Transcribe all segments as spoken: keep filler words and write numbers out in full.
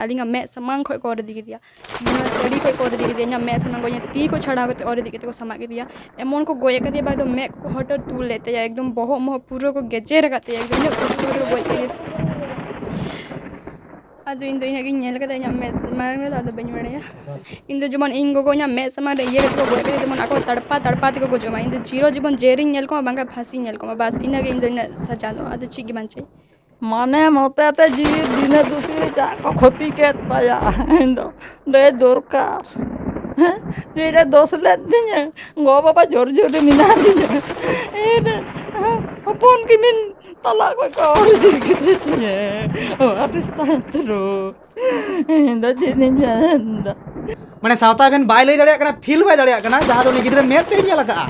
ᱟᱹᱞᱤᱧᱟᱜ ᱢᱮᱫ ᱥᱟᱢᱟᱝ ᱠᱷᱚᱱ ᱠᱚ ᱚᱨ ᱤᱫᱤ ᱠᱮᱫᱮᱭᱟ᱾ ᱱᱚᱣᱟ ᱪᱟᱹᱲᱤ ᱠᱷᱚᱱ ᱠᱚ ᱚᱨ ᱤᱫᱤ ᱠᱮᱫᱮᱭᱟ, ᱤᱧᱟᱹᱜ ᱢᱮᱫ ᱥᱟᱢᱟᱝ ᱠᱷᱚᱱ ᱤᱧᱟᱹᱜ ᱛᱤ ᱠᱚ ᱪᱷᱟᱲᱟᱣ ᱠᱟᱛᱮ ᱚᱨ ᱤᱫᱤ ᱠᱟᱛᱮ ᱠᱚ ᱥᱟᱢᱟᱜ ᱠᱮᱫᱮᱭᱟ᱾ ᱮᱢᱚᱱ ᱠᱚ ᱜᱚᱡ ᱟᱠᱟᱫᱮᱭᱟ, ᱵᱟᱭ ᱫᱚ ᱢᱮᱫ ᱠᱚ ᱦᱚᱴᱚᱨ ᱛᱩᱞ ᱞᱮᱫ ᱛᱟᱭᱟ, ᱮᱠᱫᱚᱢ ᱵᱚᱦᱚᱜ ᱢᱚᱦᱚᱜ ᱯᱩᱨᱟᱹ ᱠᱚ ᱜᱮᱡᱮᱨ ᱟᱠᱟᱫ ᱛᱟᱭᱟ, ᱮᱠᱫᱚᱢ ᱤᱧᱟᱹᱜ ᱠᱚᱥᱴᱚ ᱠᱟᱛᱮ ᱠᱚ ᱜᱚᱡ ᱠᱮᱫᱮᱭᱟ᱾ ᱟᱫᱚ ᱤᱧ ᱫᱚ ᱤᱱᱟᱹᱜ ᱜᱤᱧ ᱧᱮᱞ ᱠᱟᱫᱟ ᱤᱧᱟᱹᱜ ᱢᱮᱫ ᱢᱟᱲᱟᱝ ᱨᱮᱫᱚ, ᱟᱫᱚ ᱵᱟᱹᱧ ᱵᱟᱲᱟᱭᱟ᱾ ᱤᱧ ᱫᱚ ᱡᱮᱢᱚᱱ ᱤᱧ ᱜᱚᱜᱚ ᱤᱧᱟᱹᱜ ᱢᱮᱫ ᱥᱟᱢᱟᱝ ᱨᱮ ᱤᱭᱟᱹ ᱠᱟᱛᱮ ᱠᱚ ᱜᱚᱡ ᱠᱮᱫᱮᱭᱟ, ᱡᱮᱢᱚᱱ ᱟᱠᱚ ᱛᱟᱲᱯᱟ ᱛᱟᱲᱯᱟ ᱛᱮᱠᱚ ᱜᱚᱡᱚᱜ ᱢᱟ, ᱤᱧ ᱫᱚ ᱪᱤᱨᱚ ᱡᱤᱵᱚᱱ ᱡᱮᱞ ᱤᱧ ᱧᱮᱞ ᱠᱚᱢᱟ, ᱵᱟᱝᱠᱷᱟᱱ ᱯᱷᱟᱸᱥᱤᱧ ᱧᱮᱞ ᱠᱚᱢᱟ, ᱵᱟᱥ ᱤᱱᱟᱹᱜᱮ ᱤᱧ ᱫᱚ ᱤᱱᱟᱹᱜ ᱥᱟᱡᱟ ᱫᱚ, ᱟᱫᱚ ᱪᱮᱫ ᱜᱮ ᱵᱟᱝ ᱪᱟᱹᱭ᱾ ᱢᱟᱱᱮ ᱢᱚᱛᱮ ᱛᱮ ᱡᱤᱣᱤ ᱵᱤᱱᱟᱹ ᱫᱩᱥᱤ ᱨᱮ ᱪᱟᱜ ᱠᱚ ᱠᱷᱚᱛᱤ ᱠᱮᱫ ᱛᱟᱭᱟ᱾ ᱤᱧ ᱫᱚ ᱞᱟᱹᱭ ᱫᱚᱨᱠᱟᱨ᱾ ᱦᱮᱸ? ᱪᱮᱫ ᱨᱮ ᱫᱳᱥ ᱞᱮᱫ ᱛᱤᱧᱟᱹ? ᱜᱚ ᱵᱟᱵᱟ ᱡᱳᱨ ᱡᱳᱨ ᱨᱮ ᱢᱮᱱᱟᱜ ᱞᱤᱧᱟᱹ᱾ ᱤᱧ ᱨᱮᱱ ᱦᱚᱯᱚᱱ ᱠᱤᱱᱤᱱ ᱛᱟᱞᱟ ᱠᱷᱚᱡ ᱠᱚ ᱚᱨ ᱤᱫᱤ ᱠᱮᱫᱮ ᱛᱤᱧᱟᱹ᱾ ᱚ, ᱟᱹᱰᱤ ᱥᱟᱱᱛᱨᱚ᱾ ᱤᱧ ᱫᱚ ᱪᱮᱫ ᱤᱧ ᱢᱮᱱᱫᱟ? ᱢᱟᱱᱮ ᱥᱟᱶᱛᱟ ᱮᱵᱷᱮᱱ ᱵᱟᱭ ᱞᱟᱹᱭ ᱫᱟᱲᱮᱭᱟᱜ ᱠᱟᱱᱟ, ᱯᱷᱤᱞ ᱵᱟᱭ ᱫᱟᱲᱮᱭᱟᱜ ᱠᱟᱱᱟ, ᱡᱟᱦᱟᱸ ᱫᱚ ᱩᱱᱤ ᱜᱤᱫᱽᱨᱟᱹ ᱢᱮᱫ ᱛᱮᱭ ᱧᱮᱞ ᱟᱠᱟᱫᱼᱟ,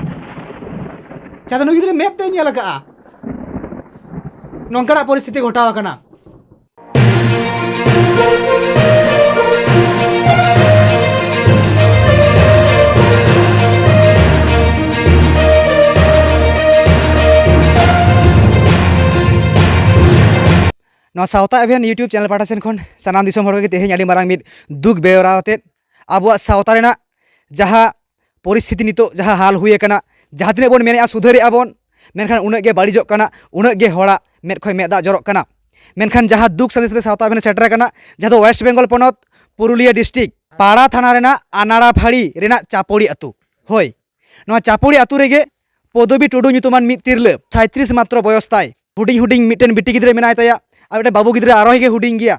ᱡᱟᱦᱟᱸ ᱫᱚ ᱩᱱᱤ ᱜᱤᱫᱽᱨᱟᱹ ᱢᱮᱫ ᱛᱮᱭ ᱧᱮᱞ ᱟᱠᱟᱫᱼᱟ, ᱱᱚᱝᱠᱟᱱᱟᱜ ᱯᱚᱨᱤᱥᱛᱷᱤᱛᱤ ᱜᱷᱚᱴᱟᱣ ᱟᱠᱟᱱᱟ᱾ ᱱᱚᱣᱟ ᱥᱟᱶᱛᱟ ᱮᱵᱷᱮᱱ YouTube ᱪᱮᱱᱮᱞ ᱯᱟᱦᱴᱟ ᱥᱮᱱ ᱠᱷᱚᱱ ᱥᱟᱱᱟᱢ ᱫᱤᱥᱚᱢ ᱦᱚᱲ ᱠᱚᱜᱮ ᱛᱮᱦᱮᱧ ᱟᱹᱰᱤ ᱢᱟᱨᱟᱝ ᱢᱤᱫ ᱫᱩᱠ ᱵᱮᱣᱨᱟ ᱟᱛᱮᱫ ᱟᱵᱚᱣᱟᱜ ᱥᱟᱶᱛᱟ ᱨᱮᱱᱟᱜ ᱡᱟᱦᱟᱸ ᱯᱚᱨᱤᱥᱛᱷᱤᱛᱤ ᱱᱤᱛᱚᱜ ᱡᱟᱦᱟᱸ ᱦᱟᱞ ᱦᱩᱭ ᱟᱠᱟᱱᱟ, ᱡᱟᱦᱟᱸ ᱛᱤᱱᱟᱹᱜ ᱵᱚᱱ ᱢᱮᱱᱮᱫᱼᱟ ᱥᱩᱫᱷᱟᱹᱨᱮᱜᱼᱟ ᱵᱚᱱ, ᱢᱮᱱᱠᱷᱟᱱ ᱩᱱᱟᱹᱜ ᱜᱮ ᱵᱟᱹᱲᱤᱡᱚᱜ ᱠᱟᱱᱟ, ᱩᱱᱟᱹᱜ ᱜᱮ ᱦᱚᱲᱟᱜ ᱢᱮᱫ ᱠᱷᱚᱱ ᱢᱮᱫ ᱫᱟᱜ ᱡᱚᱨᱚᱜ ᱠᱟᱱᱟ᱾ ᱢᱮᱱᱠᱷᱟᱱ ᱡᱟᱦᱟᱸ ᱫᱩᱠ ᱥᱟᱸᱫᱮᱥ ᱛᱮ ᱥᱟᱶᱛᱟ ᱮᱵᱷᱮᱱ ᱥᱮᱴᱮᱨ ᱟᱠᱟᱱᱟ, ᱡᱟᱦᱟᱸ ᱫᱚ ᱳᱭᱮᱥᱴ ᱵᱮᱝᱜᱚᱞ ᱯᱚᱱᱚᱛ ᱯᱩᱨᱩᱞᱤᱭᱟᱹ ᱰᱤᱥᱴᱨᱤᱠᱴ ᱯᱟᱲᱟ ᱛᱷᱟᱱᱟ ᱨᱮᱱᱟᱜ ᱟᱱᱟᱲᱟ ᱯᱷᱟᱹᱲᱤ ᱨᱮᱱᱟᱜ ᱪᱟᱯᱚᱲᱤ ᱟᱹᱛᱩ᱾ ᱦᱳᱭ, ᱱᱚᱣᱟ ᱪᱟᱯᱚᱲᱤ ᱟᱹᱛᱩ ᱨᱮᱜᱮ ᱯᱚᱫᱚᱵᱤ ᱴᱩᱰᱩ ᱧᱩᱛᱩᱢᱟᱱ ᱢᱤᱫ ᱛᱤᱨᱞᱟᱹ, ᱥᱟᱸᱭᱛᱨᱤᱥ ᱢᱟᱛᱨᱚ ᱵᱚᱭᱚᱥ ᱛᱟᱭ, ᱦᱩᱰᱤᱧ ᱦᱩᱰᱤᱧ ᱢᱤᱫᱴᱮᱱ ᱵᱤᱴᱤ ᱜᱤᱫᱽᱨᱟᱹ ᱢᱮᱱᱟᱭ ᱛᱟᱭᱟ, ᱟᱨ ᱢᱤᱫᱴᱮᱱ ᱵᱟᱹᱵᱩ ᱜᱤᱫᱽᱨᱟᱹ ᱟᱨᱚᱭ ᱜᱮ ᱦᱩᱰᱤᱧ ᱜᱮᱭᱟ᱾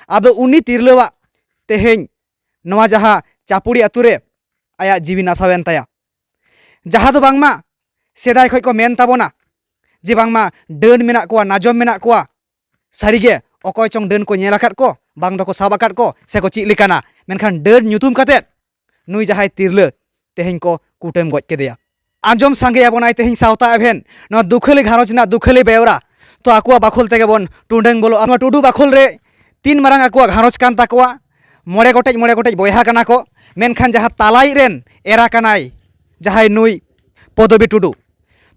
ᱟᱫᱚ ᱩᱱᱤ ᱛᱤᱨᱞᱟᱹᱣᱟᱜ ᱛᱮᱦᱮᱧ ᱱᱚᱣᱟ ᱡᱟᱦᱟᱸ ᱪᱟᱯᱩᱲᱤ ᱟᱹᱛᱩ ᱨᱮ ᱟᱭᱟᱜ ᱡᱤᱣᱤ ᱱᱟᱥᱟᱣᱮᱱ ᱛᱟᱭᱟ᱾ ᱡᱟᱦᱟᱸ ᱫᱚ ᱵᱟᱝᱢᱟ ᱥᱮᱫᱟᱭ ᱠᱷᱚᱱ ᱠᱚ ᱢᱮᱱ ᱛᱟᱵᱚᱱᱟ ᱡᱮ ᱵᱟᱝᱢᱟ ᱰᱟᱹᱱ ᱢᱮᱱᱟᱜ ᱠᱚᱣᱟ, ᱱᱟᱡᱚᱢ ᱢᱮᱱᱟᱜ ᱠᱚᱣᱟ, ᱥᱟᱹᱨᱤᱜᱮ ᱚᱠᱚᱭ ᱪᱚᱝ ᱰᱟᱹᱱ ᱠᱚ ᱧᱮᱞ ᱟᱠᱟᱫ ᱠᱚ, ᱵᱟᱝ ᱫᱚᱠᱚ ᱥᱟᱵ ᱟᱠᱟᱫ ᱠᱚ, ᱥᱮ ᱠᱚ ᱪᱮᱫ ᱞᱮᱠᱟᱱᱟ, ᱢᱮᱱᱠᱷᱟᱱ ᱰᱟᱹᱱ ᱧᱩᱛᱩᱢ ᱠᱟᱛᱮᱫ ᱱᱩᱭ ᱡᱟᱦᱟᱸᱭ ᱛᱤᱨᱞᱟᱹ ᱛᱮᱦᱮᱧ ᱠᱚ ᱠᱩᱴᱟᱹᱢ ᱜᱚᱡ ᱠᱮᱫᱮᱭᱟ᱾ ᱟᱸᱡᱚᱢ ᱥᱟᱸᱜᱮᱭᱟᱵᱚᱱᱟᱭ ᱛᱮᱦᱮᱧ ᱥᱟᱶᱛᱟ ᱮᱵᱷᱮᱱ ᱱᱚᱣᱟ ᱫᱩᱠᱷᱟᱹᱞᱤ ᱜᱷᱟᱨᱚᱸᱡᱽ ᱨᱮᱱᱟᱜ ᱫᱩᱠᱷᱟᱹᱞᱤ ᱵᱮᱣᱨᱟ᱾ ᱛᱚ ᱟᱠᱚᱣᱟᱜ ᱵᱟᱠᱷᱳᱞ ᱛᱮᱜᱮ ᱵᱚᱱ ᱴᱩᱰᱟᱹᱝ ᱵᱚᱞᱚᱜᱼᱟ᱾ ᱱᱚᱣᱟ ᱴᱩᱰᱩ ᱵᱟᱠᱷᱳᱞ ᱨᱮ ᱛᱤᱱ ᱢᱟᱨᱟᱝ ᱟᱠᱚᱣᱟᱜ ᱜᱷᱟᱨᱚᱸᱡᱽ ᱠᱟᱱ ᱛᱟᱠᱚᱣᱟ, ᱢᱚᱬᱮ ᱜᱚᱴᱮᱡ, ᱢᱚᱬᱮ ᱜᱚᱴᱮᱡ ᱵᱚᱭᱦᱟ ᱠᱟᱱᱟ ᱠᱚ, ᱢᱮᱱᱠᱷᱟᱱ ᱡᱟᱦᱟᱸ ᱛᱟᱞᱟᱭᱤᱡ ᱨᱮᱱ ᱮᱨᱟ ᱠᱟᱱᱟᱭ ᱡᱟᱦᱟᱸᱭ ᱱᱩᱭ ᱯᱚᱫᱚᱵᱤ ᱴᱩᱰᱩ᱾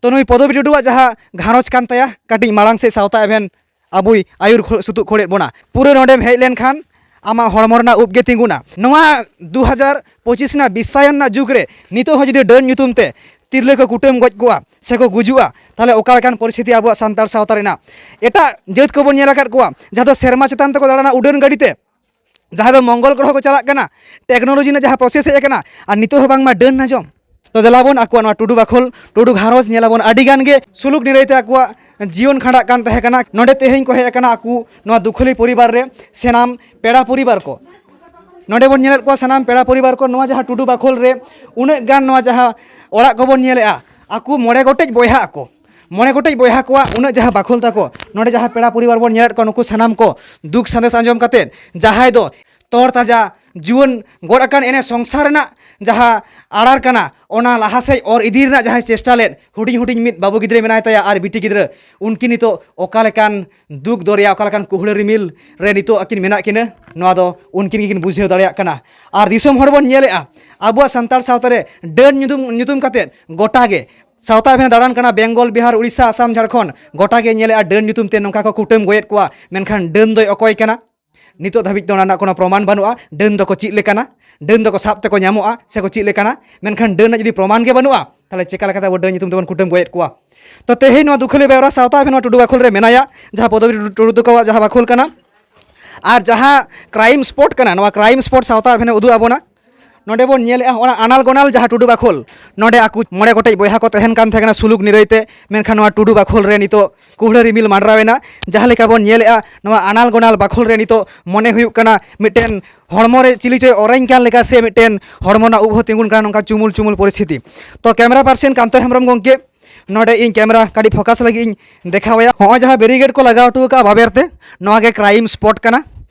ᱛᱚ ᱱᱩᱭ ᱯᱚᱫᱚᱵᱤ ᱴᱩᱰᱩᱣᱟᱜ ᱡᱟᱦᱟᱸ ᱜᱷᱟᱨᱚᱸᱡᱽ ᱠᱟᱱ ᱛᱟᱭᱟ, ᱠᱟᱹᱴᱤᱡ ᱢᱟᱲᱟᱝ ᱥᱮᱫ ᱥᱟᱶᱛᱟ ᱮᱵᱷᱮᱱ ᱟᱵᱚᱭ ᱟᱹᱭᱩᱨ ᱠᱷᱚ-, ᱥᱩᱛᱩᱜ ᱠᱷᱚᱲᱮᱫ ᱵᱚᱱᱟ᱾ ᱯᱩᱨᱟᱹ ᱱᱚᱰᱮᱢ ᱦᱮᱡ ᱞᱮᱱᱠᱷᱟᱱ ᱟᱢᱟᱜ ᱦᱚᱲᱢᱚ ᱨᱮᱱᱟᱜ ᱩᱵ ᱜᱮ ᱛᱤᱸᱜᱩᱱᱟ᱾ ᱱᱚᱣᱟ ᱫᱩ ᱦᱟᱡᱟᱨ ᱯᱚᱸᱪᱤᱥ ᱨᱮᱱᱟᱜ ᱵᱤᱥᱥᱟᱭᱚᱱ ᱨᱮᱱᱟᱜ ᱡᱩᱜᱽ ᱨᱮ ᱱᱤᱛᱚᱜ ᱦᱚᱸ ᱡᱩᱫᱤ ᱰᱟᱹᱱ ᱧᱩᱛᱩᱢ ᱛᱮ ᱛᱤᱨᱞᱟᱹ ᱠᱚ ᱠᱩᱴᱟᱹᱢ ᱜᱚᱡ ᱠᱚᱣᱟ ᱥᱮ ᱠᱚ ᱜᱩᱡᱩᱜᱼᱟ, ᱛᱟᱦᱚᱞᱮ ᱚᱠᱟ ᱞᱮᱠᱟᱱ ᱯᱚᱨᱤᱥᱛᱷᱤᱛᱤ ᱟᱵᱚᱣᱟᱜ ᱥᱟᱱᱛᱟᱲ ᱥᱟᱶᱛᱟ ᱨᱮᱱᱟᱜ? ᱮᱴᱟᱜ ᱡᱟᱹᱛ ᱠᱚᱵᱚᱱ ᱧᱮᱞ ᱟᱠᱟᱫ ᱠᱚᱣᱟ, ᱡᱟᱦᱟᱸ ᱫᱚ ᱥᱮᱨᱢᱟ ᱪᱮᱛᱟᱱ ᱛᱮᱠᱚ ᱫᱟᱬᱟᱱᱟ ᱩᱰᱟᱹᱱ ᱜᱟᱹᱰᱤ ᱛᱮ, ᱡᱟᱦᱟᱸ ᱫᱚ ᱢᱚᱝᱜᱚᱞ ᱜᱨᱚᱦᱚ ᱠᱚ ᱪᱟᱞᱟᱜ ᱠᱟᱱᱟ, ᱴᱮᱠᱱᱳᱞᱚᱡᱤ ᱨᱮᱱᱟᱜ ᱡᱟᱦᱟᱸ ᱯᱨᱚᱥᱮᱥ ᱦᱮᱡ ᱟᱠᱟᱱᱟ, ᱟᱨ ᱱᱤᱛᱚᱜ ᱦᱚᱸ ᱵᱟᱝᱢᱟ ᱰᱟᱹᱱ ᱱᱟᱡᱚᱢ᱾ ᱛᱚ ᱫᱮᱞᱟ ᱵᱚᱱ ᱟᱠᱚᱣᱟᱜ ᱱᱚᱣᱟ ᱴᱩᱰᱩ ᱵᱟᱠᱷᱳᱞ, ᱴᱩᱰᱩ ᱜᱷᱟᱨᱚᱸᱡᱽ ᱧᱮᱞᱟᱵᱚᱱ, ᱟᱹᱰᱤ ᱜᱟᱱ ᱜᱮ ᱥᱩᱞᱩᱠ ᱱᱤᱨᱟᱹᱭ ᱛᱮ ᱟᱠᱚᱣᱟᱜ ᱡᱤᱭᱚᱱ ᱠᱷᱟᱸᱰᱟᱜ ᱠᱟᱱ ᱛᱟᱦᱮᱸ ᱠᱟᱱᱟ᱾ ᱱᱚᱰᱮ ᱛᱮᱦᱮᱧ ᱠᱚ ᱦᱮᱡ ᱟᱠᱟᱱᱟ ᱟᱠᱚ ᱱᱚᱣᱟ ᱫᱩᱠᱷᱟᱹᱞᱤ ᱯᱚᱨᱤᱵᱟᱨ ᱨᱮ ᱥᱟᱱᱟᱢ ᱯᱮᱲᱟ ᱯᱚᱨᱤᱵᱟᱨ ᱠᱚ᱾ ᱱᱚᱰᱮ ᱵᱚᱱ ᱧᱮᱞᱮᱫ ᱠᱚᱣᱟ ᱥᱟᱱᱟᱢ ᱯᱮᱲᱟ ᱯᱚᱨᱤᱵᱟᱨ ᱠᱚ, ᱱᱚᱣᱟ ᱡᱟᱦᱟᱸ ᱴᱩᱰᱩ ᱵᱟᱠᱷᱳᱞ ᱨᱮ ᱩᱱᱟᱹᱜ ᱜᱟᱱ ᱱᱚᱣᱟ ᱡᱟᱦᱟᱸ ᱚᱲᱟᱜ ᱠᱚᱵᱚᱱ ᱧᱮᱞᱮᱫᱼᱟ, ᱟᱠᱚ ᱢᱚᱬᱮ ᱜᱚᱴᱮᱡ ᱵᱚᱭᱦᱟ ᱟᱠᱚ, ᱢᱚᱬᱮ ᱜᱚᱴᱮᱡ ᱵᱚᱭᱦᱟ ᱠᱚᱣᱟᱜ ᱩᱱᱟᱹᱜ ᱡᱟᱦᱟᱸ ᱵᱟᱠᱷᱳᱞ ᱛᱟᱠᱚ, ᱱᱚᱰᱮ ᱡᱟᱦᱟᱸ ᱯᱮᱲᱟ ᱯᱚᱨᱤᱵᱟᱨ ᱵᱚᱱ ᱧᱮᱞᱮᱫ ᱠᱚᱣᱟ, ᱱᱩᱠᱩ ᱥᱟᱱᱟᱢ ᱠᱚ ᱫᱩᱠ ᱥᱟᱸᱫᱮᱥ ᱟᱸᱡᱚᱢ ᱠᱟᱛᱮᱫ, ᱡᱟᱦᱟᱸᱭ ᱫᱚ ᱛᱚᱨ ᱛᱟᱡᱟ ᱡᱩᱣᱟᱹᱱ ᱜᱚᱫ ᱟᱠᱟᱱ ᱮᱱᱮ ᱥᱚᱝᱥᱟᱨ ᱨᱮᱱᱟᱜ ᱡᱟᱦᱟᱸ ᱟᱲᱟᱨ ᱠᱟᱱᱟ, ᱚᱱᱟ ᱞᱟᱦᱟ ᱥᱮᱫ ᱚᱨ ᱤᱫᱤ ᱨᱮᱱᱟᱜ ᱡᱟᱦᱟᱸᱭ ᱪᱮᱥᱴᱟ ᱞᱮᱫ, ᱦᱩᱰᱤᱧ ᱦᱩᱰᱤᱧ ᱢᱤᱫ ᱵᱟᱹᱵᱩ ᱜᱤᱫᱽᱨᱟᱹ ᱢᱮᱱᱟᱭ ᱛᱟᱭᱟ ᱟᱨ ᱵᱤᱴᱤ ᱜᱤᱫᱽᱨᱟᱹ, ᱩᱱᱠᱤᱱ ᱱᱤᱛᱚᱜ ᱚᱠᱟ ᱞᱮᱠᱟᱱ ᱫᱩᱠ ᱫᱚᱨᱭᱟ, ᱚᱠᱟ ᱞᱮᱠᱟᱱ ᱠᱩᱦᱲᱟᱹ ᱨᱤᱢᱤᱞ ᱨᱮ ᱱᱤᱛᱚᱜ ᱟᱹᱠᱤᱱ ᱢᱮᱱᱟᱜ ᱠᱤᱱᱟᱹ, ᱱᱚᱣᱟ ᱫᱚ ᱩᱱᱠᱤᱱ ᱜᱮᱠᱤᱱ ᱵᱩᱡᱷᱟᱹᱣ ᱫᱟᱲᱮᱭᱟᱜ ᱠᱟᱱᱟ᱾ ᱟᱨ ᱫᱤᱥᱚᱢ ᱦᱚᱲ ᱵᱚᱱ ᱧᱮᱞᱮᱫᱼᱟ, ᱟᱵᱚᱣᱟᱜ ᱥᱟᱱᱛᱟᱲ ᱥᱟᱶᱛᱟ ᱨᱮ ᱰᱟᱹᱱ ᱧᱩᱛᱩᱢ, ᱧᱩᱛᱩᱢ ᱠᱟᱛᱮᱫ ᱜᱚᱴᱟ ᱜᱮ ᱥᱟᱶᱛᱟ ᱮᱵᱷᱮᱱ ᱫᱟᱬᱟᱱ ᱠᱟᱱᱟ, ᱵᱮᱝᱜᱚᱞ, ᱵᱤᱦᱟᱨ, ᱩᱲᱤᱥᱥᱟ, ᱟᱥᱟᱢ, ᱡᱷᱟᱲᱠᱷᱚᱸᱰ, ᱜᱚᱴᱟ ᱜᱮ ᱧᱮᱞᱮᱫᱼᱟ ᱰᱟᱹᱱ ᱧᱩᱛᱩᱢ ᱛᱮ ᱱᱚᱝᱠᱟ ᱠᱚ ᱠᱩᱴᱟᱹᱢ ᱜᱚᱡᱮᱫ ᱠᱚᱣᱟ᱾ ᱢᱮᱱᱠᱷᱟᱱ ᱰᱟᱹᱱ ᱫᱚᱭ ᱚᱠᱚᱭ ᱠᱟᱱᱟ? ᱱᱤᱛᱚᱜ ᱫᱷᱟᱹᱵᱤᱡ ᱛᱮ ᱚᱱᱟ ᱨᱮᱱᱟᱜ ᱠᱳᱱᱳ ᱯᱨᱚᱢᱟᱱ ᱵᱟᱹᱱᱩᱜᱼᱟ᱾ ᱰᱟᱹᱱ ᱫᱚᱠᱚ ᱪᱮᱫ ᱞᱮᱠᱟᱱᱟ, ᱰᱟᱹᱱ ᱫᱚᱠᱚ ᱥᱟᱵ ᱛᱮᱠᱚ ᱧᱟᱢᱚᱜᱼᱟ ᱥᱮᱠᱚ ᱪᱮᱫ ᱞᱮᱠᱟᱱᱟ? ᱢᱮᱱᱠᱷᱟᱱ ᱰᱟᱹᱱ ᱨᱮᱱᱟᱜ ᱡᱩᱫᱤ ᱯᱨᱚᱢᱟᱱ ᱜᱮ ᱵᱟᱹᱱᱩᱜᱼᱟ, ᱛᱟᱦᱚᱞᱮ ᱪᱮᱠᱟ ᱞᱮᱠᱟᱛᱮ ᱟᱵᱚ ᱰᱟᱹᱱ ᱧᱩᱛᱩᱢ ᱛᱮᱵᱚᱱ ᱠᱩᱴᱟᱹᱢ ᱜᱚᱡᱮᱫ ᱠᱚᱣᱟ? ᱛᱚ ᱛᱮᱦᱮᱧ ᱱᱚᱣᱟ ᱫᱩᱠᱷᱟᱹᱞᱤ ᱵᱮᱣᱨᱟ ᱥᱟᱶᱛᱟ ᱮᱵᱷᱮᱱ ᱱᱚᱣᱟ ᱴᱩᱰᱩ ᱵᱟᱠᱷᱳᱞ ᱨᱮ ᱢᱮᱱᱟᱭᱟ, ᱡᱟᱦᱟᱸ ᱯᱚᱫᱚᱵᱤ ᱴᱩᱰᱩ ᱛᱟᱠᱚᱣᱟᱜ ᱡᱟᱦᱟᱸ ᱵᱟᱠᱷᱳᱞ ᱠᱟᱱᱟ᱾ ᱟᱨ ᱡᱟᱦᱟᱸ ᱠᱨᱟᱭᱤᱢ ᱥᱯᱚᱴ ᱠᱟᱱᱟ, ᱱᱚᱣᱟ ᱠᱨᱟᱭᱤᱢ ᱥᱯᱚᱴ ᱥᱟᱶᱛᱟ ᱮᱵᱷᱮᱱᱮ ᱩᱫᱩᱜ ᱟᱵᱚᱱᱟ᱾ ᱱᱚᱰᱮ ᱵᱚᱱ ᱧᱮᱞᱮᱫᱼᱟ, ᱚᱱᱟ ᱟᱱᱟᱞ ᱜᱚᱱᱟᱞ ᱡᱟᱦᱟᱸ ᱴᱩᱰᱩ ᱵᱟᱠᱷᱳᱞ, ᱱᱚᱰᱮ ᱟᱠᱚ ᱢᱚᱬᱮ ᱜᱚᱴᱮᱡ ᱵᱚᱭᱦᱟ ᱠᱚ ᱛᱟᱦᱮᱱ ᱠᱟᱱ ᱛᱟᱦᱮᱸ ᱠᱟᱱᱟ ᱥᱩᱞᱩᱠ ᱱᱤᱨᱟᱹᱭ ᱛᱮ, ᱢᱮᱱᱠᱷᱟᱱ ᱱᱚᱣᱟ ᱴᱩᱰᱩ ᱵᱟᱠᱷᱳᱞ ᱨᱮ ᱱᱤᱛᱚᱜ ᱠᱩᱦᱲᱟᱹ ᱨᱤᱢᱤᱞ ᱢᱟᱰᱨᱟᱣ ᱮᱱᱟ᱾ ᱡᱟᱦᱟᱸ ᱞᱮᱠᱟ ᱵᱚᱱ ᱧᱮᱞᱮᱫᱼᱟ, ᱱᱚᱣᱟ ᱟᱱᱟᱞ ᱜᱚᱱᱟᱞ ᱵᱟᱠᱷᱳᱞ ᱨᱮ ᱱᱤᱛᱚᱜ ᱢᱚᱱᱮ ᱦᱩᱭᱩᱜ ᱠᱟᱱᱟ ᱢᱤᱫᱴᱮᱱ ᱦᱚᱲᱢᱚ ᱨᱮ ᱪᱤᱞᱤ ᱪᱚᱭ ᱚᱨᱮᱧ ᱠᱟᱱ ᱞᱮᱠᱟ, ᱥᱮ ᱢᱤᱫᱴᱮᱱ ᱦᱚᱲᱢᱚ ᱨᱮᱱᱟᱜ ᱩᱵ ᱦᱚᱸ ᱛᱤᱸᱜᱩᱱ ᱠᱟᱱᱟ, ᱱᱚᱝᱠᱟ ᱪᱩᱢᱩᱞ ᱪᱩᱢᱩᱞ ᱯᱚᱨᱤᱥᱛᱷᱤᱛᱤ᱾ ᱛᱚ ᱠᱮᱢᱮᱨᱟ ᱯᱟᱨᱥᱮᱱ ᱠᱟᱱᱛᱚ ᱦᱮᱢᱵᱨᱚᱢ ᱜᱚᱢᱠᱮ, ᱱᱚᱰᱮ ᱤᱧ ᱠᱮᱢᱮᱨᱟ ᱠᱟᱹᱴᱤᱡ ᱯᱷᱳᱠᱟᱥ ᱞᱟᱹᱜᱤᱫ ᱤᱧ ᱫᱮᱠᱷᱟᱣᱟᱭᱟ᱾ ᱦᱚᱸᱜᱼᱚᱭ ᱡᱟᱦᱟᱸ ᱵᱮᱨᱤᱜᱮᱰ ᱠᱚ ᱞᱟᱜᱟᱣ ᱦᱚᱴᱚ ᱟᱠᱟᱫᱼᱟ ᱵᱟᱵᱮᱨ ᱛᱮ, ᱱᱚᱣᱟ ᱜᱮ ᱠᱨᱟᱭᱤᱢ ᱥᱯᱚᱴ ᱠᱟᱱᱟ᱾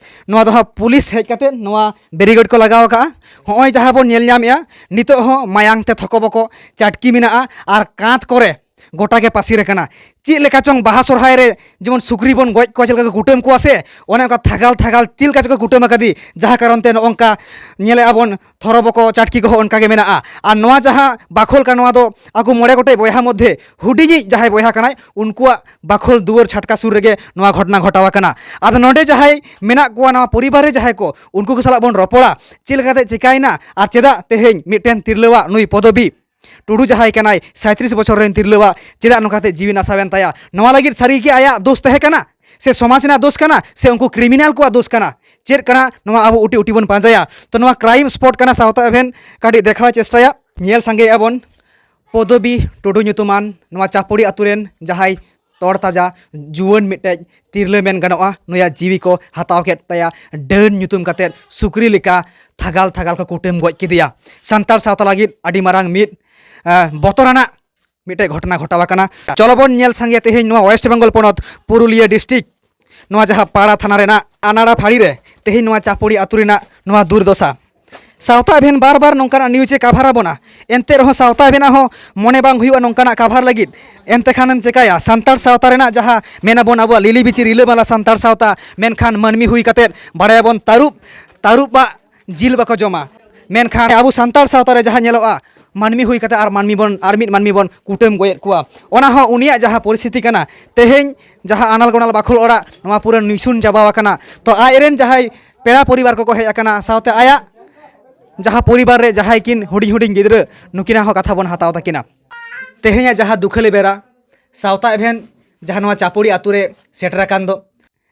ᱱᱚᱣᱟ ᱫᱚ ᱦᱟᱸᱜ ᱯᱩᱞᱤᱥ ᱦᱮᱡ ᱠᱟᱛᱮ ᱱᱚᱣᱟ ᱵᱮᱨᱤᱜᱮᱰ ᱠᱚ ᱞᱟᱜᱟᱣ ᱟᱠᱟᱫᱼᱟ᱾ ᱦᱚᱸᱜᱼᱚᱭ ᱡᱟᱦᱟᱸ ᱵᱚᱱ ᱧᱮᱞ ᱧᱟᱢᱮᱫᱼᱟ, ᱱᱤᱛᱚᱜ ᱦᱚᱸ ᱢᱟᱭᱟᱝ ᱛᱮ ᱛᱷᱚᱠᱚ ᱵᱚᱠᱚ ᱪᱟᱴᱠᱤ ᱢᱮᱱᱟᱜᱼᱟ, ᱟᱨ ᱠᱟᱸᱛ ᱠᱚᱨᱮ ᱜᱚᱴᱟ ᱜᱮ ᱯᱟᱹᱥᱤᱨ ᱟᱠᱟᱱᱟ᱾ ᱪᱮᱫ ᱞᱮᱠᱟ ᱪᱚᱝ ᱵᱟᱦᱟ ᱥᱚᱨᱦᱟᱭ ᱨᱮ ᱡᱮᱢᱚᱱ ᱥᱩᱠᱨᱤ ᱵᱚᱱ ᱜᱚᱡ ᱠᱚᱣᱟ, ᱪᱮᱫ ᱞᱮᱠᱟ ᱠᱚ ᱠᱩᱴᱟᱹᱢ ᱠᱚᱣᱟ ᱥᱮ, ᱚᱱᱮ ᱚᱱᱠᱟ ᱛᱷᱟᱜᱟᱞ ᱛᱷᱟᱜᱟᱞ ᱪᱮᱫ ᱞᱮᱠᱟ ᱪᱚᱝ ᱠᱚ ᱠᱩᱴᱟᱹᱢ ᱟᱠᱟᱫᱮ, ᱡᱟᱦᱟᱸ ᱠᱟᱨᱚᱱ ᱛᱮ ᱱᱚᱜᱼᱚ ᱱᱚᱝᱠᱟ ᱧᱮᱞᱮᱫᱼᱟ ᱵᱚᱱ ᱛᱷᱚᱨᱚᱵᱚ ᱠᱚ, ᱪᱟᱴᱠᱤ ᱠᱚᱦᱚᱸ ᱚᱱᱠᱟ ᱜᱮ ᱢᱮᱱᱟᱜᱼᱟ᱾ ᱟᱨ ᱱᱚᱣᱟ ᱡᱟᱦᱟᱸ ᱵᱟᱠᱷᱳᱞ ᱠᱟᱱᱟ, ᱱᱚᱣᱟ ᱫᱚ ᱟᱠᱚ ᱢᱚᱬᱮ ᱜᱚᱴᱮᱡ ᱵᱚᱭᱦᱟ ᱢᱚᱫᱽᱫᱷᱮ ᱦᱩᱰᱤᱧᱤᱡ ᱡᱟᱦᱟᱸᱭ ᱵᱚᱭᱦᱟ ᱠᱟᱱᱟᱭ, ᱩᱱᱠᱩᱣᱟᱜ ᱵᱟᱠᱷᱳᱞ ᱫᱩᱣᱟᱹᱨ ᱪᱷᱟᱴᱠᱟ ᱥᱩᱨ ᱨᱮᱜᱮ ᱱᱚᱣᱟ ᱜᱷᱚᱴᱚᱱᱟ ᱜᱷᱚᱴᱟᱣ ᱟᱠᱟᱱᱟ᱾ ᱟᱫᱚ ᱱᱚᱰᱮ ᱡᱟᱦᱟᱸᱭ ᱢᱮᱱᱟᱜ ᱠᱚᱣᱟ, ᱱᱚᱣᱟ ᱯᱚᱨᱤᱵᱟᱨ ᱨᱮ ᱡᱟᱦᱟᱸᱭ ᱠᱚ, ᱩᱱᱠᱩ ᱠᱚ ᱥᱟᱞᱟᱜ ᱵᱚᱱ ᱨᱚᱯᱚᱲᱟ, ᱪᱮᱫ ᱞᱮᱠᱟᱛᱮ ᱪᱤᱠᱟᱭᱮᱱᱟ ᱟᱨ ᱪᱮᱫᱟᱜ ᱛᱮᱦᱮᱧ ᱢᱤᱫᱴᱮᱱ ᱛᱤᱨᱞᱟᱹᱣᱟᱜ ᱱᱩᱭ ᱯᱚᱫᱚᱵᱤ ᱴᱩᱰᱩ ᱡᱟᱦᱟᱸᱭ ᱠᱟᱱᱟᱭ, ᱥᱟᱸᱭᱛᱨᱤᱥ ᱵᱚᱪᱷᱚᱨ ᱨᱮᱱ ᱛᱤᱨᱞᱟᱹᱣᱟᱜ ᱪᱮᱫᱟᱜ ᱱᱚᱝᱠᱟᱛᱮ ᱡᱤᱣᱤ ᱱᱟᱥᱟᱣᱮᱱ ᱛᱟᱭᱟ? ᱱᱚᱣᱟ ᱞᱟᱹᱜᱤᱫ ᱥᱟᱹᱨᱤ ᱜᱮ ᱟᱭᱟᱜ ᱫᱳᱥ ᱛᱟᱦᱮᱸ ᱠᱟᱱᱟ ᱥᱮ ᱥᱚᱢᱟᱡᱽ ᱨᱮᱱᱟᱜ ᱫᱳᱥ ᱠᱟᱱᱟ ᱥᱮ ᱩᱱᱠᱩ ᱠᱨᱤᱢᱤᱱᱟᱞ ᱠᱚᱣᱟᱜ ᱫᱳᱥ ᱠᱟᱱᱟ? ᱪᱮᱫ ᱠᱟᱱᱟ, ᱱᱚᱣᱟ ᱟᱵᱚ ᱩᱴᱤ ᱩᱴᱤ ᱵᱚᱱ ᱯᱟᱸᱡᱟᱭᱟ᱾ ᱛᱚ, ᱱᱚᱣᱟ ᱠᱨᱟᱭᱤᱢ ᱥᱯᱚᱴ ᱠᱟᱱᱟ ᱥᱟᱶᱛᱟ ᱮᱵᱷᱮᱱ, ᱠᱟᱹᱴᱤᱡ ᱫᱮᱠᱷᱟᱣ ᱪᱮᱥᱴᱟᱭᱟ᱾ ᱧᱮᱞ ᱥᱟᱸᱜᱮᱭᱮᱫᱼᱟ ᱵᱚᱱ ᱯᱚᱫᱚᱵᱤ ᱴᱩᱰᱩ ᱧᱩᱛᱩᱢᱟᱱ ᱱᱚᱣᱟ ᱪᱟᱯᱩᱲᱤ ᱟᱛᱳ ᱨᱮᱱ ᱡᱟᱦᱟᱸᱭ ᱛᱚᱲ ᱛᱟᱡᱟ ᱡᱩᱣᱟᱹᱱ ᱢᱤᱫᱴᱮᱡ ᱛᱤᱨᱞᱟᱹ ᱢᱮᱱ ᱜᱟᱱᱚᱜᱼᱟ, ᱱᱩᱭᱟᱜ ᱡᱤᱣᱤ ᱠᱚ ᱦᱟᱛᱟᱣ ᱠᱮᱫ ᱛᱟᱭᱟ᱾ ᱰᱟᱹᱱ ᱧᱩᱛᱩᱢ ᱠᱟᱛᱮᱫ ᱥᱩᱠᱨᱤ ᱞᱮᱠᱟ ᱛᱷᱟᱜᱟᱞ ᱛᱷᱟᱜᱟᱞ ᱠᱚ ᱠᱩᱴᱟᱹᱢ ᱜᱚᱡ ᱠᱮᱫᱮᱭᱟ᱾ ᱥᱟᱱᱛᱟᱲ ᱥᱟᱶᱛᱟ ᱞᱟᱹᱜᱤᱫ ᱟᱹᱰᱤ ᱢᱟᱨᱟᱝ ᱢᱤᱫ, ᱟᱸ, ᱵᱚᱛᱚᱨᱟᱱᱟᱜ ᱢᱤᱫᱴᱮᱡ ᱜᱷᱚᱴᱚᱱᱟ ᱜᱷᱚᱴᱟᱣ ᱟᱠᱟᱱᱟ᱾ ᱪᱚᱞᱚ ᱵᱚᱱ ᱧᱮᱞ ᱥᱟᱸᱜᱮᱭᱟ ᱛᱮᱦᱮᱧ ᱱᱚᱣᱟ ᱳᱭᱮᱥᱴ ᱵᱮᱝᱜᱚᱞ ᱯᱚᱱᱚᱛ ᱯᱩᱨᱩᱞᱤᱭᱟᱹ ᱰᱤᱥᱴᱨᱤᱠᱴ, ᱱᱚᱣᱟ ᱡᱟᱦᱟᱸ ᱯᱟᱲᱟ ᱛᱷᱟᱱᱟ ᱨᱮᱱᱟᱜ ᱟᱱᱟᱲᱟ ᱯᱷᱟᱹᱲᱤ ᱨᱮ ᱛᱮᱦᱮᱧ ᱱᱚᱣᱟ ᱪᱟᱯᱩᱲᱤ ᱟᱹᱛᱩ ᱨᱮᱱᱟᱜ ᱱᱚᱣᱟ ᱫᱩᱨᱫᱚᱥᱟ᱾ ᱥᱟᱶᱛᱟ ᱮᱵᱷᱮᱱ ᱵᱟᱨ ᱵᱟᱨ ᱱᱚᱝᱠᱟᱱᱟᱜ ᱱᱤᱭᱩᱡᱽ ᱮ ᱠᱟᱵᱷᱟᱨ ᱟᱵᱚᱱᱟ, ᱮᱱᱛᱮ ᱨᱮᱦᱚᱸ ᱥᱟᱶᱛᱟ ᱮᱵᱷᱮᱱᱟᱜ ᱦᱚᱸ ᱢᱚᱱᱮ ᱵᱟᱝ ᱦᱩᱭᱩᱜᱼᱟ ᱱᱚᱝᱠᱟᱱᱟᱜ ᱠᱟᱵᱷᱟᱨ ᱞᱟᱹᱜᱤᱫ᱾ ᱮᱱᱛᱮ ᱠᱷᱟᱱᱮᱢ ᱪᱮᱠᱟᱭᱟ? ᱥᱟᱱᱛᱟᱲ ᱥᱟᱶᱛᱟ ᱨᱮᱱᱟᱜ ᱡᱟᱦᱟᱸ ᱢᱮᱱᱟᱵᱚᱱ ᱟᱵᱚᱣᱟᱜ ᱞᱤᱞᱤ ᱵᱤᱪᱤ ᱨᱤᱞᱟᱹᱢᱟᱞᱟ ᱥᱟᱱᱛᱟᱲ ᱥᱟᱶᱛᱟ, ᱢᱮᱱᱠᱷᱟᱱ ᱢᱟᱹᱱᱢᱤ ᱦᱩᱭ ᱠᱟᱛᱮᱫ ᱵᱟᱲᱟᱭᱟᱵᱚᱱ ᱛᱟᱹᱨᱩᱵ, ᱛᱟᱹᱨᱩᱵᱟᱜ ᱡᱤᱞ ᱵᱟᱠᱚ ᱡᱚᱢᱟ᱾ ᱢᱮᱱᱠᱷᱟᱱ ᱟᱵᱚ ᱥᱟᱱᱛᱟᱲ ᱥᱟᱶᱛᱟ ᱨᱮ ᱡᱟᱦᱟᱸ ᱧᱮᱞᱚᱜᱼᱟ, ᱢᱟᱹᱱᱢᱤ ᱦᱩᱭ ᱠᱟᱛᱮ ᱟᱨ ᱢᱟᱹᱱᱢᱤ ᱵᱚᱱ, ᱟᱨ ᱢᱤᱫ ᱢᱟᱹᱱᱢᱤ ᱵᱚᱱ ᱠᱩᱴᱟᱹᱢ ᱜᱚᱡᱮᱫ ᱠᱚᱣᱟ, ᱚᱱᱟ ᱦᱚᱸ ᱩᱱᱤᱭᱟᱜ ᱡᱟᱦᱟᱸ ᱯᱚᱨᱤᱥᱛᱷᱤᱛᱤ ᱠᱟᱱᱟ, ᱛᱮᱦᱮᱧ ᱡᱟᱦᱟᱸ ᱟᱱᱟᱞ ᱜᱚᱱᱟᱞ ᱵᱟᱠᱷᱳᱞ ᱚᱲᱟᱜ, ᱱᱚᱣᱟ ᱯᱩᱨᱟᱹ ᱱᱤᱥᱩᱱ ᱪᱟᱵᱟᱣ ᱟᱠᱟᱱᱟ᱾ ᱛᱚ, ᱟᱡ ᱨᱮᱱ ᱡᱟᱦᱟᱸᱭ ᱯᱮᱲᱟ ᱯᱚᱨᱤᱵᱟᱨ ᱠᱚᱠᱚ ᱦᱮᱡ ᱟᱠᱟᱱᱟ, ᱥᱟᱶᱛᱮ ᱟᱭᱟᱜ ᱡᱟᱦᱟᱸ ᱯᱚᱨᱤᱵᱟᱨ ᱨᱮ ᱡᱟᱦᱟᱸᱭ ᱠᱤᱱ ᱦᱩᱰᱤᱧ ᱦᱩᱰᱤᱧ ᱜᱤᱫᱽᱨᱟᱹ, ᱱᱩᱠᱤᱱᱟᱜ ᱦᱚᱸ ᱠᱟᱛᱷᱟ ᱵᱚᱱ ᱦᱟᱛᱟᱣ ᱛᱟᱹᱠᱤᱱᱟ᱾ ᱛᱮᱦᱮᱧᱟᱜ ᱡᱟᱦᱟᱸ ᱫᱩᱠᱷᱟᱹᱞᱤ ᱵᱮᱲᱟ, ᱥᱟᱶᱛᱟ ᱮᱵᱷᱮᱱ ᱡᱟᱦᱟᱸ ᱱᱚᱣᱟ ᱪᱟᱯᱩᱲᱤ ᱟᱛᱳ ᱨᱮ ᱥᱮᱴᱮᱨ ᱟᱠᱟᱱ ᱫᱚ,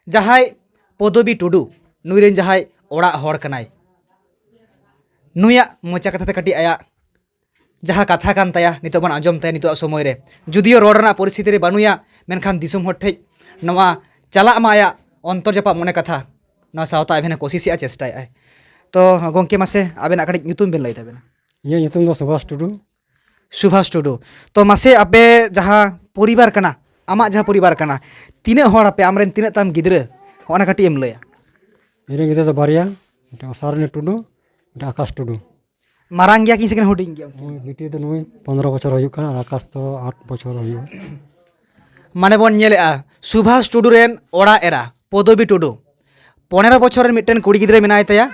ᱡᱟᱦᱟᱸᱭ ᱯᱚᱫᱚᱵᱤ ᱴᱩᱰᱩ, ᱱᱩᱭ ᱨᱮᱱ ᱡᱟᱦᱟᱸᱭ ᱚᱲᱟᱜ ᱦᱚᱲ ᱠᱟᱱᱟᱭ, ᱱᱩᱭᱟᱜ ᱢᱚᱪᱟ ᱠᱟᱛᱷᱟ ᱛᱮ ᱠᱟᱹᱴᱤᱡ ᱟᱭᱟᱜ ᱡᱟᱦᱟᱸ ᱠᱟᱛᱷᱟ ᱠᱟᱱ ᱛᱟᱭᱟ, ᱱᱤᱛᱚᱜ ᱵᱚᱱ ᱟᱸᱡᱚᱢ ᱛᱟᱭᱟ ᱱᱤᱛᱚᱜ ᱥᱚᱢᱚᱭ ᱨᱮ᱾ ᱡᱩᱫᱤᱭᱳ ᱨᱚᱲ ᱨᱮᱱᱟᱜ ᱯᱚᱨᱤᱥᱛᱷᱤᱛᱤ ᱨᱮ ᱵᱟᱹᱱᱩᱭᱟ, ᱢᱮᱱᱠᱷᱟᱱ ᱫᱤᱥᱚᱢ ᱦᱚᱲ ᱴᱷᱮᱡ ᱱᱚᱣᱟ ᱪᱟᱞᱟᱜ ᱢᱟ ᱟᱭᱟᱜ ᱚᱱᱛᱚᱨ ᱡᱟᱯᱟᱜ ᱢᱚᱱᱮ ᱠᱟᱛᱷᱟ, ᱱᱚᱣᱟ ᱥᱟᱶᱛᱟ ᱮᱵᱷᱮᱱᱮ ᱠᱳᱥᱤᱥᱮᱜᱼᱟ, ᱪᱮᱥᱴᱟᱭᱮᱜᱼᱟᱭ᱾ ᱛᱚ ᱜᱚᱢᱠᱮ, ᱢᱟᱥᱮ ᱟᱵᱮᱱᱟᱜ ᱠᱟᱹᱴᱤᱡ ᱧᱩᱛᱩᱢ ᱵᱮᱱ ᱞᱟᱹᱭ ᱛᱟᱵᱮᱱᱟ᱾ ᱤᱧᱟᱹᱜ ᱧᱩᱛᱩᱢ ᱫᱚ ᱥᱩᱵᱷᱟᱥ ᱴᱩᱰᱩ᱾ ᱥᱩᱵᱷᱟᱥ ᱴᱩᱰᱩ, ᱛᱚ ᱢᱟᱥᱮ ᱟᱯᱮ ᱡᱟᱦᱟᱸ ᱯᱚᱨᱤᱵᱟᱨ ᱠᱟᱱᱟ, ᱟᱢᱟᱜ ᱡᱟᱦᱟᱸ ᱯᱚᱨᱤᱵᱟᱨ ᱠᱟᱱᱟ, ᱛᱤᱱᱟᱹᱜ ᱦᱚᱲ ᱟᱯᱮ, ᱟᱢᱨᱮᱱ ᱛᱤᱱᱟᱹᱜ ᱛᱟᱢ ᱜᱤᱫᱽᱨᱟᱹ, ᱦᱚᱸᱜᱼᱚ ᱱᱟ ᱠᱟᱹᱴᱤᱡ ᱮᱢ ᱞᱟᱹᱭᱟ? ᱤᱧ ᱨᱮᱱ ᱜᱤᱫᱽᱨᱟᱹ ᱫᱚ ᱵᱟᱨᱭᱟ, ᱢᱤᱫᱴᱟᱝ ᱥᱟᱨᱱᱤ ᱴᱩᱰᱩ, ᱢᱤᱫᱴᱟᱝ ᱟᱠᱟᱥ ᱴᱩᱰᱩ᱾ ᱢᱟᱨᱟᱝ ᱜᱮᱭᱟ ᱠᱤᱱ ᱥᱮ ᱠᱤᱱ ᱦᱩᱰᱤᱧ ᱜᱮᱭᱟ? ᱱᱩᱭ ᱵᱤᱴᱤ ᱫᱚ ᱱᱩᱭ ᱯᱚᱱᱨᱚ ᱵᱚᱪᱷᱚᱨ ᱦᱩᱭᱩᱜ ᱠᱟᱱᱟ ᱟᱨ ᱟᱠᱟᱥ ᱫᱚ ᱟᱴ ᱵᱚᱪᱷᱚᱨ ᱦᱩᱭᱩᱜᱼᱟ᱾ ᱢᱟᱱᱮ ᱵᱚᱱ ᱧᱮᱞᱮᱜᱼᱟ, ᱥᱩᱵᱷᱟᱥ ᱴᱩᱰᱩ ᱨᱮᱱ ᱚᱲᱟᱜ ᱮᱨᱟ ᱯᱚᱫᱚᱵᱤ ᱴᱩᱰᱩ, ᱯᱚᱱᱮᱨᱚ ᱵᱚᱪᱷᱚᱨ ᱨᱮᱱ ᱢᱤᱫᱴᱮᱱ ᱠᱩᱲᱤ ᱜᱤᱫᱽᱨᱟᱹ ᱢᱮᱱᱟᱭ ᱛᱟᱭᱟ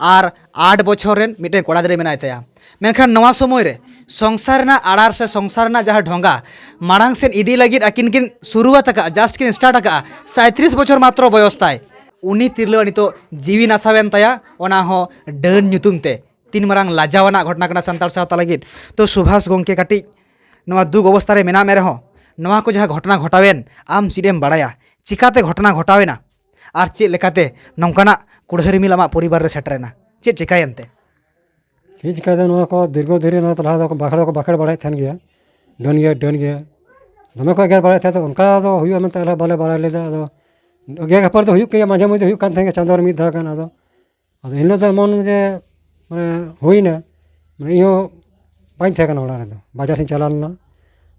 ᱟᱨ ᱟᱴ ᱵᱚᱪᱷᱚᱨ ᱨᱮᱱ ᱢᱤᱫᱴᱮᱱ ᱠᱚᱲᱟ ᱜᱤᱫᱽᱨᱟᱹ ᱢᱮᱱᱟᱭ ᱛᱟᱭᱟ᱾ ᱢᱮᱱᱠᱷᱟᱱ ᱱᱚᱣᱟ ᱥᱚᱢᱚᱭ ᱨᱮ ᱥᱚᱝᱥᱟᱨ ᱨᱮᱱᱟᱜ ᱟᱲᱟᱨ ᱥᱮ ᱥᱚᱝᱥᱟᱨ ᱨᱮᱱᱟᱜ ᱡᱟᱦᱟᱸ ᱰᱷᱚᱸᱜᱟ ᱢᱟᱲᱟᱝ ᱥᱮᱫ ᱤᱫᱤ ᱞᱟᱹᱜᱤᱫ ᱟᱹᱠᱤᱱ ᱠᱤᱱ ᱥᱩᱨᱩᱣᱟᱛ ᱟᱠᱟᱫᱼᱟ, ᱡᱟᱥᱴ ᱠᱤᱱ ᱥᱴᱟᱨᱴ ᱟᱠᱟᱫᱼᱟ, ᱥᱟᱸᱭᱛᱨᱤᱥ ᱵᱚᱪᱷᱚᱨ ᱢᱟᱛᱨᱚ ᱵᱚᱭᱚᱥ ᱛᱟᱭ᱾ ᱩᱱᱤ ᱛᱤᱨᱞᱟᱹ ᱱᱤᱛᱚᱜ ᱡᱤᱣᱤ ᱱᱟᱥᱟᱣᱮᱱ ᱛᱟᱭᱟ, ᱚᱱᱟ ᱦᱚᱸ ᱰᱟᱹᱱ ᱧᱩᱛᱩᱢ ᱛᱮ᱾ ᱛᱤᱱ ᱢᱟᱨᱟᱝ ᱞᱟᱡᱟᱣ ᱟᱱᱟᱜ ᱜᱷᱚᱴᱚᱱᱟ ᱠᱟᱱᱟ ᱥᱟᱱᱛᱟᱲ ᱥᱟᱶᱛᱟ ᱞᱟᱹᱜᱤᱫ᱾ ᱛᱚ ᱥᱩᱵᱷᱟᱥ ᱜᱚᱢᱠᱮ, ᱠᱟᱹᱴᱤᱡ ᱱᱚᱣᱟ ᱫᱩᱠ ᱚᱵᱚᱥᱛᱟ ᱨᱮ ᱢᱮᱱᱟᱜ ᱢᱮ ᱨᱮᱦᱚᱸ, ᱱᱚᱣᱟ ᱠᱚ ᱡᱟᱦᱟᱸ ᱜᱷᱚᱴᱚᱱᱟ ᱜᱷᱚᱴᱟᱣᱮᱱ, ᱟᱢ ᱪᱮᱫ ᱮᱢ ᱵᱟᱲᱟᱭᱟ? ᱪᱤᱠᱟᱛᱮ ᱜᱷᱚᱴᱚᱱᱟ ᱜᱷᱚᱴᱟᱣᱮᱱᱟ ᱟᱨ ᱪᱮᱫ ᱞᱮᱠᱟᱛᱮ ᱱᱚᱝᱠᱟᱱᱟᱜ ᱠᱩᱲᱦᱟᱹ ᱨᱤᱢᱤᱞ ᱟᱢᱟᱜ ᱯᱚᱨᱤᱵᱟᱨ ᱨᱮ ᱥᱮᱴᱮᱨᱮᱱᱟ? ᱪᱮᱫ ᱪᱤᱠᱟᱭᱮᱱ ᱛᱮ? ᱪᱮᱫ ᱪᱤᱠᱟᱹᱭᱮᱫᱟ? ᱱᱚᱣᱟ ᱠᱚ ᱫᱤᱨᱜᱷᱚ ᱫᱤᱱ ᱨᱮ ᱱᱚᱣᱟ ᱛᱟᱞᱟ ᱫᱚ ᱵᱟᱠᱷᱮᱲ ᱫᱚᱠᱚ ᱵᱟᱠᱷᱮᱲ ᱵᱟᱲᱟᱭᱮᱫ ᱛᱟᱦᱮᱱ ᱜᱮᱭᱟ, "ᱰᱟᱹᱱ ᱜᱮᱭᱟ, ᱰᱟᱹᱱ ᱜᱮᱭᱟ", ᱫᱚᱢᱮ ᱠᱚ ᱮᱜᱮᱨ ᱵᱟᱲᱟᱭᱮᱫ ᱛᱟᱦᱮᱸᱫ᱾ ᱚᱱᱠᱟ ᱫᱚ ᱦᱩᱭᱩᱜᱼᱟ ᱢᱮᱱᱛᱮ ᱟᱞᱮ ᱵᱟᱞᱮ ᱵᱟᱲᱟᱭ ᱞᱮᱫᱟ᱾ ᱟᱫᱚ ᱮᱜᱮᱨ ᱠᱷᱟᱹᱯᱟᱹᱨ ᱫᱚ ᱦᱩᱭᱩᱜ ᱜᱮᱭᱟ, ᱢᱟᱡᱷᱮ ᱢᱚᱫᱽᱫᱷᱮ ᱦᱩᱭᱩᱜ ᱠᱟᱱ ᱛᱟᱦᱮᱸᱫ ᱜᱮᱭᱟ, ᱪᱟᱸᱫᱳ ᱨᱮ ᱢᱤᱫ ᱫᱷᱟᱣ ᱜᱟᱱ᱾ ᱟᱫᱚ ᱟᱫᱚ ᱮᱱᱦᱤᱞᱳᱜ ᱫᱚ ᱮᱢᱚᱱ ᱡᱮ, ᱢᱟᱱᱮ, ᱦᱩᱭᱱᱟ, ᱢᱟᱱᱮ, ᱤᱧᱦᱚᱸ ᱵᱟᱹᱧ ᱛᱟᱦᱮᱸ ᱠᱟᱱᱟ ᱚᱲᱟᱜ ᱨᱮᱫᱚ, ᱵᱟᱡᱟᱨ ᱥᱮᱫ ᱤᱧ ᱪᱟᱞᱟᱣ ᱞᱮᱱᱟ᱾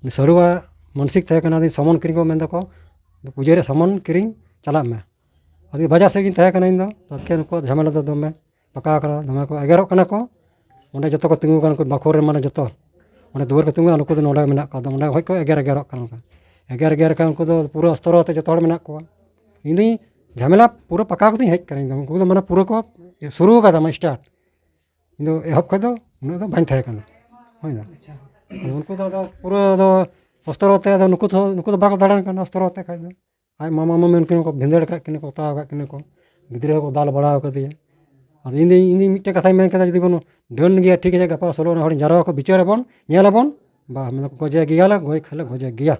ᱩᱱᱤ ᱥᱟᱹᱨᱩᱣᱟᱜ ᱢᱟᱱᱥᱤᱠ ᱛᱟᱦᱮᱸ ᱠᱟᱱᱟ, ᱟᱫᱚ ᱥᱟᱢᱟᱱ ᱠᱤᱨᱤᱧ ᱠᱚ ᱢᱮᱱ ᱫᱟᱠᱚ, "ᱯᱩᱡᱟᱹ ᱨᱮ ᱥᱟᱢᱟᱱ ᱠᱤᱨᱤᱧ ᱪᱟᱞᱟᱜ ᱢᱮ᱾" ᱟᱫᱚ ᱵᱟᱡᱟᱨ ᱥᱮᱫ ᱜᱤᱧ ᱛᱟᱦᱮᱸ ᱠᱟᱱᱟ ᱤᱧ ᱫᱚ, ᱛᱟᱛᱠᱮ ᱱᱩᱠᱩᱣᱟᱜ ᱡᱷᱟᱢᱮᱞᱟ ᱫᱚ ᱫᱚᱢᱮ ᱯᱟᱠᱟ ᱠᱟᱱᱟ, ᱫᱚᱢᱮ ᱠᱚ ᱮᱜᱮᱨᱚᱜ ᱠᱟᱱᱟ ᱠᱚ᱾ ᱚᱸᱰᱮ ᱡᱚᱛᱚ ᱠᱚ ᱛᱤᱸᱜᱩ ᱠᱟᱱᱟ, ᱩᱱᱠᱩ ᱵᱟᱠᱷᱳᱞ ᱨᱮ, ᱢᱟᱱᱮ, ᱡᱚᱛᱚ ᱚᱸᱰᱮ ᱫᱩᱣᱟᱹᱨ ᱠᱚ ᱛᱤᱸᱜᱩ, ᱱᱩᱠᱩ ᱫᱚ ᱱᱚᱰᱮ ᱢᱮᱱᱟᱜ ᱠᱚᱣᱟ, ᱟᱫᱚ ᱚᱸᱰᱮ ᱠᱷᱚᱡ ᱠᱚ ᱮᱜᱮᱨ ᱮᱜᱮᱨᱚᱜ ᱠᱟᱱᱟ᱾ ᱚᱱᱠᱟ ᱮᱜᱮᱨ ᱮᱜᱮᱨ ᱠᱟᱱ ᱩᱱᱠᱩ ᱫᱚ ᱯᱩᱨᱟᱹ ᱚᱥᱛᱨᱚ ᱟᱛᱮ ᱡᱚᱛᱚ ᱦᱚᱲ ᱢᱮᱱᱟᱜ ᱠᱚᱣᱟ᱾ ᱤᱧ ᱫᱚᱧ ᱡᱷᱟᱢᱮᱞᱟ ᱯᱩᱨᱟᱹ ᱯᱟᱠᱟᱣ ᱠᱟᱛᱮᱧ ᱦᱮᱡ ᱠᱟᱱᱟ᱾ ᱤᱧ ᱫᱚ ᱩᱱᱠᱩ ᱫᱚ, ᱢᱟᱱᱮ, ᱯᱩᱨᱟᱹ ᱠᱚ ᱥᱩᱨᱩ ᱠᱟᱫᱟ, ᱢᱟᱱᱮ, ᱥᱴᱟᱨᱴ᱾ ᱤᱧ ᱫᱚ ᱮᱦᱚᱵ ᱠᱷᱚᱡ ᱫᱚ ᱩᱱᱟᱹᱜ ᱫᱚ ᱵᱟᱹᱧ ᱛᱟᱦᱮᱸ ᱠᱟᱱᱟ᱾ ᱦᱳᱭ ᱫᱟ᱾ ᱟᱪᱪᱷᱟ᱾ ᱟᱫᱚ ᱩᱱᱠᱩ ᱫᱚ ᱟᱫᱚ ᱯᱩᱨᱟᱹ ᱟᱫᱚ ᱚᱥᱛᱨᱚ ᱟᱛᱮ, ᱟᱫᱚ ᱱᱩᱠᱩ ᱫᱚ, ᱱᱩᱠᱩ ᱫᱚ ᱵᱟᱠᱚ ᱫᱟᱬᱟᱱ ᱠᱟᱱᱟ ᱚᱥᱛᱨᱚ ᱟᱛᱮ ᱠᱷᱟᱡ ᱫᱚ᱾ ᱟᱡ ᱢᱟᱢᱟ ᱢᱟᱢᱤ ᱩᱱᱠᱤᱱ ᱠᱚ ᱵᱷᱤᱸᱫᱟᱹᱲ ᱠᱟᱜ ᱠᱤᱱᱟ ᱠᱚ, ᱚᱛᱟᱣ ᱠᱟᱜ ᱠᱤᱱᱟ ᱠᱚ, ᱜᱤᱫᱽᱨᱟᱹ ᱦᱚᱸᱠᱚ ᱫᱟᱞ ᱵᱟᱲᱟ ᱠᱟᱫᱮᱭᱟ᱾ ᱟᱫᱚ ᱤᱧ ᱫᱚ, ᱤᱧ ᱫᱚ ᱢᱤᱫᱴᱮᱱ ᱠᱟᱛᱷᱟᱧ ᱢᱮᱱ ᱠᱮᱫᱟ, ᱡᱩᱫᱤ ᱵᱚᱱ ᱰᱟᱹᱱ ᱜᱮᱭᱟ, ᱴᱷᱤᱠ ᱟᱪᱷᱮ, ᱜᱟᱯᱟ ᱥᱳᱞᱳ ᱟᱱᱟ ᱦᱚᱲᱤᱧ ᱡᱟᱨᱣᱟ ᱠᱚ, ᱵᱤᱪᱟᱹᱨ ᱟᱵᱚᱱ, ᱧᱮᱞ ᱟᱵᱚᱱ, ᱵᱟ, ᱢᱮᱱ ᱫᱚᱠᱚ ᱜᱚᱡᱮ ᱜᱮᱭᱟ ᱞᱮ, ᱜᱚᱡ ᱠᱷᱟᱱ ᱞᱮ ᱜᱚᱡᱮ ᱜᱮᱭᱟ᱾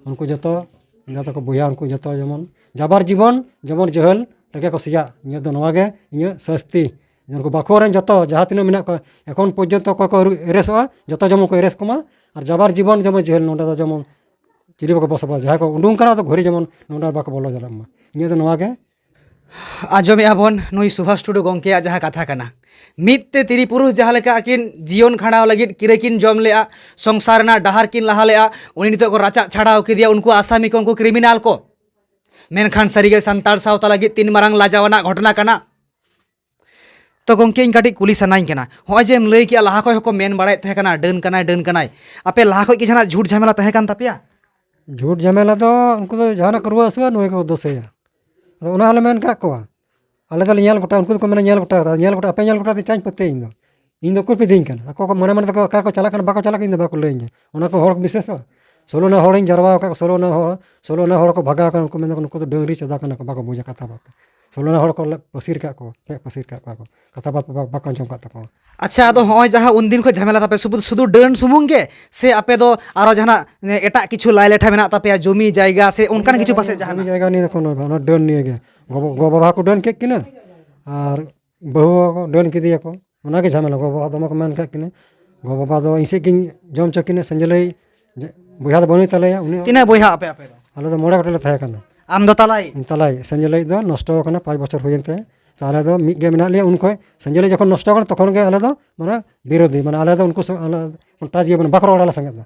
ᱩᱱᱠᱩ ᱡᱚᱛᱚ, ᱡᱚᱛᱚ ᱠᱚ ᱵᱚᱭᱦᱟ, ᱩᱱᱠᱩ ᱡᱚᱛᱚ ᱡᱮᱢᱚᱱ ᱡᱟᱵᱟᱨ ᱡᱤᱵᱚᱱ ᱡᱮᱢᱚᱱ ᱡᱮᱦᱮᱞ ᱨᱮᱜᱮ ᱠᱚ ᱥᱮᱭᱟᱜ᱾ ᱤᱧᱟᱹᱜ ᱫᱚ ᱱᱚᱣᱟ ᱜᱮ ᱤᱧᱟᱹᱜ ᱥᱟᱹᱥᱛᱤ᱾ ᱩᱱᱠᱩ ᱵᱟᱠᱷᱳᱞ ᱨᱮᱱ ᱡᱚᱛᱚ ᱡᱟᱦᱟᱸ ᱛᱤᱱᱟᱹᱜ ᱢᱮᱱᱟᱜ ᱠᱚᱣᱟ, ᱮᱠᱷᱚᱱ ᱯᱚᱨᱡᱚᱱᱛᱚ ᱚᱠᱚᱭ ᱠᱚ ᱟᱹᱣᱨᱤ ᱮᱨᱮᱥᱚᱜᱼᱟ, ᱡᱚᱛᱚ ᱡᱮᱢᱚᱱ ᱠᱚ ᱮᱨᱮᱥ ᱠᱚᱢᱟ᱾ ᱟᱨ ᱡᱟᱵᱟᱨ ᱡᱤᱵᱚᱱ ᱡᱮᱢᱚᱱ ᱡᱮᱦᱮᱞ, ᱱᱚᱸᱰᱮ ᱫᱚ ᱡᱮᱢᱚᱱ ᱪᱤᱞᱤ ᱵᱟᱠᱚ ᱵᱚᱥᱚᱵᱟᱥ, ᱡᱟᱦᱟᱸᱭ ᱠᱚ ᱩᱰᱩᱝ ᱠᱟᱱᱟ, ᱟᱫᱚ ᱜᱷᱩᱨᱤ ᱡᱮᱢᱚᱱ ᱱᱚᱸᱰᱮ ᱵᱟᱠᱚ ᱵᱚᱞᱚ ᱫᱟᱲᱮᱭᱟᱜ ᱢᱟ᱾ ᱤᱧᱟᱹᱜ ᱫᱚ ᱱᱚᱣᱟ ᱜᱮ᱾ ᱟᱸᱡᱚᱢᱮᱜᱼᱟ ᱵᱚᱱ ᱱᱩᱭ ᱥᱩᱵᱷᱟᱥ ᱴᱩᱰᱩ ᱜᱚᱢᱠᱮᱭᱟᱜ ᱡᱟᱦᱟᱸ ᱠᱟᱛᱷᱟ ᱠᱟᱱᱟ, ᱢᱤᱫ ᱛᱮ ᱛᱤᱨᱤ ᱯᱩᱨᱩᱥ ᱡᱟᱦᱟᱸ ᱞᱮᱠᱟ ᱟᱹᱠᱤᱱ ᱡᱤᱭᱚᱱ ᱠᱷᱟᱸᱰᱟᱣ ᱞᱟᱹᱜᱤᱫ ᱠᱤᱨᱟᱹ ᱠᱤᱱ ᱡᱚᱢ ᱞᱮᱜᱼᱟ, ᱥᱚᱝᱥᱟᱨ ᱨᱮᱱᱟᱜ ᱰᱟᱦᱟᱨ ᱠᱤᱱ ᱞᱟᱦᱟ ᱞᱮᱜᱼᱟ, ᱩᱱᱤ ᱱᱤᱛᱚᱜ ᱠᱚ ᱨᱟᱪᱟᱜ ᱪᱷᱟᱰᱟᱣ ᱠᱮᱫᱮᱭᱟ ᱩᱱᱠᱩ ᱟᱥᱟᱢᱤ ᱠᱚ, ᱩᱱᱠᱩ ᱠᱨᱤᱢᱤᱱᱟᱞ ᱠᱚ᱾ ᱢᱮᱱᱠᱷᱟᱱ ᱥᱟᱹᱨᱤᱜᱮ ᱥᱟᱱᱛᱟᱲ ᱥᱟᱶᱛᱟ ᱞᱟᱹᱜᱤᱫ ᱛᱤᱱ ᱢᱟᱨᱟᱝ ᱞᱟᱡᱟᱣ ᱟᱱᱟᱜ ᱜᱷᱚᱴᱚᱱᱟ ᱠᱟᱱᱟ᱾ ᱛᱚ ᱜᱚᱢᱠᱮ, ᱤᱧ ᱠᱟᱹᱴᱤᱡ ᱠᱩᱞᱤ ᱥᱟᱱᱟᱧ ᱠᱟᱱᱟ, ᱱᱚᱜᱼᱚᱭ ᱡᱮᱢ ᱞᱟᱹᱭ ᱠᱮᱜᱼᱟ ᱞᱟᱦᱟ ᱠᱷᱚᱱ ᱦᱚᱸᱠᱚ ᱢᱮᱱ ᱵᱟᱲᱟᱭᱮᱫ ᱛᱟᱦᱮᱸ ᱠᱟᱱᱟ ᱰᱟᱹᱱ ᱠᱟᱱᱟᱭ, ᱰᱟᱹᱱ ᱠᱟᱱᱟᱭ, ᱟᱯᱮ ᱞᱟᱦᱟ ᱠᱷᱚᱱ ᱜᱮ ᱡᱟᱦᱟᱱᱟᱜ ᱡᱷᱩᱴ ᱡᱷᱟᱢᱮᱞᱟ ᱛᱟᱦᱮᱸ ᱠᱟᱱ ᱛᱟᱯᱮᱭᱟ? ᱡᱷᱩᱴ ᱡᱷᱟᱢᱮᱞᱟ ᱫᱚ ᱩᱱᱠᱩ ᱫᱚ ᱡᱟᱦᱟᱱᱟᱜ ᱠᱚ ᱨᱩᱣᱟᱹ ᱦᱟᱹᱥᱩᱜᱼᱟ, ᱱᱩᱭ ᱜᱮᱠᱚ ᱫᱳᱥᱮᱭᱟ᱾ ᱟᱫᱚ ᱚᱱᱟ ᱦᱚᱸᱞᱮ ᱢᱮᱱ ᱠᱟᱜ ᱠᱚᱣᱟ, ᱟᱞᱮ ᱫᱚᱞᱮ ᱧᱮᱞ ᱜᱚᱴᱟ, ᱩᱱᱠᱩ ᱫᱚᱠᱚ ᱢᱮᱱᱟ ᱧᱮᱞ ᱜᱚᱴᱟ ᱠᱟᱫᱟ, ᱧᱮᱞ ᱜᱚᱴᱟ, ᱟᱯᱮ ᱧᱮᱞ ᱜᱚᱴᱟ ᱫᱚ ᱪᱟᱧ ᱯᱟᱹᱛᱭᱟᱹ ᱤᱧ ᱫᱚ᱾ ᱤᱧ ᱫᱚ ᱩᱠᱩᱨ ᱯᱮ ᱤᱫᱤᱧ ᱠᱟᱱᱟ? ᱟᱠᱚ ᱠᱚ ᱢᱚᱱᱮ ᱢᱚᱱᱮ ᱛᱮᱠᱚ ᱚᱠᱟ ᱨᱮᱠᱚ ᱪᱟᱞᱟᱜ ᱠᱟᱱᱟ, ᱵᱟᱠᱚ ᱪᱟᱞᱟᱜ ᱠᱟᱱᱟ, ᱤᱧ ᱫᱚ ᱵᱟᱠᱚ ᱞᱟᱹᱭᱟᱹᱧᱟ᱾ ᱚᱱᱟ ᱠᱚ ᱦᱚᱲ ᱵᱤᱥᱮᱥᱚᱜᱼᱟ᱾ ᱥᱳᱞᱳ ᱟᱱᱟ ᱦᱚᱲᱤᱧ ᱡᱟᱨᱣᱟ ᱟᱠᱟᱫ ᱠᱚᱣᱟ, ᱥᱳᱞᱳ ᱟᱱᱟ ᱦᱚᱲ, ᱥᱳᱞᱳ ᱟᱱᱟ ᱦᱚᱲ ᱠᱚ ᱵᱷᱟᱜᱟᱣ ᱠᱟᱱᱟ, ᱩᱱᱠᱩ ᱢᱮᱱᱫᱟ ᱱᱩᱠᱩ ᱫᱚ ᱰᱟᱹᱝᱨᱤ ᱪᱟᱸᱫᱟ ᱠᱟᱱᱟ ᱠᱚ, ᱵᱟᱠᱚ ᱵᱩᱡᱟ ᱠᱟᱛᱷᱟ ᱵᱟᱨᱛᱟ᱾ ᱥᱳᱞᱳ ᱟᱱᱟ ᱦᱚᱲ ᱠᱚ ᱞᱮ ᱯᱟᱹᱥᱤᱨ ᱠᱟᱜ ᱠᱚᱣᱟ, ᱯᱷᱮᱸᱠ ᱯᱟᱹᱥᱤᱨ ᱠᱟᱜ ᱠᱚᱣᱟ ᱠᱚ, ᱠᱟᱛᱷᱟ ᱵᱟᱨᱛᱟ ᱵᱟ-, ᱵᱟᱠᱚ ᱟᱸᱡᱚᱢ ᱠᱟᱜ ᱛᱟᱠᱚᱣᱟ᱾ ᱟᱪᱪᱷᱟ, ᱟᱫᱚ ᱦᱚᱸᱜᱼᱚᱭ ᱡᱟᱦᱟᱸ ᱩᱱᱫᱤᱱ ᱠᱷᱚᱱ ᱡᱷᱟᱢᱮᱞᱟ ᱛᱟᱯᱮ, ᱥᱩᱫᱷᱩ, ᱥᱩᱫᱷᱩ ᱰᱟᱹᱱ ᱥᱩᱢᱩᱝ ᱜᱮ, ᱥᱮ ᱟᱯᱮ ᱫᱚ ᱟᱨᱚ ᱡᱟᱦᱟᱱᱟᱜ, ᱮ, ᱮᱴᱟᱜ ᱠᱤᱪᱷᱩ ᱞᱟᱭ ᱞᱮᱴᱷᱟ ᱢᱮᱱᱟᱜ ᱛᱟᱯᱮᱭᱟ, ᱡᱚᱢᱤ ᱡᱟᱭᱜᱟ ᱥᱮ ᱚᱱᱠᱟᱱ ᱠᱤᱪᱷᱩ ᱯᱟᱥᱮᱡ ᱡᱟᱦᱟᱱᱟᱜ? ᱡᱚᱢᱤ ᱡᱟᱭᱜᱟ ᱱᱤᱭᱮ ᱫᱚ ᱠᱳᱱᱳ ᱵᱟᱝ, ᱚᱱᱟ ᱰᱟᱹᱱ ᱱᱤᱭᱮ ᱜᱮ᱾ ᱜᱚ-, ᱜᱚ-ᱵᱟᱵᱟ ᱠᱚ ᱰᱟᱹᱱ ᱠᱮᱫ ᱠᱤᱱᱟᱹ, ᱟᱨ ᱵᱟᱹᱦᱩ ᱦᱚᱸ ᱰᱟᱹᱱ ᱠᱮᱫᱮᱭᱟᱠᱚ᱾ ᱚᱱᱟᱜᱮ ᱡᱷᱟᱢᱮᱞᱟ, ᱜᱚ-ᱵᱟᱵᱟ ᱫᱚᱢᱮ ᱠᱚ ᱢᱮᱱ ᱠᱟᱜ ᱠᱤᱱᱟᱹ, ᱜᱚ-ᱵᱟᱵᱟ ᱫᱚ ᱤᱧ ᱥᱮᱫ ᱜᱤᱧ ᱡᱚᱢ ᱦᱚᱪᱚ ᱠᱤᱱᱟᱹ᱾ ᱥᱮᱸᱜᱮᱞᱟᱹᱭ ᱡᱮ ᱵᱚᱭᱦᱟ ᱫᱚ ᱵᱟᱹᱱᱩᱭ ᱛᱟᱞᱮᱭᱟ, ᱩᱱᱤ ᱛᱤᱱᱟᱹᱜ ᱵᱚᱭᱦᱟ ᱟᱯᱮ, ᱟᱯᱮ ᱫᱚ? ᱟᱞᱮ ᱫᱚ ᱢᱚᱬᱮ ᱜᱚᱴᱮᱡ ᱞᱮ ᱛᱟᱦᱮᱸ ᱠᱟᱱᱟ᱾ ᱟᱢ ᱫᱚ ᱛᱟᱞᱟᱭᱤᱡ? ᱛᱟᱞᱟᱭᱤᱡ᱾ ᱥᱮᱸᱜᱮᱞᱟᱹᱭ ᱫᱚ ᱱᱚᱥᱴᱚ ᱟᱠᱟᱱᱟ, ᱯᱟᱸᱪ ᱵᱚᱪᱷᱚᱨ ᱦᱩᱭᱮᱱ ᱛᱟᱭᱟ᱾ ᱛᱟᱦᱞᱮ ᱫᱚ ᱢᱤᱫ ᱜᱮ ᱢᱮᱱᱟᱜ ᱞᱮᱭᱟ ᱩᱱ ᱠᱷᱚᱱ᱾ ᱥᱮᱸᱜᱮᱞᱟᱹᱭ ᱡᱚᱠᱷᱚᱱ ᱱᱚᱥᱴᱚ ᱟᱠᱟᱱᱟ, ᱛᱚᱠᱷᱚᱱ ᱜᱮ ᱟᱞᱮ ᱫᱚ ᱢᱟᱱᱮ ᱵᱤᱨᱳᱫᱷᱤ, ᱢᱟᱱᱮ ᱟᱞᱮ ᱫᱚ ᱩᱱᱠᱩ ᱥᱚᱸᱜᱮ ᱟᱞᱮ ᱴᱟᱪ ᱜᱮ ᱵᱟᱹᱱᱩᱜ, ᱵᱟᱠᱚ ᱨᱚᱲᱟ ᱟᱞᱮ ᱥᱚᱸᱜᱮ ᱫᱚ᱾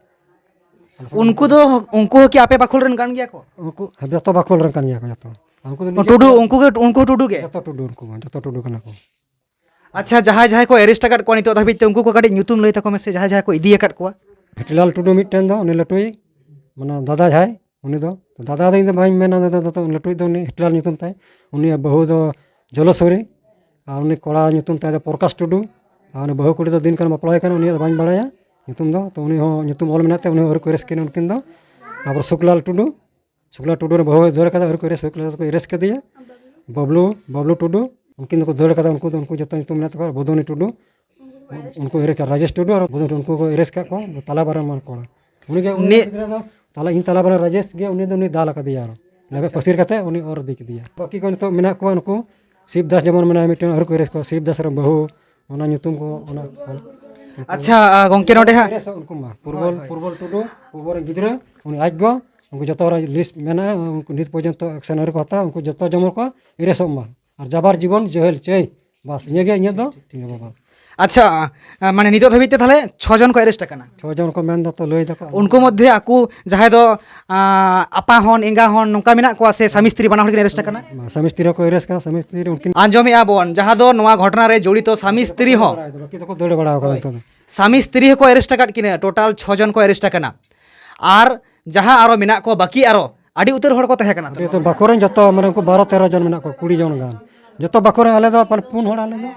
ᱩᱱᱠᱩ ᱫᱚ, ᱩᱱᱠᱩ ᱦᱚᱸ ᱠᱤ ᱟᱯᱮ ᱵᱟᱠᱷᱳᱞ ᱨᱮᱱ ᱠᱟᱱ ᱜᱮᱭᱟ ᱠᱚ? ᱩᱱᱠᱩ ᱡᱚᱛᱚ ᱵᱟᱠᱷᱳᱞ ᱨᱮᱱ ᱠᱟᱱ ᱜᱮᱭᱟ ᱠᱚ ᱡᱚᱛᱚ᱾ ᱩᱱᱠᱩ ᱫᱚ ᱚ, ᱱᱤᱡᱮ ᱴᱩᱰᱩ, ᱠᱚ ᱩᱱᱠᱩ ᱜᱮ, ᱩᱱᱠᱩ ᱦᱚᱸ ᱴᱩᱰᱩ ᱜᱮ? ᱡᱚᱛᱚ ᱴᱩᱰᱩ, ᱩᱱᱠᱩ ᱦᱚᱸ ᱡᱚᱛᱚ ᱴᱩᱰᱩ ᱠᱟᱱᱟ ᱠᱚ᱾ ᱟᱪᱪᱷᱟ, ᱡᱟᱦᱟᱸᱭ, ᱡᱟᱦᱟᱸᱭ ᱠᱚ ᱮᱨᱮᱥᱴ ᱟᱠᱟᱫ ᱠᱚᱣᱟ ᱱᱤᱛᱚᱜ ᱫᱷᱟᱹᱵᱤᱡ ᱛᱮ, ᱩᱱᱠᱩ ᱠᱚ ᱠᱟᱹᱴᱤᱡ ᱧᱩᱛᱩᱢ ᱞᱟᱹᱭ ᱛᱟᱠᱚ ᱢᱮᱥᱮ, ᱡᱟᱦᱟᱸᱭ, ᱡᱟᱦᱟᱸᱭ ᱠᱚ ᱤᱫᱤ ᱟᱠᱟᱫ ᱠᱚᱣᱟ? ᱦᱮᱴᱞᱟᱞ ᱴᱩᱰᱩ ᱢᱤᱫᱴᱮᱱ ᱫᱚ, ᱩᱱᱤ ᱞᱟᱹᱴᱩᱭᱤᱡ, ᱢᱟᱱᱮ ᱫᱟᱫᱟ ᱡᱟᱦᱟᱸᱭ, ᱩᱱᱤ ᱫᱚ, ᱫᱟᱫᱟ ᱫᱚ ᱤᱧ ᱫᱚ ᱵᱟᱹᱧ ᱢᱮᱱᱟ, ᱫᱟᱫᱟ ᱫᱚ, ᱞᱟᱹᱴᱩᱭᱤᱡ ᱫᱚ ᱩᱱᱤ ᱦᱮᱴᱞᱟᱞ ᱧᱩᱛᱩᱢ ᱛᱟᱭ, ᱩᱱᱤᱭᱟᱜ ᱵᱟᱹᱦᱩ ᱫᱚ ᱡᱚᱞᱚᱥᱚᱨᱤ, ᱟᱨ ᱩᱱᱤ ᱠᱚᱲᱟ ᱧᱩᱛᱩᱢ ᱛᱟᱭ ᱫᱚ ᱯᱨᱚᱠᱟᱥ ᱴᱩᱰᱩ, ᱟᱨ ᱩᱱᱤ ᱵᱟᱹᱦᱩ ᱠᱩᱲᱤ ᱫᱚ ᱫᱤᱱ ᱠᱟᱞᱚᱢ ᱵᱟᱯᱞᱟ ᱦᱩᱭ ᱠᱟᱱᱟ, ᱩᱱᱤᱭᱟᱜ ᱫᱚ ᱵᱟᱹᱧ ᱵᱟᱲᱟᱭᱟ ᱧᱩᱛᱩᱢ ᱫᱚ, ᱛᱚ ᱩᱱᱤ ᱦᱚᱸ ᱧᱩᱛᱩᱢ ᱚᱞ ᱢᱮᱱᱟᱜ ᱛᱟᱭ, ᱩᱱᱤ ᱦᱚᱸ ᱟᱹᱣᱨᱤ ᱠᱚ ᱮᱨᱮᱥᱴ ᱠᱤᱱᱟ ᱩᱱᱠᱤᱱ ᱫᱚ᱾ ᱛᱟᱨᱯᱚᱨ ᱥᱩᱠᱞᱟᱞ ᱴᱩᱰᱩ, ᱥᱩᱠᱞᱟ ᱴᱩᱰᱩ ᱨᱮᱱ ᱵᱟᱹᱦᱩ ᱫᱟᱹᱲ ᱠᱟᱫᱟ, ᱟᱹᱣᱨᱤ ᱠᱚ ᱮᱨᱮᱥ, ᱥᱩᱠᱞᱟ ᱫᱚᱠᱚ ᱮᱨᱮᱥ ᱠᱟᱫᱮᱭᱟ᱾ ᱵᱟᱵᱞᱩ, ᱵᱟᱵᱞᱩ ᱴᱩᱰᱩ, ᱩᱱᱠᱤᱱ ᱫᱚᱠᱚ ᱫᱟᱹᱲ ᱠᱟᱫᱟ, ᱩᱱᱠᱩ ᱫᱚ, ᱩᱱᱠᱩ ᱡᱚᱛᱚ ᱧᱩᱛᱩᱢ ᱢᱮᱱᱟᱜ ᱛᱟᱠᱚᱣᱟ, ᱵᱚᱫᱚᱱᱤ ᱴᱩᱰᱩ, ᱩᱱᱠᱩ ᱮᱨᱮᱥ ᱠᱟᱫᱟ, ᱨᱟᱡᱮᱥ ᱴᱩᱰᱩ ᱟᱨ ᱵᱚᱫᱚᱱᱤ ᱴᱩᱰᱩ, ᱩᱱᱠᱩ ᱠᱚ ᱮᱨᱮᱥ ᱠᱟᱫ ᱠᱚᱣᱟ, ᱛᱟᱞᱟ ᱵᱟᱨ ᱨᱮᱱ ᱢᱟᱱ ᱠᱚᱲᱟ᱾ ᱩᱱᱤ ᱜᱮ, ᱩᱱᱤ ᱱᱤ- ᱜᱤᱫᱽᱨᱟᱹ ᱫᱚ, ᱛᱟᱞᱟ, ᱤᱧ ᱛᱟᱞᱟ ᱵᱟᱨ ᱨᱮᱱ ᱨᱟᱡᱮᱥ ᱜᱮ, ᱩᱱᱤ ᱫᱚ, ᱩᱱᱤ ᱫᱟᱞ ᱟᱠᱟᱫᱮᱭᱟ ᱟᱨᱚ᱾ ᱞᱮᱵᱮᱫ ᱯᱟᱹᱥᱤᱨ ᱠᱟᱛᱮ ᱩᱱᱤ ᱚᱨ ᱤᱫᱤ ᱠᱮᱫᱮᱭᱟ᱾ ᱵᱟᱹᱠᱤ ᱠᱚ ᱱᱤᱛᱚᱜ ᱢᱮᱱᱟᱜ ᱠᱚᱣᱟ, ᱩᱱᱠᱩ ᱥᱤᱵ ᱫᱟᱥ ᱡᱮᱢᱚᱱ ᱢᱮᱱᱟᱭᱟ, ᱢᱤᱫᱴᱮᱱ ᱟᱹᱣᱨᱤ ᱠᱚ ᱮᱨᱮᱥ ᱠᱚᱣᱟ, ᱥᱤᱵ ᱫᱟᱥ ᱨᱮᱱ ᱵᱟᱹᱦᱩ, ᱚᱱᱟ ᱧᱩᱛᱩᱢ ᱠᱚ, ᱚᱱᱟ ᱟᱪᱪᱷᱟ, ᱟ, ᱜᱚᱝᱠᱮ, ᱱᱚᱰᱮ ᱦᱟᱸᱜ ᱮᱨᱮᱥᱚᱜ ᱩᱱᱠᱩ ᱢᱟ, ᱯᱩᱨᱵᱚᱞ, ᱦᱳᱭ, ᱦᱳᱭ᱾ ᱯᱩᱨᱵᱚᱞ ᱴᱩᱰᱩ, ᱯᱩᱨᱵᱚᱞ ᱨᱮᱱ ᱜᱤᱫᱽᱨᱟᱹ, ᱩᱱᱤ ᱟᱡ ᱜᱚ, ᱩᱱᱠᱩ ᱡᱚᱛᱚ ᱦᱚᱲᱟᱜ ᱞᱤᱥᱴ ᱢᱮᱱᱟᱜᱼᱟ, ᱩᱱᱠᱩ ᱱᱤᱛ ᱯᱚᱨᱡᱚᱱᱛᱚ ᱮᱠᱥᱮᱱ ᱟᱹᱣᱨᱤ ᱠᱚ ᱦᱟᱛᱟᱣᱟ, ᱩᱱᱠᱩ ᱡᱚᱛᱚ ᱡᱮᱢᱚᱱ ᱠᱚ ᱮᱨᱮᱥᱚᱜ ᱢᱟ᱾ ᱟᱨ ᱡᱟᱵᱟᱨ ᱡᱤᱵᱚᱱ ᱡᱮᱦᱮᱞ ᱪᱟᱹᱭ, ᱵᱟᱥ, ᱤᱱᱟᱹᱜᱮ ᱤᱧᱟᱹᱜ ᱫᱚ, ᱴᱷᱤᱠ, ᱴᱷᱤᱠ, ᱴᱷᱤᱠ᱾ ᱤᱱᱟᱹ ᱵᱟᱵᱟ᱾ ᱟᱪᱪᱷᱟ, ᱢᱟᱱᱮ ᱱᱤᱛᱚᱜ ᱫᱷᱟᱹᱵᱤᱡ ᱛᱮ ᱛᱟᱦᱚᱞᱮ ᱪᱷᱚ ᱡᱚᱱ ᱠᱚ ᱮᱨᱮᱥᱴ ᱟᱠᱟᱱᱟ᱾ ᱪᱷᱚ ᱡᱚᱱ ᱠᱚ ᱢᱮᱱ ᱫᱟᱛᱚ, ᱞᱟᱹᱭ ᱫᱟᱠᱚ᱾ ᱩᱱᱠᱩ ᱢᱚᱫᱽᱫᱷᱮ ᱟᱠᱚ ᱡᱟᱦᱟᱸᱭ ᱫᱚ ᱟᱯᱟ ᱦᱚᱱ, ᱮᱸᱜᱟ ᱦᱚᱱ, ᱱᱚᱝᱠᱟ ᱢᱮᱱᱟᱜ ᱠᱚᱣᱟ ᱥᱮ ᱥᱟᱢᱤ ᱥᱛᱨᱤ ᱵᱟᱱᱟ ᱦᱚᱲ ᱜᱮ ᱮᱨᱮᱥᱴ ᱟᱠᱟᱱᱟ? ᱥᱟᱢᱤ ᱥᱛᱨᱤ ᱦᱚᱸᱠᱚ ᱮᱨᱮᱥᱴ ᱠᱟᱱᱟ, ᱥᱟᱢᱤ ᱥᱛᱨᱤ ᱩᱱᱠᱤᱱ ᱟᱸᱡᱚᱢᱮᱫᱼᱟ ᱵᱚᱱ, ᱡᱟᱦᱟᱸ ᱫᱚ ᱱᱚᱣᱟ ᱜᱷᱚᱴᱚᱱᱟ ᱨᱮ ᱡᱚᱲᱤᱛᱚ ᱥᱟᱢᱤ ᱥᱛᱨᱤ ᱦᱚᱸ᱾ ᱵᱟᱹᱠᱤ ᱫᱚᱠᱚ ᱫᱟᱹᱲ ᱵᱟᱲᱟ ᱟᱠᱟᱫᱟ ᱱᱤᱛᱚᱜ ᱫᱚ᱾ ᱥᱟᱢᱤ ᱥᱛᱨᱤ ᱦᱚᱸᱠᱚ ᱮᱨᱮᱥᱴ ᱟᱠᱟᱫ ᱠᱤᱱᱟ, ᱴᱳᱴᱟᱞ ᱪᱷᱚ ᱡᱚᱱ ᱠᱚ ᱮᱨᱮᱥᱴ ᱟᱠᱟᱱᱟ᱾ ᱟᱨ ᱡᱟᱦᱟᱸ ᱟᱨᱚ ᱢᱮᱱᱟᱜ ᱠᱚᱣᱟ ᱵᱟᱹᱠᱤ ᱟᱨᱚ ᱟᱹᱰᱤ ᱩᱛᱟᱹᱨ ᱦᱚᱲ ᱠᱚ ᱛᱟᱦᱮᱸ ᱠᱟᱱᱟ᱾ ᱟᱹᱰᱤ ᱩᱛᱟᱹᱨ ᱵᱟᱠᱚ ᱨᱮᱱ ᱡᱚᱛᱚ ᱢᱟᱱᱮ ᱩᱱᱠᱩ ᱵᱟᱨᱚ ᱛᱮᱨᱚ ᱡᱚᱱ ᱢᱮᱱᱟᱜ ᱠᱚᱣᱟ, ᱠᱩᱲᱤ ᱡᱚᱱ ᱜᱟᱱ᱾ ᱡᱚᱛᱚ ᱵᱟᱠᱚ ᱨᱮᱱ ᱟᱞᱮ ᱫᱚ ᱯᱩᱱ ᱦᱚᱲ ᱟᱞᱮ ᱫᱚ᱾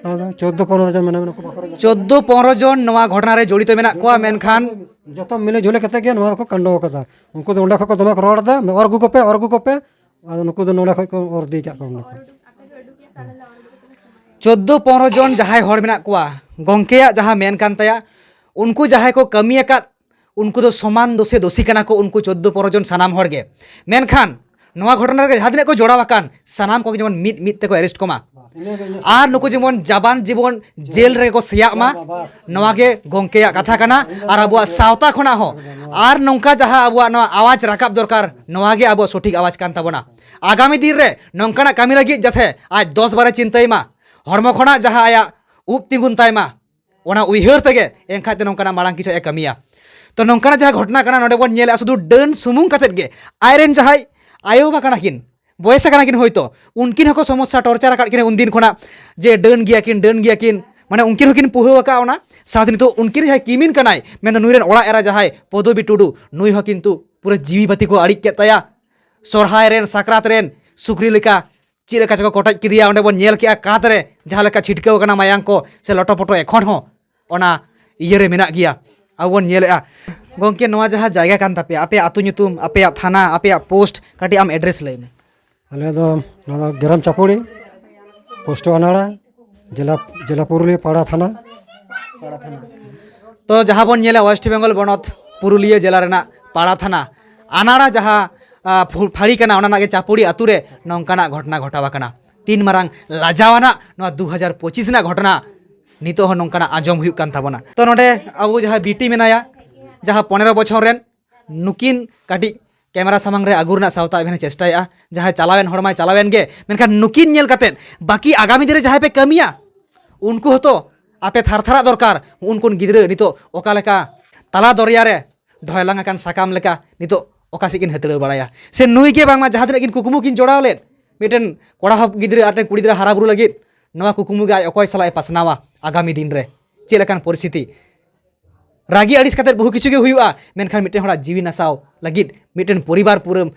ᱟᱫᱚ ᱪᱳᱫᱽᱫᱳ ᱯᱚᱱᱨᱚ ᱡᱚᱱ ᱢᱮᱱᱟᱜ ᱢᱮᱱᱟᱜ ᱠᱚᱣᱟ᱾ ᱪᱳᱫᱽᱫᱳ ᱯᱚᱱᱨᱚ ᱡᱚᱱ ᱱᱚᱣᱟ ᱜᱷᱚᱴᱚᱱᱟ ᱨᱮ ᱡᱚᱲᱤᱛ ᱢᱮᱱᱟᱜ ᱠᱚᱣᱟ, ᱢᱮᱱᱠᱷᱟᱱ ᱡᱚᱛᱚ ᱢᱤᱞᱮ ᱡᱷᱩᱞᱮ ᱠᱟᱛᱮ ᱜᱮ ᱱᱚᱣᱟ ᱫᱚᱠᱚ ᱠᱟᱱᱰᱚ ᱟᱠᱟᱫᱟ᱾ ᱩᱱᱠᱩ ᱫᱚ ᱚᱸᱰᱮ ᱠᱷᱚᱱ ᱠᱚ ᱫᱚᱢᱮ ᱠᱚ ᱨᱚᱲ ᱮᱫᱟ, "ᱚᱨ ᱟᱹᱜᱩ ᱠᱚᱯᱮ, ᱚᱨ ᱟᱹᱜᱩ ᱠᱚᱯᱮ", ᱟᱫᱚ ᱱᱩᱠᱩ ᱫᱚ ᱱᱚᱸᱰᱮ ᱠᱷᱚᱱ ᱠᱚ ᱚᱨ ᱤᱫᱤ ᱟᱠᱟᱫ ᱠᱚᱣᱟ ᱚᱸᱰᱮ ᱠᱷᱚᱱ᱾ ᱪᱳᱫᱽᱫᱳ ᱯᱚᱱᱨᱚ ᱡᱚᱱ ᱡᱟᱦᱟᱸᱭ ᱦᱚᱲ ᱢᱮᱱᱟᱜ ᱠᱚᱣᱟ, ᱜᱚᱝᱠᱮᱭᱟᱜ ᱡᱟᱦᱟᱸ ᱢᱮᱱ ᱠᱟᱱ ᱛᱟᱭᱟ, ᱩᱱᱠᱩ ᱡᱟᱦᱟᱸᱭ ᱠᱚ ᱠᱟᱹᱢᱤ ᱟᱠᱟᱫ, ᱩᱱᱠᱩ ᱫᱚ ᱥᱚᱢᱟᱱ ᱫᱳᱥᱮ ᱫᱳᱥᱤ ᱠᱟᱱᱟ ᱠᱚ, ᱩᱱᱠᱩ ᱪᱳᱫᱽᱫᱳ ᱯᱚᱱᱨᱚ ᱡᱚᱱ ᱥᱟᱱᱟᱢ ᱦᱚᱲ ᱜᱮ᱾ ᱢᱮᱱᱠᱷᱟᱱ ᱱᱚᱣᱟ ᱜᱷᱚᱴᱚᱱᱟ ᱨᱮ ᱡᱟᱦᱟᱸ ᱛᱤᱱᱟᱹᱜ ᱠᱚ ᱡᱚᱲᱟᱣ ᱟᱠᱟᱱ, ᱥᱟᱱᱟᱢ ᱠᱚᱜᱮ ᱡᱮᱢᱚᱱ ᱢᱤᱫ ᱢᱤᱫ ᱛᱮᱠᱚ ᱮᱨᱮᱥᱴ ᱠᱚᱢᱟ᱾ ᱟᱨ ᱱᱩᱠᱩ ᱡᱮᱢᱚᱱ ᱡᱟᱵᱟᱱ ᱡᱤᱵᱚᱱ ᱡᱮᱞ ᱨᱮᱜᱮ ᱠᱚ ᱥᱮᱭᱟᱜ ᱢᱟ, ᱱᱚᱣᱟ ᱜᱮ ᱜᱚᱝᱠᱮᱭᱟᱜ ᱠᱟᱛᱷᱟ ᱠᱟᱱᱟ᱾ ᱟᱨ ᱟᱵᱚᱣᱟᱜ ᱥᱟᱶᱛᱟ ᱠᱷᱚᱱᱟᱜ ᱦᱚᱸ ᱟᱨ ᱱᱚᱝᱠᱟ ᱡᱟᱦᱟᱸ ᱟᱵᱚᱣᱟᱜ ᱱᱚᱣᱟ ᱟᱣᱟᱡᱽ ᱨᱟᱠᱟᱵ ᱫᱚᱨᱠᱟᱨ, ᱱᱚᱣᱟ ᱜᱮ ᱟᱵᱚᱣᱟᱜ ᱥᱚᱴᱷᱤᱠ ᱟᱣᱟᱡᱽ ᱠᱟᱱ ᱛᱟᱵᱚᱱᱟ᱾ ᱟᱜᱟᱢᱤ ᱫᱤᱱ ᱨᱮ ᱱᱚᱝᱠᱟᱱᱟᱜ ᱠᱟᱹᱢᱤ ᱞᱟᱹᱜᱤᱫ ᱡᱟᱛᱮ ᱟᱡ ᱫᱚᱥ ᱵᱟᱨᱮ ᱪᱤᱱᱛᱟᱹᱭ ᱢᱟ, ᱦᱚᱲᱢᱚ ᱠᱷᱚᱱᱟᱜ ᱡᱟᱦᱟᱸ ᱟᱭᱟᱜ ᱩᱵ ᱛᱤᱸᱜᱩᱱ ᱛᱟᱭ ᱢᱟ, ᱚᱱᱟ ᱩᱭᱦᱟᱹᱨ ᱛᱮᱜᱮ ᱮᱱᱠᱷᱟᱡ ᱫᱚ ᱱᱚᱝᱠᱟᱱᱟᱜ ᱢᱟᱲᱟᱝ ᱠᱤᱪᱷᱩ ᱮ ᱠᱟᱹᱢᱤᱭᱟ᱾ ᱛᱚ, ᱱᱚᱝᱠᱟᱱᱟᱜ ᱡᱟᱦᱟᱸ ᱜᱷᱚᱴᱚᱱᱟ ᱠᱟᱱᱟ, ᱱᱚᱰᱮ ᱵᱚᱱ ᱧᱮᱞᱮᱜᱼᱟ ᱥᱩᱫᱷᱩ ᱰᱟᱹᱱ ᱥᱩᱢᱩᱝ ᱠᱟᱛᱮᱫ ᱜᱮ ᱟᱡᱨᱮᱱ ᱡᱟᱦᱟᱸᱭ ᱟᱭᱳ ᱵᱟᱵᱟ ᱠᱟᱱᱟ ᱠᱤᱱ, ᱵᱚᱭᱮᱥ ᱟᱠᱟᱱᱟ ᱠᱤᱱ ᱦᱳᱭᱛᱳ, ᱩᱱᱠᱤᱱ ᱦᱚᱸᱠᱚ ᱥᱚᱢᱚᱥᱥᱟ ᱴᱚᱨᱪᱟᱨ ᱟᱠᱟᱫ ᱠᱤᱱᱟ ᱩᱱᱫᱤᱱ ᱠᱷᱚᱱᱟᱜ, ᱡᱮ ᱰᱟᱹᱱ ᱜᱮᱭᱟ ᱠᱤᱱ, ᱰᱟᱹᱱ ᱜᱮᱭᱟ ᱠᱤᱱ, ᱢᱟᱱᱮ ᱩᱱᱠᱤᱱ ᱦᱚᱸᱠᱤᱱ ᱯᱩᱦᱟᱹᱣ ᱟᱠᱟᱫ ᱚᱱᱟ᱾ ᱥᱟᱶᱛᱮ ᱱᱤᱛᱚᱜ ᱩᱱᱠᱤᱱ ᱡᱟᱦᱟᱸᱭ ᱠᱤᱢᱤᱱ ᱠᱟᱱᱟᱭ, ᱢᱮᱱᱫᱚ ᱱᱩᱭ ᱨᱮᱱ ᱚᱲᱟᱜ ᱮᱨᱟ ᱡᱟᱦᱟᱸᱭ ᱯᱚᱫᱚᱵᱤ ᱴᱩᱰᱩ, ᱱᱩᱭ ᱦᱚᱸ ᱠᱤᱱᱛᱩ ᱯᱩᱨᱟᱹ ᱡᱤᱣᱤ ᱵᱟᱹᱛᱤ ᱠᱚ ᱟᱹᱲᱤᱡ ᱠᱮᱫ ᱛᱟᱭᱟ᱾ ᱥᱚᱨᱦᱟᱭ ᱨᱮᱱ, ᱥᱟᱠᱨᱟᱛ ᱨᱮᱱ ᱥᱩᱠᱨᱤ ᱞᱮᱠᱟ ᱪᱮᱫ ᱞᱮᱠᱟ ᱪᱚᱠᱚ ᱠᱚᱴᱮᱡ ᱠᱮᱫᱮᱭᱟ, ᱚᱸᱰᱮ ᱵᱚᱱ ᱧᱮᱞ ᱠᱮᱜᱼᱟ ᱠᱟᱸᱛ ᱨᱮ ᱡᱟᱦᱟᱸ ᱞᱮᱠᱟ ᱪᱷᱤᱴᱠᱟᱹᱣ ᱠᱟᱱᱟ ᱢᱟᱭᱟᱝ ᱠᱚ ᱥᱮ ᱞᱚᱴᱚ ᱯᱚᱴᱚ, ᱮᱠᱷᱚᱱ ᱦᱚᱸ ᱚᱱᱟ ᱤᱭᱟᱹ ᱨᱮ ᱢᱮᱱᱟᱜ ᱜᱮᱭᱟ᱾ ᱟᱵᱚ ᱵᱚᱱ ᱧᱮᱞᱮᱜᱼᱟ᱾ ᱜᱚᱝᱠᱮ, ᱱᱚᱣᱟ ᱡᱟᱦᱟᱸ ᱡᱟᱭᱜᱟ ᱠᱟᱱ ᱛᱟᱯᱮᱭᱟ, ᱟᱯᱮᱭᱟᱜ ᱟᱹᱛᱩ ᱧᱩᱛᱩᱢ, ᱟᱯᱮᱭᱟᱜ ᱛᱷᱟᱱᱟ, ᱟᱯᱮᱭᱟᱜ ᱯᱳᱥᱴ, ᱠᱟᱹᱴᱤᱡ ᱟᱢ ᱮᱰᱨᱮᱥ ᱞᱟᱹᱭ ᱢᱮ᱾ ᱟᱞᱮ ᱫᱚ ᱱᱚᱣᱟ ᱫᱚ ᱜᱨᱟᱢ ᱪᱟᱯᱩᱲᱤ, ᱯᱳᱥᱴ ᱟᱱᱟᱲᱟ, ᱡᱮᱞᱟ, ᱡᱮᱞᱟ ᱯᱩᱨᱩᱞᱤᱭᱟᱹ, ᱯᱟᱲᱟ ᱛᱷᱟᱱᱟ᱾ ᱛᱚ, ᱡᱟᱦᱟᱸ ᱵᱚᱱ ᱧᱮᱞᱟ, ᱳᱭᱮᱥᱴ ᱵᱮᱝᱜᱚᱞ ᱯᱚᱱᱚᱛ ᱯᱩᱨᱩᱞᱤᱭᱟᱹ ᱡᱮᱞᱟ ᱨᱮᱱᱟᱜ ᱯᱟᱲᱟ ᱛᱷᱟᱱᱟ, ᱟᱱᱟᱲᱟ ᱡᱟᱦᱟᱸ, ᱟ, ᱯᱷᱩ-, ᱯᱷᱟᱹᱲᱤ ᱠᱟᱱᱟ, ᱚᱱᱟ ᱨᱮᱱᱟᱜ ᱜᱮ ᱪᱟᱯᱩᱲᱤ ᱟᱹᱛᱩ ᱨᱮ ᱱᱚᱝᱠᱟᱱᱟᱜ ᱜᱷᱚᱴᱚᱱᱟ ᱜᱷᱚᱴᱟᱣ ᱟᱠᱟᱱᱟ᱾ ᱛᱤᱱ ᱢᱟᱨᱟᱝ ᱞᱟᱡᱟᱣᱟᱱᱟᱜ ᱱᱚᱣᱟ ᱫᱩ ᱦᱟᱡᱟᱨ ᱯᱚᱸᱪᱤᱥ ᱨᱮᱱᱟᱜ ᱜᱷᱚᱴᱚᱱᱟ ᱱᱤᱛᱚᱜ ᱦᱚᱸ ᱱᱚᱝᱠᱟᱱᱟᱜ ᱟᱸᱡᱚᱢ ᱦᱩᱭᱩᱜ ᱠᱟᱱ ᱛᱟᱵᱚᱱᱟ᱾ ᱛᱚ, ᱱᱚᱰᱮ ᱟᱵᱚ ᱡᱟᱦᱟᱸ ᱵᱤᱴᱤ ᱢᱮᱱᱟᱭᱟ, ᱡᱟᱦᱟᱸ ᱯᱚᱱᱮᱨᱚ ᱵᱚᱪᱷᱚᱨ ᱨᱮᱱ, ᱱᱩᱠᱤᱱ ᱠᱟᱹᱴᱤᱡ ᱠᱮᱢᱮᱨᱟ ᱥᱟᱢᱟᱝ ᱨᱮ ᱟᱹᱜᱩ ᱨᱮᱱᱟᱜ ᱥᱟᱶᱛᱟ ᱟᱵᱮᱱ ᱮ ᱪᱮᱥᱴᱟᱭᱮᱫᱼᱟ᱾ ᱡᱟᱦᱟᱸᱭ ᱪᱟᱞᱟᱣᱮᱱ ᱦᱚᱲ ᱢᱟᱭ ᱪᱟᱞᱟᱣᱮᱱ ᱜᱮ, ᱢᱮᱱᱠᱷᱟᱱ ᱱᱩᱠᱤᱱ ᱧᱮᱞ ᱠᱟᱛᱮᱫ ᱵᱟᱹᱠᱤ ᱟᱜᱟᱢᱤ ᱫᱤᱱ ᱨᱮ ᱡᱟᱦᱟᱸᱭ ᱯᱮ ᱠᱟᱹᱢᱤᱭᱟ, ᱩᱱᱠᱩ ᱦᱚᱸᱛᱚ ᱟᱯᱮ ᱛᱷᱟᱨ ᱛᱷᱟᱨᱟᱜ ᱫᱚᱨᱠᱟᱨ᱾ ᱩᱱᱠᱩ ᱜᱤᱫᱽᱨᱟᱹ ᱱᱤᱛᱚᱜ ᱚᱠᱟ ᱞᱮᱠᱟ ᱛᱟᱞᱟ ᱫᱚᱨᱭᱟ ᱨᱮ ᱰᱷᱚᱭᱞᱟᱝ ᱟᱠᱟᱱ ᱥᱟᱠᱟᱢ ᱞᱮᱠᱟ ᱱᱤᱛᱚᱜ ᱚᱠᱟ ᱥᱮᱫ ᱠᱤᱱ ᱦᱟᱹᱛᱲᱟᱹᱣ ᱵᱟᱲᱟᱭᱟ? ᱥᱮ ᱱᱩᱭ ᱜᱮ ᱵᱟᱝᱢᱟ ᱡᱟᱦᱟᱸ ᱛᱤᱱᱟᱹᱜ ᱠᱤᱱ ᱠᱩᱠᱢᱩ ᱠᱤᱱ ᱡᱚᱲᱟᱣ ᱞᱮᱫ, ᱢᱤᱫᱴᱮᱱ ᱠᱚᱲᱟ ᱦᱚᱯ ᱜᱤᱫᱽᱨᱟᱹ ᱟᱨ ᱢᱤᱫᱴᱮᱱ ᱠᱩᱲᱤ ᱜᱤᱫᱽᱨᱟᱹ ᱦᱟᱨᱟ ᱵᱩᱨᱩ ᱞᱟᱹᱜᱤᱫ, ᱱᱚᱣᱟ ᱠᱩᱠᱢᱩ ᱜᱮ ᱟᱡ ᱚᱠᱚᱭ ᱥᱟᱞᱟᱜ ᱮ ᱯᱟᱥᱱᱟᱣᱟ ᱟᱜᱟᱢᱤ ᱫᱤᱱ ᱨᱮ? ᱪᱮᱫ ᱞᱮᱠᱟᱱ ᱯᱚᱨᱤᱥᱛᱷᱤᱛᱤ? ᱨᱟᱹᱜᱤ ᱟᱹᱲᱤᱥ ᱠᱟᱛᱮᱫ ᱵᱚᱦᱩ ᱠᱤᱪᱷᱩ ᱜᱮ ᱦᱩᱭᱩᱜᱼᱟ, ᱢᱮᱱᱠᱷᱟᱱ ᱢᱤᱫᱴᱮᱱ ᱦᱚᱲᱟᱜ ᱡᱤᱣᱤ ᱱᱟᱥᱟᱣ ᱞᱟᱹᱜᱤᱫ, ᱢᱤᱫᱴᱮᱱ ᱯᱚᱨᱤᱵᱟᱨ ᱯᱩᱨᱟᱹᱢ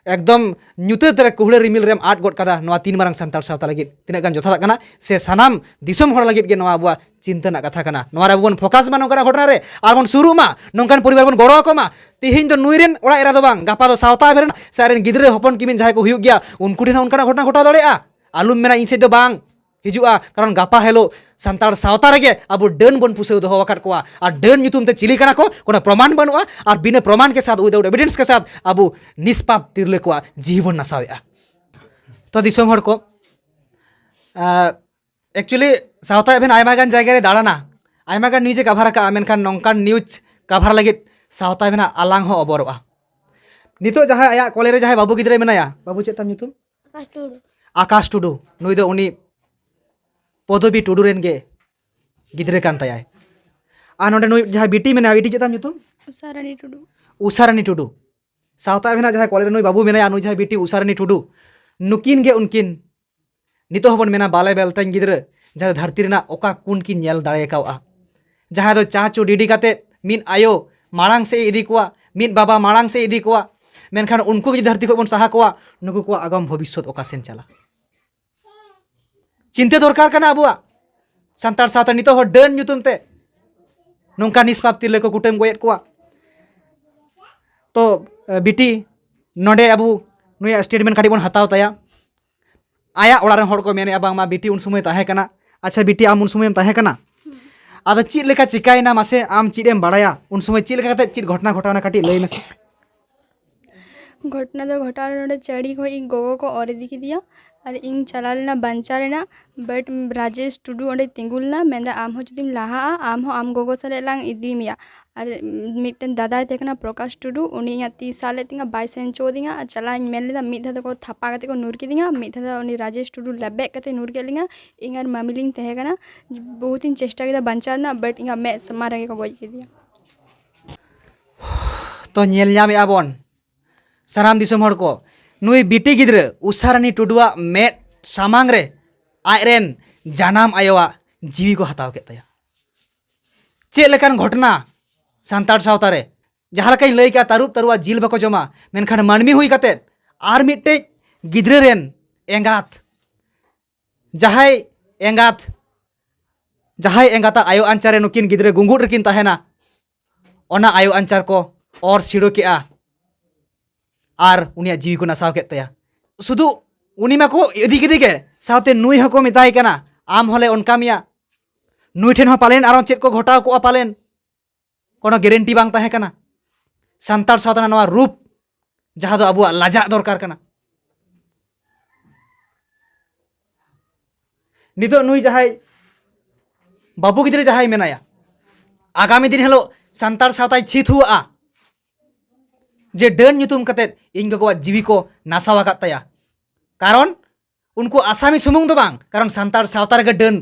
ᱮᱠᱫᱚᱢ ᱧᱩᱛᱟᱹᱛ ᱨᱮ ᱠᱩᱦᱲᱟᱹ ᱨᱤᱢᱤᱞ ᱨᱮᱢ ᱟᱫ ᱜᱚᱫ ᱠᱟᱫᱟ᱾ ᱱᱚᱣᱟ ᱛᱤᱱ ᱢᱟᱨᱟᱝ ᱥᱟᱱᱛᱟᱲ ᱥᱟᱶᱛᱟ ᱞᱟᱹᱜᱤᱫ ᱛᱤᱱᱟᱹᱜ ᱜᱟᱱ ᱡᱚᱛᱷᱟᱛᱟᱜ ᱠᱟᱱᱟ, ᱥᱮ ᱥᱟᱱᱟᱢ ᱫᱤᱥᱚᱢ ᱦᱚᱲ ᱞᱟᱹᱜᱤᱫ ᱜᱮ ᱱᱚᱣᱟ ᱟᱵᱚᱣᱟᱜ ᱪᱤᱱᱛᱟᱹ ᱨᱮᱱᱟᱜ ᱠᱟᱛᱷᱟ ᱠᱟᱱᱟ? ᱱᱚᱣᱟ ᱨᱮ ᱟᱵᱚ ᱵᱚᱱ ᱯᱷᱳᱠᱟᱥ ᱢᱟ ᱱᱚᱝᱠᱟᱱᱟᱜ ᱜᱷᱚᱴᱚᱱᱟ ᱨᱮ, ᱟᱨ ᱵᱚᱱ ᱥᱩᱨᱩᱜ ᱢᱟ, ᱱᱚᱝᱠᱟᱱ ᱯᱚᱨᱤᱵᱟᱨ ᱵᱚᱱ ᱜᱚᱲᱚ ᱟᱠᱚ ᱢᱟ᱾ ᱛᱮᱦᱮᱧ ᱫᱚ ᱱᱩᱭ ᱨᱮᱱ ᱚᱲᱟᱜ ᱮᱨᱟ ᱫᱚ ᱵᱟᱝ, ᱜᱟᱯᱟ ᱫᱚ ᱥᱟᱶᱛᱟ ᱮᱵᱷᱮᱱ ᱥᱮ ᱟᱡ ᱨᱮᱱ ᱜᱤᱫᱽᱨᱟᱹ ᱦᱚᱯᱚᱱ ᱠᱤᱢᱤᱱ ᱡᱟᱦᱟᱸᱭ ᱠᱚ ᱦᱩᱭᱩᱜ ᱜᱮᱭᱟ, ᱩᱱᱠᱩ ᱴᱷᱮᱱ ᱦᱚᱸ ᱚᱱᱠᱟᱱᱟᱜ ᱜᱷᱚᱴᱚᱱᱟ ᱜᱷᱚᱴᱟᱣ ᱫᱟᱲᱮᱭᱟᱜᱼᱟ᱾ ᱟᱞᱚᱢ ᱢᱮᱱᱟ ᱤᱧ ᱥᱮᱫ ᱫᱚ ᱵᱟᱝ ᱦᱤᱡᱩᱜᱼᱟ, ᱠᱟᱨᱚᱱ ᱜᱟᱯᱟ ᱦᱤᱞᱳᱜ ᱥᱟᱱᱛᱟᱲ ᱥᱟᱶᱛᱟ ᱨᱮᱜᱮ ᱟᱵᱚ ᱰᱟᱹᱱ ᱵᱚᱱ ᱯᱩᱥᱟᱹᱣ ᱫᱚᱦᱚ ᱟᱠᱟᱫ ᱠᱚᱣᱟ᱾ ᱟᱨ ᱰᱟᱹᱱ ᱧᱩᱛᱩᱢ ᱛᱮ ᱪᱤᱞᱤ ᱠᱟᱱᱟ ᱠᱚ, ᱠᱳᱱᱳ ᱯᱨᱚᱢᱟᱱ ᱵᱟᱹᱱᱩᱜᱼᱟ᱾ ᱟᱨ ᱵᱤᱱᱟᱹ ᱯᱨᱚᱢᱟᱱ ᱠᱮ ᱥᱟᱛ, without evidence ᱠᱮ ᱥᱟᱛ, ᱟᱵᱚ ᱱᱤᱥᱯᱟᱯ ᱛᱤᱨᱞᱟᱹ ᱠᱚᱣᱟᱜ ᱡᱤᱣᱤ ᱵᱚᱱ ᱱᱟᱥᱟᱣᱮᱫᱼᱟ᱾ ᱛᱚ ᱫᱤᱥᱚᱢ ᱦᱚᱲ ᱠᱚ, ᱮᱠᱪᱩᱭᱮᱞᱤ ᱥᱟᱶᱛᱟ ᱮᱵᱷᱮᱱ ᱟᱭᱢᱟ ᱜᱟᱱ ᱡᱟᱭᱜᱟ ᱨᱮ ᱫᱟᱬᱟᱱᱟ, ᱟᱭᱢᱟ ᱜᱟᱱ ᱱᱤᱭᱩᱡᱽ ᱮ ᱠᱟᱵᱷᱟᱨ ᱟᱠᱟᱫᱼᱟ, ᱢᱮᱱᱠᱷᱟᱱ ᱱᱚᱝᱠᱟᱱ ᱱᱤᱭᱩᱡᱽ ᱠᱟᱵᱷᱟᱨ ᱞᱟᱹᱜᱤᱫ ᱥᱟᱶᱛᱟ ᱮᱵᱷᱮᱱᱟᱜ ᱟᱞᱟᱝ ᱦᱚᱸ ᱚᱵᱚᱨᱚᱜᱼᱟ᱾ ᱱᱤᱛᱚᱜ ᱡᱟᱦᱟᱸᱭ ᱟᱭᱟᱜ ᱠᱚᱞᱮ ᱨᱮ ᱡᱟᱦᱟᱸᱭ ᱵᱟᱹᱵᱩ ᱜᱤᱫᱽᱨᱟᱹ ᱢᱮᱱᱟᱭᱟ, ᱵᱟᱹᱵᱩ ᱪᱮᱫ ᱛᱟᱢ ᱧᱩᱛᱩᱢ? ᱟᱠᱟᱥ ᱴᱩᱰᱩ᱾ ᱟᱠᱟᱥ ᱴᱩᱰᱩ, ᱱᱩᱭ ᱫᱚ ᱩᱱᱤ ᱯᱚᱫᱚᱵᱤ ᱴᱩᱰᱩ ᱨᱮᱱ ᱜᱮ ᱜᱤᱫᱽᱨᱟᱹ ᱠᱟᱱ ᱛᱟᱭᱟᱭ᱾ ᱟᱨ ᱱᱚᱰᱮ ᱱᱩᱭ ᱡᱟᱦᱟᱸᱭ ᱵᱤᱴᱤ ᱢᱮᱱᱟᱭᱟ, ᱵᱤᱴᱤ ᱪᱮᱫ ᱛᱟᱢ ᱧᱩᱛᱩᱢ? ᱩᱥᱟᱨᱟᱱᱤ ᱴᱩᱰᱩ᱾ ᱩᱥᱟᱨᱟᱱᱤ ᱴᱩᱰᱩ᱾ ᱥᱟᱶᱛᱟ ᱮᱵᱷᱮᱱᱟᱜ ᱡᱟᱦᱟᱸᱭ ᱠᱚᱞᱮ ᱨᱮ ᱱᱩᱭ ᱵᱟᱹᱵᱩ ᱢᱮᱱᱟᱭᱟ, ᱱᱩᱭ ᱡᱟᱦᱟᱸᱭ ᱵᱤᱴᱤ ᱩᱥᱟᱨᱟᱱᱤ ᱴᱩᱰᱩ, ᱱᱩᱠᱤᱱ ᱜᱮ ᱩᱱᱠᱤᱱ ᱱᱤᱛᱚᱜ ᱦᱚᱸᱵᱚᱱ ᱢᱮᱱᱟ ᱵᱟᱞᱮ ᱵᱮᱞᱛᱟᱧ ᱜᱤᱫᱽᱨᱟᱹ, ᱡᱟᱦᱟᱸ ᱫᱚ ᱫᱷᱟᱹᱨᱛᱤ ᱨᱮᱱᱟᱜ ᱚᱠᱟ ᱠᱩᱱ ᱠᱤᱱ ᱧᱮᱞ ᱫᱟᱲᱮ ᱠᱟᱣᱜᱼᱟ᱾ ᱡᱟᱦᱟᱸᱭ ᱫᱚ ᱪᱟᱪᱳ ᱰᱤᱰᱤ ᱠᱟᱛᱮᱫ ᱢᱤᱫ ᱟᱭᱳ ᱢᱟᱲᱟᱝ ᱥᱮᱫ ᱮ ᱤᱫᱤ ᱠᱚᱣᱟ, ᱢᱤᱫ ᱵᱟᱵᱟ ᱢᱟᱲᱟᱝ ᱥᱮᱫ ᱮ ᱤᱫᱤ ᱠᱚᱣᱟ, ᱢᱮᱱᱠᱷᱟᱱ ᱩᱱᱠᱩ ᱡᱩᱫᱤ ᱫᱷᱟᱹᱨᱛᱤ ᱠᱷᱚᱱ ᱵᱚᱱ ᱥᱟᱦᱟ ᱠᱚᱣᱟ, ᱱᱩᱠᱩ ᱠᱚᱣᱟᱜ ᱟᱜᱟᱢ ᱵᱷᱚᱵᱤᱥᱥᱚᱛ ᱚᱠᱟ ᱥᱮᱱ ᱪᱟᱞᱟᱜᱼᱟ? ᱪᱤᱱᱛᱟᱹ ᱫᱚᱨᱠᱟᱨ ᱠᱟᱱᱟ ᱟᱵᱚᱣᱟᱜ᱾ ᱥᱟᱱᱛᱟᱲ ᱥᱟᱶᱛᱟ ᱱᱤᱛᱚᱜ ᱦᱚᱸ ᱰᱟᱹᱱ ᱧᱩᱛᱩᱢ ᱛᱮ ᱱᱚᱝᱠᱟ ᱱᱤᱥᱯᱟᱯ ᱛᱤᱨᱞᱟᱹ ᱠᱚ ᱠᱩᱴᱟᱹᱢ ᱜᱚᱡᱮᱫ ᱠᱚᱣᱟ᱾ ᱛᱚ, ᱮ, ᱵᱤᱴᱤ, ᱱᱚᱰᱮ ᱟᱵᱚ ᱱᱩᱭᱟᱜ ᱥᱴᱮᱴᱢᱮᱱᱴ ᱠᱟᱹᱴᱤᱡ ᱵᱚᱱ ᱦᱟᱛᱟᱣ ᱛᱟᱭᱟ᱾ ᱟᱭᱟᱜ ᱚᱲᱟᱜ ᱨᱮᱱ ᱦᱚᱲ ᱠᱚ ᱢᱮᱱᱮᱫᱼᱟ ᱵᱟᱝᱢᱟ ᱵᱤᱴᱤ ᱩᱱ ᱥᱚᱢᱚᱭ ᱛᱟᱦᱮᱸ ᱠᱟᱱᱟ᱾ ᱟᱪᱪᱷᱟ ᱵᱤᱴᱤ, ᱟᱢ ᱩᱱ ᱥᱚᱢᱚᱭᱮᱢ ᱛᱟᱦᱮᱸ ᱠᱟᱱᱟ? ᱟᱫᱚ ᱪᱮᱫ ᱞᱮᱠᱟ ᱪᱤᱠᱟᱭᱮᱱᱟ ᱢᱟᱥᱮ, ᱟᱢ ᱪᱮᱫ ᱮᱢ ᱵᱟᱲᱟᱭᱟ? ᱩᱱ ᱥᱚᱢᱚᱭ ᱪᱮᱫ ᱞᱮᱠᱟ ᱠᱟᱛᱮ ᱪᱮᱫ ᱜᱷᱚᱴᱚᱱᱟ ᱜᱷᱚᱴᱟᱣᱱᱟ ᱠᱟᱹᱴᱤᱡ ᱞᱟᱹᱭ ᱢᱮᱥᱮ᱾ ᱜᱷᱚᱴᱚᱱᱟ ᱫᱚ ᱜᱷᱚᱴᱟᱣ ᱞᱮᱱᱟ, ᱱᱚᱰᱮ ᱪᱟᱹᱲᱤ ᱠᱷᱚᱱ ᱤᱧ ᱜᱚᱜᱚ ᱠᱚ ᱚᱨ ᱤᱫᱤ ᱠᱮᱫᱮᱭᱟ᱾ ᱟᱨ ᱤᱧ ᱪᱟᱞᱟᱣ ᱞᱮᱱᱟ ᱵᱟᱧᱪᱟᱣ ᱨᱮᱱᱟᱜ, but ᱨᱟᱡᱮᱥ ᱴᱩᱰᱩ ᱚᱸᱰᱮ ᱛᱤᱸᱜᱩ ᱞᱮᱱᱟ, ᱢᱮᱱᱫᱟ, "ᱟᱢ ᱦᱚᱸ ᱡᱩᱫᱤᱢ ᱞᱟᱦᱟᱜᱼᱟ, ᱟᱢ ᱦᱚᱸ ᱟᱢ ᱜᱚᱜᱚ ᱥᱟᱞᱟᱜ ᱞᱟᱝ ᱤᱫᱤ ᱢᱮᱭᱟ᱾" ᱟᱨ ᱢᱤᱫᱴᱮᱱ ᱫᱟᱫᱟᱭ ᱛᱟᱦᱮᱸ ᱠᱟᱱᱟ ᱯᱨᱚᱠᱟᱥ ᱴᱩᱰᱩ, ᱩᱱᱤ ᱤᱧᱟᱹᱜ ᱛᱤ ᱥᱟᱵ ᱞᱮᱫ ᱛᱤᱧᱟ, ᱵᱟᱭ ᱥᱮᱱ ᱦᱚᱪᱚ ᱟᱹᱫᱤᱧᱟ᱾ ᱟᱨ ᱪᱟᱞᱟᱜ ᱤᱧ ᱢᱮᱱ ᱞᱮᱫᱟ, ᱢᱤᱫ ᱫᱷᱟᱣ ᱫᱚᱠᱚ ᱛᱷᱟᱯᱟ ᱠᱟᱛᱮ ᱠᱚ ᱱᱩᱨ ᱠᱤᱫᱤᱧᱟ, ᱢᱤᱫ ᱫᱷᱟᱣ ᱫᱚ ᱩᱱᱤ ᱨᱟᱡᱮᱥ ᱴᱩᱰᱩ ᱞᱮᱵᱮᱫ ᱠᱟᱛᱮ ᱱᱩᱨ ᱠᱮᱫ ᱞᱤᱧᱟ᱾ ᱤᱧ ᱟᱨ ᱢᱟᱢᱤ ᱞᱤᱧ ᱛᱟᱦᱮᱸ ᱠᱟᱱᱟ, ᱵᱚᱦᱩᱛ ᱤᱧ ᱪᱮᱥᱴᱟ ᱠᱮᱫᱟ ᱵᱟᱧᱪᱟᱣ ᱨᱮᱱᱟᱜ, but ᱤᱧᱟᱹᱜ ᱢᱮᱫ ᱥᱟᱢᱟᱝ ᱨᱮᱜᱮ ᱠᱚ ᱜᱚᱡ ᱠᱮᱫᱮᱭᱟ᱾ ᱛᱚ, ᱧᱮᱞ ᱧᱟᱢᱮᱫᱼᱟ ᱵᱚᱱ ᱥᱟᱱᱟᱢ ᱫᱤᱥᱚᱢ ᱦᱚᱲ ᱠᱚ, ᱱᱩᱭ ᱵᱤᱴᱤ ᱜᱤᱫᱽᱨᱟᱹ ᱩᱥᱟᱨᱟᱱᱤ ᱴᱩᱰᱩᱣᱟᱜ ᱢᱮᱫ ᱥᱟᱢᱟᱝ ᱨᱮ ᱟᱡᱨᱮᱱ ᱡᱟᱱᱟᱢ ᱟᱭᱳᱣᱟᱜ ᱡᱤᱣᱤ ᱠᱚ ᱦᱟᱛᱟᱣ ᱠᱮᱫ ᱛᱟᱭᱟ᱾ ᱪᱮᱫ ᱞᱮᱠᱟᱱ ᱜᱷᱚᱴᱚᱱᱟ ᱥᱟᱱᱛᱟᱲ ᱥᱟᱶᱛᱟ ᱨᱮ! ᱡᱟᱦᱟᱸ ᱞᱮᱠᱟᱧ ᱞᱟᱹᱭ ᱠᱮᱜᱼᱟ, ᱛᱟᱹᱨᱩᱵ ᱛᱟᱹᱨᱩᱣᱟᱜ ᱡᱤᱞ ᱵᱟᱠᱚ ᱡᱚᱢᱟ, ᱢᱮᱱᱠᱷᱟᱱ ᱢᱟᱹᱱᱢᱤ ᱦᱩᱭ ᱠᱟᱛᱮᱫ ᱟᱨ ᱢᱤᱫᱴᱮᱡ ᱜᱤᱫᱽᱨᱟᱹ ᱨᱮᱱ ᱮᱸᱜᱟᱛ, ᱡᱟᱦᱟᱸᱭ ᱮᱸᱜᱟᱛ ᱡᱟᱦᱟᱸᱭ ᱮᱸᱜᱟᱛᱟᱜ ᱟᱭᱳ ᱟᱧᱪᱟᱨ ᱨᱮ ᱱᱩᱠᱤᱱ ᱜᱤᱫᱽᱨᱟᱹ ᱜᱩᱸᱜᱩᱫ ᱨᱮᱠᱤᱱ ᱛᱟᱦᱮᱱᱟ, ᱚᱱᱟ ᱟᱭᱳ ᱟᱧᱪᱟᱨ ᱠᱚ ᱚᱨ ᱥᱤᱲᱟᱹ ᱠᱮᱜᱼᱟ ᱟᱨ ᱩᱱᱤᱭᱟᱜ ᱡᱤᱣᱤ ᱠᱚ ᱱᱟᱥᱟᱣ ᱠᱮᱫ ᱛᱟᱭᱟ᱾ ᱥᱩᱫᱷᱩ ᱩᱱᱤ ᱢᱟᱠᱚ ᱤᱫᱤ ᱠᱮᱫᱮ ᱜᱮ, ᱥᱟᱶᱛᱮ ᱱᱩᱭ ᱦᱚᱸᱠᱚ ᱢᱮᱛᱟᱭ ᱠᱟᱱᱟ, "ᱟᱢ ᱦᱚᱸᱞᱮ ᱚᱱᱠᱟ ᱢᱮᱭᱟ᱾" ᱱᱩᱭ ᱴᱷᱮᱱ ᱦᱚᱸ ᱯᱟᱞᱮᱱ ᱟᱨᱚ ᱪᱮᱫ ᱠᱚ ᱜᱷᱚᱴᱟᱣ ᱠᱚᱜᱼᱟ, ᱯᱟᱞᱮᱱ ᱠᱳᱱᱳ ᱜᱮᱨᱮᱱᱴᱤ ᱵᱟᱝ ᱛᱟᱦᱮᱸ ᱠᱟᱱᱟ᱾ ᱥᱟᱱᱛᱟᱲ ᱥᱟᱶᱛᱟ ᱨᱮᱱᱟᱜ ᱱᱚᱣᱟ ᱨᱩᱯ, ᱡᱟᱦᱟᱸ ᱫᱚ ᱟᱵᱚᱣᱟᱜ ᱞᱟᱡᱟᱜ ᱫᱚᱨᱠᱟᱨ ᱠᱟᱱᱟ᱾ ᱱᱤᱛᱚᱜ ᱱᱩᱭ ᱡᱟᱦᱟᱸᱭ ᱵᱟᱹᱵᱩ ᱜᱤᱫᱽᱨᱟᱹ ᱡᱟᱦᱟᱸᱭ ᱢᱮᱱᱟᱭᱟ, ᱟᱜᱟᱢᱤ ᱫᱤᱱ ᱦᱤᱞᱳᱜ ᱥᱟᱱᱛᱟᱲ ᱥᱟᱶᱛᱟᱭ ᱪᱷᱤᱛ ᱦᱩᱣᱟᱜᱼᱟ ᱡᱮ ᱰᱟᱹᱱ ᱧᱩᱛᱩᱢ ᱠᱟᱛᱮᱫ ᱤᱧ ᱜᱚᱜᱚᱣᱟᱜ ᱡᱤᱣᱤ ᱠᱚ ᱱᱟᱥᱟᱣ ᱟᱠᱟᱫ ᱛᱟᱭᱟ᱾ ᱠᱟᱨᱚᱱ ᱩᱱᱠᱩ ᱟᱥᱟᱢᱤ ᱥᱩᱢᱩᱝ ᱫᱚ ᱵᱟᱝ, ᱠᱟᱨᱚᱱ ᱥᱟᱱᱛᱟᱲ ᱥᱟᱶᱛᱟ ᱨᱮᱜᱮ ᱰᱟᱹᱱ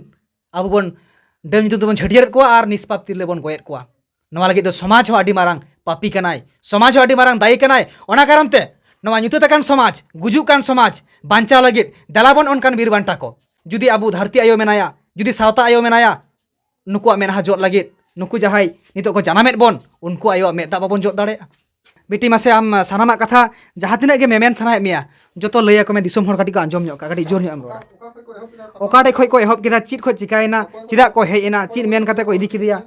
ᱟᱵᱚ ᱵᱚᱱ, ᱰᱟᱹᱱ ᱧᱩᱛᱩᱢ ᱛᱮᱵᱚᱱ ᱪᱷᱟᱹᱴᱭᱟᱹᱨᱮᱫ ᱠᱚᱣᱟ ᱟᱨ ᱱᱤᱥᱯᱟᱯ ᱛᱤᱨᱞᱟᱹ ᱵᱚᱱ ᱜᱚᱭᱮᱫ ᱠᱚᱣᱟ᱾ ᱱᱚᱣᱟ ᱞᱟᱹᱜᱤᱫ ᱫᱚ ᱥᱚᱢᱟᱡᱽ ᱦᱚᱸ ᱟᱹᱰᱤ ᱢᱟᱨᱟᱝ ᱯᱟᱯᱤ ᱠᱟᱱᱟᱭ, ᱥᱚᱢᱟᱡᱽ ᱦᱚᱸ ᱟᱹᱰᱤ ᱢᱟᱨᱟᱝ ᱫᱟᱭᱤ ᱠᱟᱱᱟᱭ᱾ ᱚᱱᱟ ᱠᱟᱨᱚᱱ ᱛᱮ ᱱᱚᱣᱟ ᱧᱩᱛᱟᱹᱛ ᱟᱠᱟᱱ ᱥᱚᱢᱟᱡᱽ, ᱜᱩᱡᱩᱜ ᱠᱟᱱ ᱥᱚᱢᱟᱡᱽ ᱵᱟᱧᱪᱟᱣ ᱞᱟᱹᱜᱤᱫ ᱫᱮᱞᱟ ᱵᱚᱱ ᱚᱱᱠᱟᱱ ᱵᱤᱨ ᱵᱟᱱᱴᱟ ᱠᱚ᱾ ᱡᱩᱫᱤ ᱟᱵᱚ ᱫᱷᱟᱹᱨᱛᱤ ᱟᱭᱳ ᱢᱮᱱᱟᱭᱟ, ᱡᱩᱫᱤ ᱥᱟᱶᱛᱟ ᱟᱭᱳ ᱢᱮᱱᱟᱭᱟ, ᱱᱩᱠᱩᱣᱟᱜ ᱢᱮᱫᱦᱟ ᱡᱚᱜ ᱞᱟᱹᱜᱤᱫ, ᱱᱩᱠᱩ ᱡᱟᱦᱟᱸᱭ ᱱᱤᱛᱚᱜ ᱠᱚ ᱡᱟᱱᱟᱢᱮᱫ ᱵᱚᱱ, ᱩᱱᱠᱩ ᱟᱭᱳᱣᱟᱜ ᱢᱮᱫ ᱫᱟᱜ ᱵᱟᱵᱚᱱ ᱡᱚᱜ ᱫᱟᱲᱮᱭᱟᱜᱼᱟ᱾ ᱵᱤᱴᱤ, ᱢᱟᱥᱮ ᱟᱢ ᱥᱟᱱᱟᱢᱟᱜ ᱠᱟᱛᱷᱟ ᱡᱟᱦᱟᱸ ᱛᱤᱱᱟᱹᱜ ᱜᱮ ᱢᱮᱢᱮᱱ ᱥᱟᱱᱟᱭᱮᱫ ᱢᱮᱭᱟ, ᱡᱚᱛᱚ ᱞᱟᱹᱭ ᱟᱠᱚ ᱢᱮ, ᱫᱤᱥᱚᱢ ᱦᱚᱲ ᱠᱟᱹᱴᱤᱡ ᱠᱚ ᱟᱸᱡᱚᱢ ᱧᱚᱜ ᱠᱟᱜ, ᱠᱟᱹᱴᱤᱡ ᱡᱳᱨ ᱧᱚᱜ ᱮᱢ ᱨᱚᱲᱟ᱾ ᱚᱠᱟ ᱴᱷᱮᱡ ᱠᱷᱚᱡ ᱠᱚ ᱮᱦᱚᱵ ᱠᱮᱫᱟ, ᱪᱮᱫ ᱠᱷᱚᱡ ᱪᱤᱠᱟᱭᱮᱱᱟ, ᱪᱮᱫᱟᱜ ᱠᱚ ᱦᱮᱡ ᱮᱱᱟ, ᱪᱮᱫ ᱢᱮᱱ ᱠᱟᱛᱮ ᱠᱚ ᱤᱫᱤ ᱠᱮᱫᱮᱭᱟ?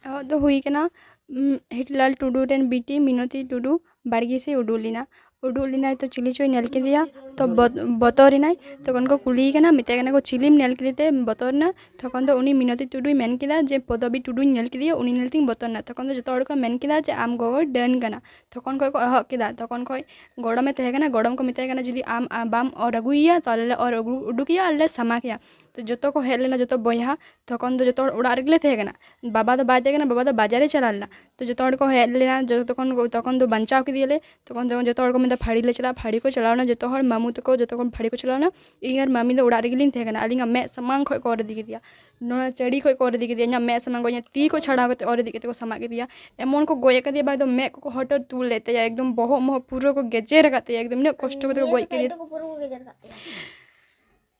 ᱮᱦᱚᱵ ᱫᱚ ᱦᱩᱭ ᱠᱟᱱᱟ, ᱩᱢ, ᱦᱤᱴᱞᱟᱞ ᱴᱩᱰᱩ ᱨᱮᱱ ᱵᱤᱴᱤ ᱢᱤᱱᱚᱛᱤ ᱴᱩᱰᱩ ᱵᱟᱲᱜᱮ ᱥᱮᱫ ᱩᱰᱩᱠ ᱞᱮᱱᱟ᱾ ᱩᱰᱩᱠ ᱞᱮᱱᱟᱭ ᱛᱚ ᱪᱤᱞᱤ ᱪᱚᱭ ᱧᱮᱞ ᱠᱮᱫᱮᱭᱟ, ᱛᱚ ᱵᱚᱛ- ᱵᱚᱛᱚᱨ ᱮᱱᱟᱭ᱾ ᱛᱚᱠᱷᱚᱱ ᱠᱚ ᱠᱩᱞᱤᱭᱮ ᱠᱟᱱᱟ, ᱢᱮᱛᱟᱭ ᱠᱟᱱᱟ ᱠᱚ, "ᱪᱤᱞᱤᱢ ᱧᱮᱞ ᱠᱮᱫᱮ ᱛᱮ ᱵᱚᱛᱚᱨ ᱮᱱᱟ?" ᱛᱚᱠᱷᱚᱱ ᱫᱚ ᱩᱱᱤ ᱢᱤᱱᱚᱛᱤ ᱴᱩᱰᱩᱭ ᱢᱮᱱ ᱠᱮᱫᱟ ᱡᱮ, "ᱯᱚᱫᱚᱵᱤ ᱴᱩᱰᱩᱧ ᱧᱮᱞ ᱠᱮᱫᱮᱭᱟ, ᱩᱱᱤ ᱧᱮᱞ ᱛᱤᱧ ᱵᱚᱛᱚᱨ ᱮᱱᱟ᱾" ᱛᱚᱠᱷᱚᱱ ᱫᱚ ᱡᱚᱛᱚ ᱦᱚᱲ ᱠᱚ ᱢᱮᱱ ᱠᱮᱫᱟ ᱡᱮ, "ᱟᱢ ᱜᱚᱜᱚᱭ ᱰᱟᱹᱱ ᱠᱟᱱᱟ᱾" ᱛᱚᱠᱷᱚᱱ ᱠᱷᱚᱡ ᱠᱚ ᱮᱦᱚᱵ ᱠᱮᱫᱟ᱾ ᱛᱚᱠᱷᱚᱱ ᱠᱷᱚᱡ ᱜᱚᱲᱚᱢᱮ ᱛᱟᱦᱮᱸ ᱠᱟᱱᱟ, ᱜᱚᱲᱚᱢ ᱠᱚ ᱢᱮᱛᱟᱭ ᱠᱟᱱᱟ, "ᱡᱩᱫᱤ ᱟᱢ, ᱟᱢ ᱵᱟᱢ ᱚᱨ ᱟᱹᱜᱩᱭᱮᱭᱟ, ᱛᱚ ᱟᱞᱮ ᱞᱮ ᱚᱨ ᱟᱹᱜᱩ ᱩᱰᱩᱠᱮᱭᱟ ᱟᱨ ᱞᱮ ᱥᱟᱢᱟᱠᱮᱭᱟ᱾" ᱛᱚ ᱡᱚᱛᱚ ᱠᱚ ᱦᱮᱡ ᱞᱮᱱᱟ, ᱡᱚᱛᱚ ᱵᱚᱭᱦᱟ᱾ ᱛᱚᱠᱷᱚᱱ ᱫᱚ ᱡᱚᱛᱚ ᱦᱚᱲ ᱚᱲᱟᱜ ᱨᱮᱜᱮ ᱞᱮ ᱛᱟᱦᱮᱸ ᱠᱟᱱᱟ᱾ ᱵᱟᱵᱟ ᱫᱚ ᱵᱟᱭ ᱛᱟᱦᱮᱸ ᱠᱟᱱᱟ, ᱵᱟᱵᱟ ᱫᱚ ᱵᱟᱡᱟᱨᱮ ᱪᱟᱞᱟᱣ ᱞᱮᱱᱟ᱾ ᱛᱚ ᱡᱚᱛᱚ ᱦᱚᱲ ᱠᱚ ᱦᱮᱡ ᱞᱮᱱᱟ, ᱡᱚᱛᱚ ᱠᱷᱚᱱ ᱛᱚᱠᱷᱚᱱ ᱫᱚ ᱵᱟᱧᱪᱟᱣ ᱠᱮᱫᱮᱭᱟᱞᱮ᱾ ᱛᱚᱠᱷᱚᱱ ᱫᱚ ᱡᱚᱛᱚ ᱦᱚᱲ ᱠᱚ ᱢᱮᱱᱫᱟ, "ᱯᱷᱟᱹᱲᱤ ᱞᱮ ᱪᱟᱞᱟᱜᱼᱟ", ᱯᱷᱟᱹᱲᱤ ᱠᱚ ᱪᱟᱞᱟᱣ ᱮᱱᱟ, ᱡᱚᱛᱚ ᱦᱚᱲ ᱢᱟᱢᱩ ᱛᱟᱠᱚ ᱡᱚᱛᱚ ᱠᱷᱚᱱ ᱯᱷᱟᱹᱲᱤ ᱠᱚ ᱪᱟᱞᱟᱣ ᱮᱱᱟ᱾ ᱤᱧ ᱟᱨ ᱢᱟᱢᱤ ᱫᱚ ᱚᱲᱟᱜ ᱨᱮᱜᱮ ᱞᱤᱧ ᱛᱟᱦᱮᱸ ᱠᱟᱱᱟ᱾ ᱟᱹᱞᱤᱧᱟᱜ ᱢᱮᱫ ᱥᱟᱢᱟᱝ ᱠᱷᱚᱡ ᱠᱚ ᱚᱨ ᱤᱫᱤ ᱠᱮᱫᱮᱭᱟ, ᱱᱚᱣᱟ ᱪᱟᱹᱲᱤ ᱠᱷᱚᱡ ᱠᱚ ᱚᱨ ᱤᱫᱤ ᱠᱮᱫᱮᱭᱟ, ᱤᱧᱟᱹᱜ ᱢᱮᱫ ᱥᱟᱢᱟᱝ ᱠᱷᱚᱡ ᱤᱧᱟᱹᱜ ᱛᱤ ᱠᱚ ᱪᱷᱟᱲᱟᱣ ᱠᱟᱛᱮ ᱚᱨ ᱤᱫᱤ ᱠᱟᱛᱮ ᱠᱚ ᱥᱟᱢᱟᱜ ᱠᱮᱫᱮᱭᱟ᱾ ᱮᱢᱚᱱ ᱠᱚ ᱜᱚᱡ ᱟᱠᱟᱫᱮᱭᱟ, ᱵᱟᱭ ᱫᱚ ᱢᱮᱫ ᱠᱚᱠᱚ ᱦᱚᱴᱚᱨ ᱛᱩᱞ ᱞᱮᱫ ᱛᱟᱭᱟ, ᱮᱠᱫᱚᱢ ᱵᱚᱦᱚᱜ ᱢᱚᱦᱚᱜ ᱯᱩᱨᱟᱹ ᱠᱚ ᱜᱮᱡᱮᱨ ᱟᱠᱟᱫ ᱛᱟᱭᱟ, ᱮᱠᱫᱚᱢ ᱤᱱᱟᱹᱜ ᱠᱚᱥᱴᱚ ᱠᱟᱛᱮ ᱠᱚ ᱜᱚᱡ ᱠᱮᱫᱮᱭᱟ᱾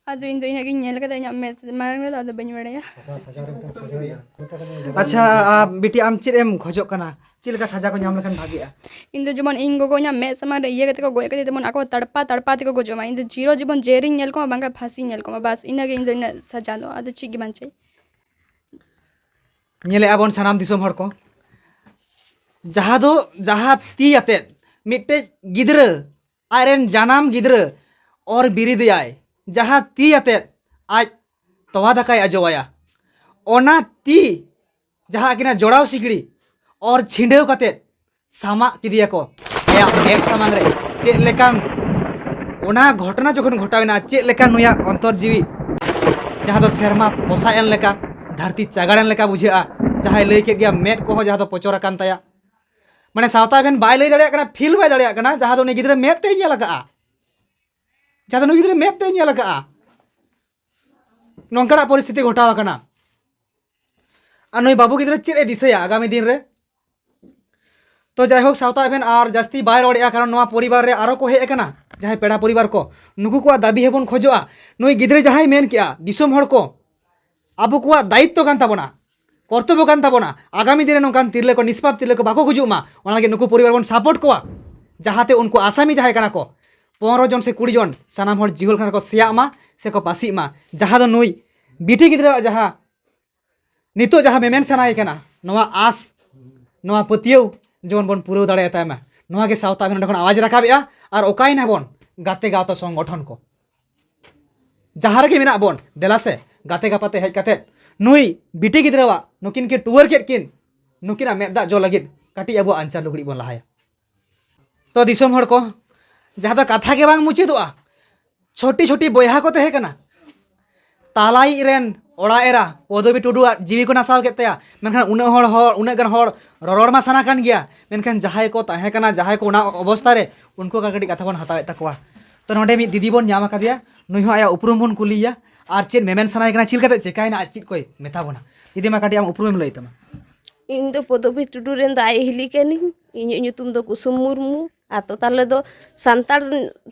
ᱟᱫᱚ ᱤᱧ ᱫᱚ ᱤᱱᱟᱹᱜ ᱜᱤᱧ ᱧᱮᱞ ᱠᱟᱫᱟ ᱤᱧᱟᱹᱜ ᱢᱮᱫ ᱢᱟᱲᱟᱝ ᱨᱮᱫᱚ, ᱟᱫᱚ ᱵᱟᱹᱧ ᱵᱟᱲᱟᱭᱟ᱾ ᱟᱪᱪᱷᱟ, ᱟ, ᱵᱤᱴᱤ, ᱟᱢ ᱪᱮᱫ ᱮᱢ ᱠᱷᱚᱡᱚᱜ ᱠᱟᱱᱟ? ᱪᱮᱫ ᱞᱮᱠᱟ ᱥᱟᱡᱟ ᱠᱚ ᱧᱟᱢ ᱞᱮᱠᱷᱟᱱ ᱵᱷᱟᱜᱮᱜᱼᱟ? ᱤᱧ ᱫᱚ ᱡᱮᱢᱚᱱ ᱤᱧ ᱜᱚᱜᱚ ᱤᱧᱟᱹᱜ ᱢᱮᱫ ᱥᱟᱢᱟᱝ ᱨᱮ ᱤᱭᱟᱹ ᱠᱟᱛᱮ ᱠᱚ ᱜᱚᱡ ᱠᱟᱫᱮᱭᱟ, ᱡᱮᱢᱚᱱ ᱟᱠᱚ ᱛᱟᱲᱯᱟ ᱛᱟᱲᱯᱟ ᱛᱮᱠᱚ ᱜᱚᱡᱚᱜ ᱢᱟ᱾ ᱤᱧ ᱫᱚ ᱪᱤᱨᱚ ᱡᱤᱵᱚᱱ ᱡᱮᱞᱤᱧ ᱧᱮᱞ ᱠᱚᱢᱟ, ᱵᱟᱝᱠᱷᱟᱱ ᱯᱷᱟᱸᱥᱤᱧ ᱧᱮᱞ ᱠᱚᱢᱟ, ᱵᱟᱥ ᱤᱱᱟᱹᱜᱮ ᱤᱧ ᱫᱚ ᱤᱱᱟᱹᱜ ᱥᱟᱡᱟ ᱫᱚ, ᱟᱫᱚ ᱪᱮᱫ ᱜᱮ ᱵᱟᱝ ᱪᱟᱹᱭ᱾ ᱧᱮᱞᱮᱫᱼᱟ ᱵᱚᱱ ᱥᱟᱱᱟᱢ ᱫᱤᱥᱚᱢ ᱦᱚᱲ ᱠᱚ, ᱡᱟᱦᱟᱸ ᱫᱚ, ᱡᱟᱦᱟᱸ ᱛᱤ ᱟᱛᱮᱫ ᱢᱤᱫᱴᱮᱡ ᱜᱤᱫᱽᱨᱟᱹ, ᱟᱡᱨᱮᱱ ᱡᱟᱱᱟᱢ ᱜᱤᱫᱽᱨᱟᱹ ᱚᱨ ᱵᱤᱨᱤᱫᱮᱭᱟᱭ, ᱡᱟᱦᱟᱸ ᱛᱤ ᱟᱛᱮᱫ ᱟᱡ ᱛᱚᱣᱟ ᱫᱟᱠᱟᱭ ᱟᱡᱚᱣᱟᱭᱟ, ᱚᱱᱟ ᱛᱤ ᱡᱟᱦᱟᱸ ᱟᱹᱠᱤᱱᱟᱜ ᱡᱚᱲᱟᱣ ᱥᱤᱠᱲᱤ ᱚᱨ ᱪᱷᱤᱸᱰᱟᱹᱣ ᱠᱟᱛᱮᱫ ᱥᱟᱢᱟᱜ ᱠᱮᱫᱮᱭᱟᱠᱚ ᱟᱭᱟᱜ ᱢᱮᱫ ᱥᱟᱢᱟᱝ ᱨᱮ᱾ ᱪᱮᱫ ᱞᱮᱠᱟᱱ ᱚᱱᱟ ᱜᱷᱚᱴᱚᱱᱟ ᱡᱚᱠᱷᱚᱱ ᱜᱷᱚᱴᱟᱣ ᱮᱱᱟ, ᱪᱮᱫ ᱞᱮᱠᱟ ᱱᱩᱭᱟᱜ ᱚᱱᱛᱚᱨ ᱡᱤᱣᱤ, ᱡᱟᱦᱟᱸ ᱫᱚ ᱥᱮᱨᱢᱟ ᱯᱚᱥᱟᱜ ᱮᱱ ᱞᱮᱠᱟ, ᱫᱷᱟᱹᱨᱛᱤ ᱪᱟᱜᱟᱲ ᱮᱱ ᱞᱮᱠᱟ ᱵᱩᱡᱷᱟᱹᱜᱼᱟ᱾ ᱡᱟᱦᱟᱸᱭ ᱞᱟᱹᱭ ᱠᱮᱫ ᱜᱮᱭᱟ, ᱢᱮᱫ ᱠᱚᱦᱚᱸ ᱡᱟᱦᱟᱸ ᱫᱚ ᱯᱚᱪᱚᱨ ᱟᱠᱟᱱ ᱛᱟᱭᱟ, ᱢᱟᱱᱮ ᱥᱟᱶᱛᱟ ᱮᱵᱷᱮᱱ ᱵᱟᱭ ᱞᱟᱹᱭ ᱫᱟᱲᱮᱭᱟᱜ ᱠᱟᱱᱟ, ᱯᱷᱤᱞ ᱵᱟᱭ ᱫᱟᱲᱮᱭᱟᱜ ᱠᱟᱱᱟ, ᱡᱟᱦᱟᱸ ᱫᱚ ᱩᱱᱤ ᱜᱤᱫᱽᱨᱟᱹ ᱢᱮᱫ ᱛᱮᱭ ᱧᱮᱞ ᱟᱠᱟᱫᱼᱟ, ᱡᱟᱦᱟᱸ ᱫᱚ ᱱᱩᱭ ᱜᱤᱫᱽᱨᱟᱹ ᱢᱮᱫ ᱛᱮᱭ ᱧᱮᱞ ᱟᱠᱟᱫᱼᱟ᱾ ᱱᱚᱝᱠᱟᱱᱟᱜ ᱯᱚᱨᱤᱥᱛᱷᱤᱛᱤ ᱜᱷᱚᱴᱟᱣ ᱟᱠᱟᱱᱟ᱾ ᱟᱨ ᱱᱩᱭ ᱵᱟᱹᱵᱩ ᱜᱤᱫᱽᱨᱟᱹ ᱪᱮᱫ ᱮ ᱫᱤᱥᱟᱹᱭᱟ ᱟᱜᱟᱢᱤ ᱫᱤᱱ ᱨᱮ? ᱛᱚ ᱡᱟᱭᱦᱳᱠ, ᱥᱟᱶᱛᱟ ᱮᱵᱷᱮᱱ ᱟᱨ ᱡᱟᱹᱥᱛᱤ ᱵᱟᱭ ᱨᱚᱲᱮᱜᱼᱟ, ᱠᱟᱨᱚᱱ ᱱᱚᱣᱟ ᱯᱚᱨᱤᱵᱟᱨ ᱨᱮ ᱟᱨᱚ ᱠᱚ ᱦᱮᱡ ᱟᱠᱟᱱᱟ, ᱡᱟᱦᱟᱸᱭ ᱯᱮᱲᱟ ᱯᱚᱨᱤᱵᱟᱨ ᱠᱚ, ᱱᱩᱠᱩ ᱠᱚᱣᱟᱜ ᱫᱟᱹᱵᱤ ᱦᱚᱸᱵᱚᱱ ᱠᱷᱚᱡᱚᱜᱼᱟ᱾ ᱱᱩᱭ ᱜᱤᱫᱽᱨᱟᱹ ᱡᱟᱦᱟᱸᱭ ᱢᱮᱱ ᱠᱮᱜᱼᱟ, ᱫᱤᱥᱚᱢ ᱦᱚᱲ ᱠᱚ, ᱟᱵᱚ ᱠᱚᱣᱟᱜ ᱫᱟᱭᱤᱛᱛᱚ ᱠᱟᱱ ᱛᱟᱵᱚᱱᱟ, ᱠᱚᱨᱛᱚᱵᱵᱚ ᱠᱟᱱ ᱛᱟᱵᱚᱱᱟ, ᱟᱜᱟᱢᱤ ᱫᱤᱱ ᱨᱮ ᱱᱚᱝᱠᱟᱱ ᱛᱤᱨᱞᱟᱹ ᱠᱚ, ᱱᱤᱥᱯᱟᱯ ᱛᱤᱨᱞᱟᱹ ᱠᱚ ᱵᱟᱠᱚ ᱜᱩᱡᱩᱜ ᱢᱟ, ᱚᱱᱟ ᱞᱟᱹᱜᱤᱫ ᱱᱩᱠᱩ ᱯᱚᱨᱤᱵᱟᱨ ᱵᱚᱱ ᱥᱟᱯᱳᱨᱴ ᱠᱚᱣᱟ, ᱡᱟᱦᱟᱸᱛᱮ ᱩᱱᱠᱩ ᱟᱥᱟᱢᱤ ᱡᱟᱦᱟᱸᱭ ᱠᱟᱱᱟ ᱠᱚ, ᱯᱚᱱᱨᱚ ᱡᱚᱱ ᱥᱮ ᱠᱩᱲᱤ ᱡᱚᱱ, ᱥᱟᱱᱟᱢ ᱦᱚᱲ ᱡᱤᱦᱳᱞ ᱠᱷᱟᱱᱟ ᱠᱚ ᱥᱮᱭᱟᱜ ᱢᱟ ᱥᱮ ᱠᱚ ᱯᱟᱹᱥᱤᱜ ᱢᱟ, ᱡᱟᱦᱟᱸ ᱫᱚ ᱱᱩᱭ ᱵᱤᱴᱤ ᱜᱤᱫᱽᱨᱟᱹᱣᱟᱜ ᱡᱟᱦᱟᱸ ᱱᱤᱛᱚᱜ ᱡᱟᱦᱟᱸ ᱢᱮᱢᱮᱱ ᱥᱟᱱᱟᱭᱮ ᱠᱟᱱᱟ, ᱱᱚᱣᱟ ᱟᱸᱥ, ᱱᱚᱣᱟ ᱯᱟᱹᱛᱭᱟᱹᱣ ᱡᱮᱢᱚᱱ ᱵᱚᱱ ᱯᱩᱨᱟᱹᱣ ᱫᱟᱲᱮᱭᱟᱛᱟᱭ ᱢᱟ᱾ ᱱᱚᱣᱟ ᱜᱮ ᱥᱟᱶᱛᱟ ᱟᱵᱮᱱ ᱱᱚᱸᱰᱮ ᱠᱷᱚᱱ ᱟᱣᱟᱡᱽ ᱨᱟᱠᱟᱵᱮᱜᱼᱟ᱾ ᱟᱨ ᱚᱠᱟᱭᱮᱱᱟ ᱵᱚᱱ ᱜᱟᱛᱮ ᱜᱟᱶᱛᱟ ᱥᱚᱝᱜᱚᱴᱷᱚᱱ ᱠᱚ? ᱡᱟᱦᱟᱸ ᱨᱮᱜᱮ ᱢᱮᱱᱟᱜ ᱵᱚᱱ, ᱫᱮᱞᱟ ᱥᱮ ᱜᱟᱛᱮ ᱜᱟᱯᱟᱛᱮ ᱦᱮᱡ ᱠᱟᱛᱮᱫ ᱱᱩᱭ ᱵᱤᱴᱤ ᱜᱤᱫᱽᱨᱟᱹᱣᱟᱜ ᱱᱩᱠᱤᱱ ᱠᱤᱱ ᱴᱩᱣᱟᱹᱨ ᱠᱮᱫ ᱠᱤᱱ, ᱱᱩᱠᱤᱱᱟᱜ ᱢᱮᱫ ᱫᱟᱜ ᱡᱚ ᱞᱟᱹᱜᱤᱫ ᱠᱟᱹᱴᱤᱡ ᱟᱵᱚ ᱟᱧᱪᱟᱨ ᱞᱩᱜᱽᱲᱤᱡ ᱵᱚᱱ ᱞᱟᱦᱟᱭᱟ᱾ ᱛᱚ ᱫᱤᱥᱚᱢ ᱦᱚᱲ ᱠᱚ, ᱡᱟᱦᱟᱸ ᱫᱚ ᱠᱟᱛᱷᱟ ᱜᱮ ᱵᱟᱝ ᱢᱩᱪᱟᱹᱫᱚᱜᱼᱟ, ᱪᱷᱚᱴᱤ ᱪᱷᱚᱴᱤ ᱵᱚᱭᱦᱟ ᱠᱚ ᱛᱟᱦᱮᱸ ᱠᱟᱱᱟ᱾ ᱛᱟᱞᱟᱭᱤᱡ ᱨᱮᱱ ᱚᱲᱟᱜ ᱮᱨᱟ ᱯᱚᱫᱚᱵᱤ ᱴᱩᱰᱩᱣᱟᱜ ᱡᱤᱣᱤ ᱠᱚ ᱱᱟᱥᱟᱣ ᱠᱮᱫ ᱛᱟᱭᱟ᱾ ᱢᱮᱱᱠᱷᱟᱱ ᱩᱱᱟᱹᱜ ᱦᱚᱲ, ᱦᱚᱲ, ᱩᱱᱟᱹᱜ ᱜᱟᱱ ᱦᱚᱲ ᱨᱚᱨᱚᱲ ᱢᱟ ᱥᱟᱱᱟ ᱠᱟᱱ ᱜᱮᱭᱟ, ᱢᱮᱱᱠᱷᱟᱱ ᱡᱟᱦᱟᱸᱭ ᱠᱚ ᱛᱟᱦᱮᱸ ᱠᱟᱱᱟ, ᱡᱟᱦᱟᱸᱭ ᱠᱚ ᱚᱱᱟ ᱚᱵᱚᱥᱛᱟ ᱨᱮ, ᱩᱱᱠᱩ ᱠᱟᱹᱴᱤᱡ ᱠᱟᱛᱷᱟ ᱵᱚᱱ ᱦᱟᱛᱟᱣᱮᱫ ᱛᱟᱠᱚᱣᱟ᱾ ᱛᱚ ᱱᱚᱰᱮ ᱢᱤᱫ ᱫᱤᱫᱤ ᱵᱚᱱ ᱧᱟᱢ ᱟᱠᱟᱫᱮᱭᱟ, ᱱᱩᱭ ᱦᱚᱸ ᱟᱭᱟᱜ ᱩᱯᱨᱩᱢ ᱵᱚᱱ ᱠᱩᱞᱤᱭᱮᱭᱟ, ᱟᱨ ᱪᱮᱫ ᱢᱮᱢᱮᱱ ᱥᱟᱱᱟᱭᱮ ᱠᱟᱱᱟ, ᱪᱮᱫ ᱞᱮᱠᱟᱛᱮ ᱪᱮᱠᱟᱭᱮᱱᱟ, ᱟᱡ ᱪᱮᱫ ᱠᱚᱭ ᱢᱮᱛᱟ ᱵᱚᱱᱟ᱾ ᱫᱤᱫᱤ, ᱢᱟ ᱠᱟᱹᱴᱤᱡ ᱟᱢᱟᱜ ᱩᱯᱨᱩᱢᱮᱢ ᱞᱟᱹᱭ ᱛᱟᱢᱟ᱾ ᱤᱧ ᱫᱚ ᱯᱚᱫᱚᱵᱤ ᱴᱩᱰᱩ ᱨᱮᱱ ᱫᱚ ᱟᱡ ᱦᱤᱞᱤ ᱠᱟᱹᱱᱟᱹᱧ᱾ ᱤᱧᱟᱹᱜ ᱧᱩᱛᱩᱢ ᱫᱚ ᱠᱩᱥᱩᱢ ᱢᱩᱨᱢᱩ᱾ ᱟᱛᱳ ᱛᱟᱞᱮ ᱫᱚ ᱥᱟᱱᱛᱟᱲ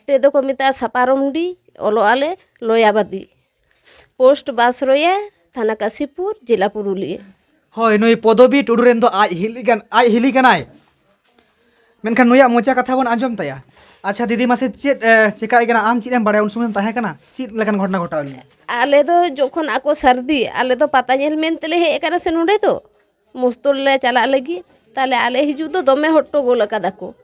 ᱛᱮᱫᱚ ᱠᱚ ᱢᱮᱛᱟᱜᱼᱟ ᱥᱟᱯᱟᱨᱚᱢᱰᱤ, ᱚᱞᱚᱜ ᱟᱞᱮ ᱞᱚᱭᱟᱵᱟᱫᱤ, ᱯᱳᱥᱴ ᱵᱟᱥᱨᱚᱭᱟ, ᱛᱷᱟᱱᱟ ᱠᱟᱥᱤᱯᱩᱨ, ᱡᱮᱞᱟ ᱯᱩᱨᱩᱞᱤᱭᱟᱹ᱾ ᱦᱳᱭ, ᱱᱩᱭ ᱯᱚᱫᱚᱵᱤ ᱴᱩᱰᱩ ᱨᱮᱱ ᱫᱚ ᱟᱡ ᱦᱤᱞᱤ ᱠᱟᱱ, ᱟᱡ ᱦᱤᱞᱤ ᱠᱟᱱᱟᱭ᱾ ᱢᱮᱱᱠᱷᱟᱱ ᱱᱩᱭᱟᱜ ᱢᱚᱪᱟ ᱠᱟᱛᱷᱟ ᱵᱚᱱ ᱟᱸᱡᱚᱢ ᱛᱟᱭᱟ᱾ ᱟᱪᱪᱷᱟ ᱫᱤᱫᱤ, ᱢᱟᱥᱮ ᱪᱮᱫ, ᱮ, ᱪᱮᱠᱟᱭ ᱠᱟᱱᱟ? ᱟᱢ ᱪᱮᱫ ᱮᱢ ᱵᱟᱲᱟᱭᱟ? ᱩᱱ ᱥᱚᱢᱚᱭ ᱮᱢ ᱛᱟᱦᱮᱸ ᱠᱟᱱᱟ? ᱪᱮᱫ ᱞᱮᱠᱟᱱ ᱜᱷᱚᱴᱚᱱᱟ ᱜᱷᱚᱴᱟᱣ ᱞᱮᱱᱟ? ᱟᱞᱮ ᱫᱚ ᱡᱚᱠᱷᱚᱱ ᱟᱠᱚ ᱥᱟᱹᱨᱫᱤ, ᱟᱞᱮ ᱫᱚ ᱯᱟᱛᱟ ᱧᱮᱞ ᱢᱮᱱᱛᱮᱞᱮ ᱦᱮᱡ ᱟᱠᱟᱱᱟ ᱥᱮ ᱱᱚᱰᱮ ᱫᱚ, ᱢᱚᱥᱛᱚᱞ ᱞᱮ ᱪᱟᱞᱟᱜ ᱞᱟᱹᱜᱤᱫ᱾ ᱛᱟᱦᱞᱮ ᱟᱞᱮ ᱦᱤᱡᱩᱜ ᱫᱚ ᱫᱚᱢᱮ ᱦᱚᱴᱴᱚᱜᱳᱞ ᱟᱠᱟᱫᱟ ᱠᱚ᱾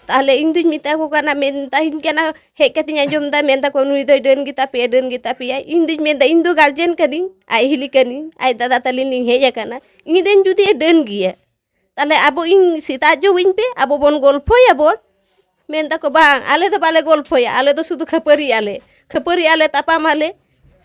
ᱛᱟᱦᱞᱮ ᱤᱧ ᱫᱩᱧ ᱢᱮᱛᱟ ᱠᱚ ᱠᱟᱱᱟ, ᱢᱮᱛᱟᱧ ᱠᱟᱱᱟ, ᱦᱮᱡ ᱠᱟᱛᱮᱧ ᱟᱸᱡᱚᱢ ᱫᱟ, ᱢᱮᱱ ᱫᱟᱠᱚ, "ᱱᱩᱭ ᱫᱚᱭ ᱰᱟᱹᱱ ᱜᱮᱛᱟ ᱯᱮᱭᱟ, ᱰᱟᱹᱱ ᱜᱮᱛᱟ ᱯᱮᱭᱟᱭ᱾" ᱤᱧ ᱫᱩᱧ ᱢᱮᱱᱫᱟ, "ᱤᱧ ᱫᱚ ᱜᱟᱨᱡᱮᱱ ᱠᱟᱹᱱᱟᱹᱧ, ᱟᱡ ᱦᱤᱞᱤ ᱠᱟᱹᱱᱟᱹᱧ, ᱟᱡ ᱫᱟᱫᱟ ᱛᱟᱹᱞᱤᱧ ᱞᱤᱧ ᱦᱮᱡ ᱟᱠᱟᱱᱟ, ᱤᱧ ᱨᱮᱱ ᱡᱩᱫᱤ ᱮ ᱰᱟᱹᱱ ᱜᱮᱭᱟ, ᱛᱟᱦᱞᱮ ᱟᱵᱚ ᱤᱧ ᱥᱮᱛᱟᱜ ᱡᱚ ᱟᱹᱧ ᱯᱮ, ᱟᱵᱚ ᱵᱚᱱ ᱜᱚᱞᱯᱷᱚᱭᱟᱵᱚᱱ᱾" ᱢᱮᱱ ᱫᱟᱠᱚ, "ᱵᱟᱝ, ᱟᱞᱮ ᱫᱚ ᱵᱟᱞᱮ ᱜᱚᱞᱯᱷᱚᱭᱟ, ᱟᱞᱮ ᱫᱚ ᱥᱩᱫᱷᱩ ᱠᱷᱟᱹᱯᱟᱹᱨᱤᱜ ᱟᱞᱮ, ᱠᱷᱟᱹᱯᱟᱹᱨᱤᱜ ᱟᱞᱮ, ᱛᱟᱯᱟᱢ ᱟᱞᱮ᱾"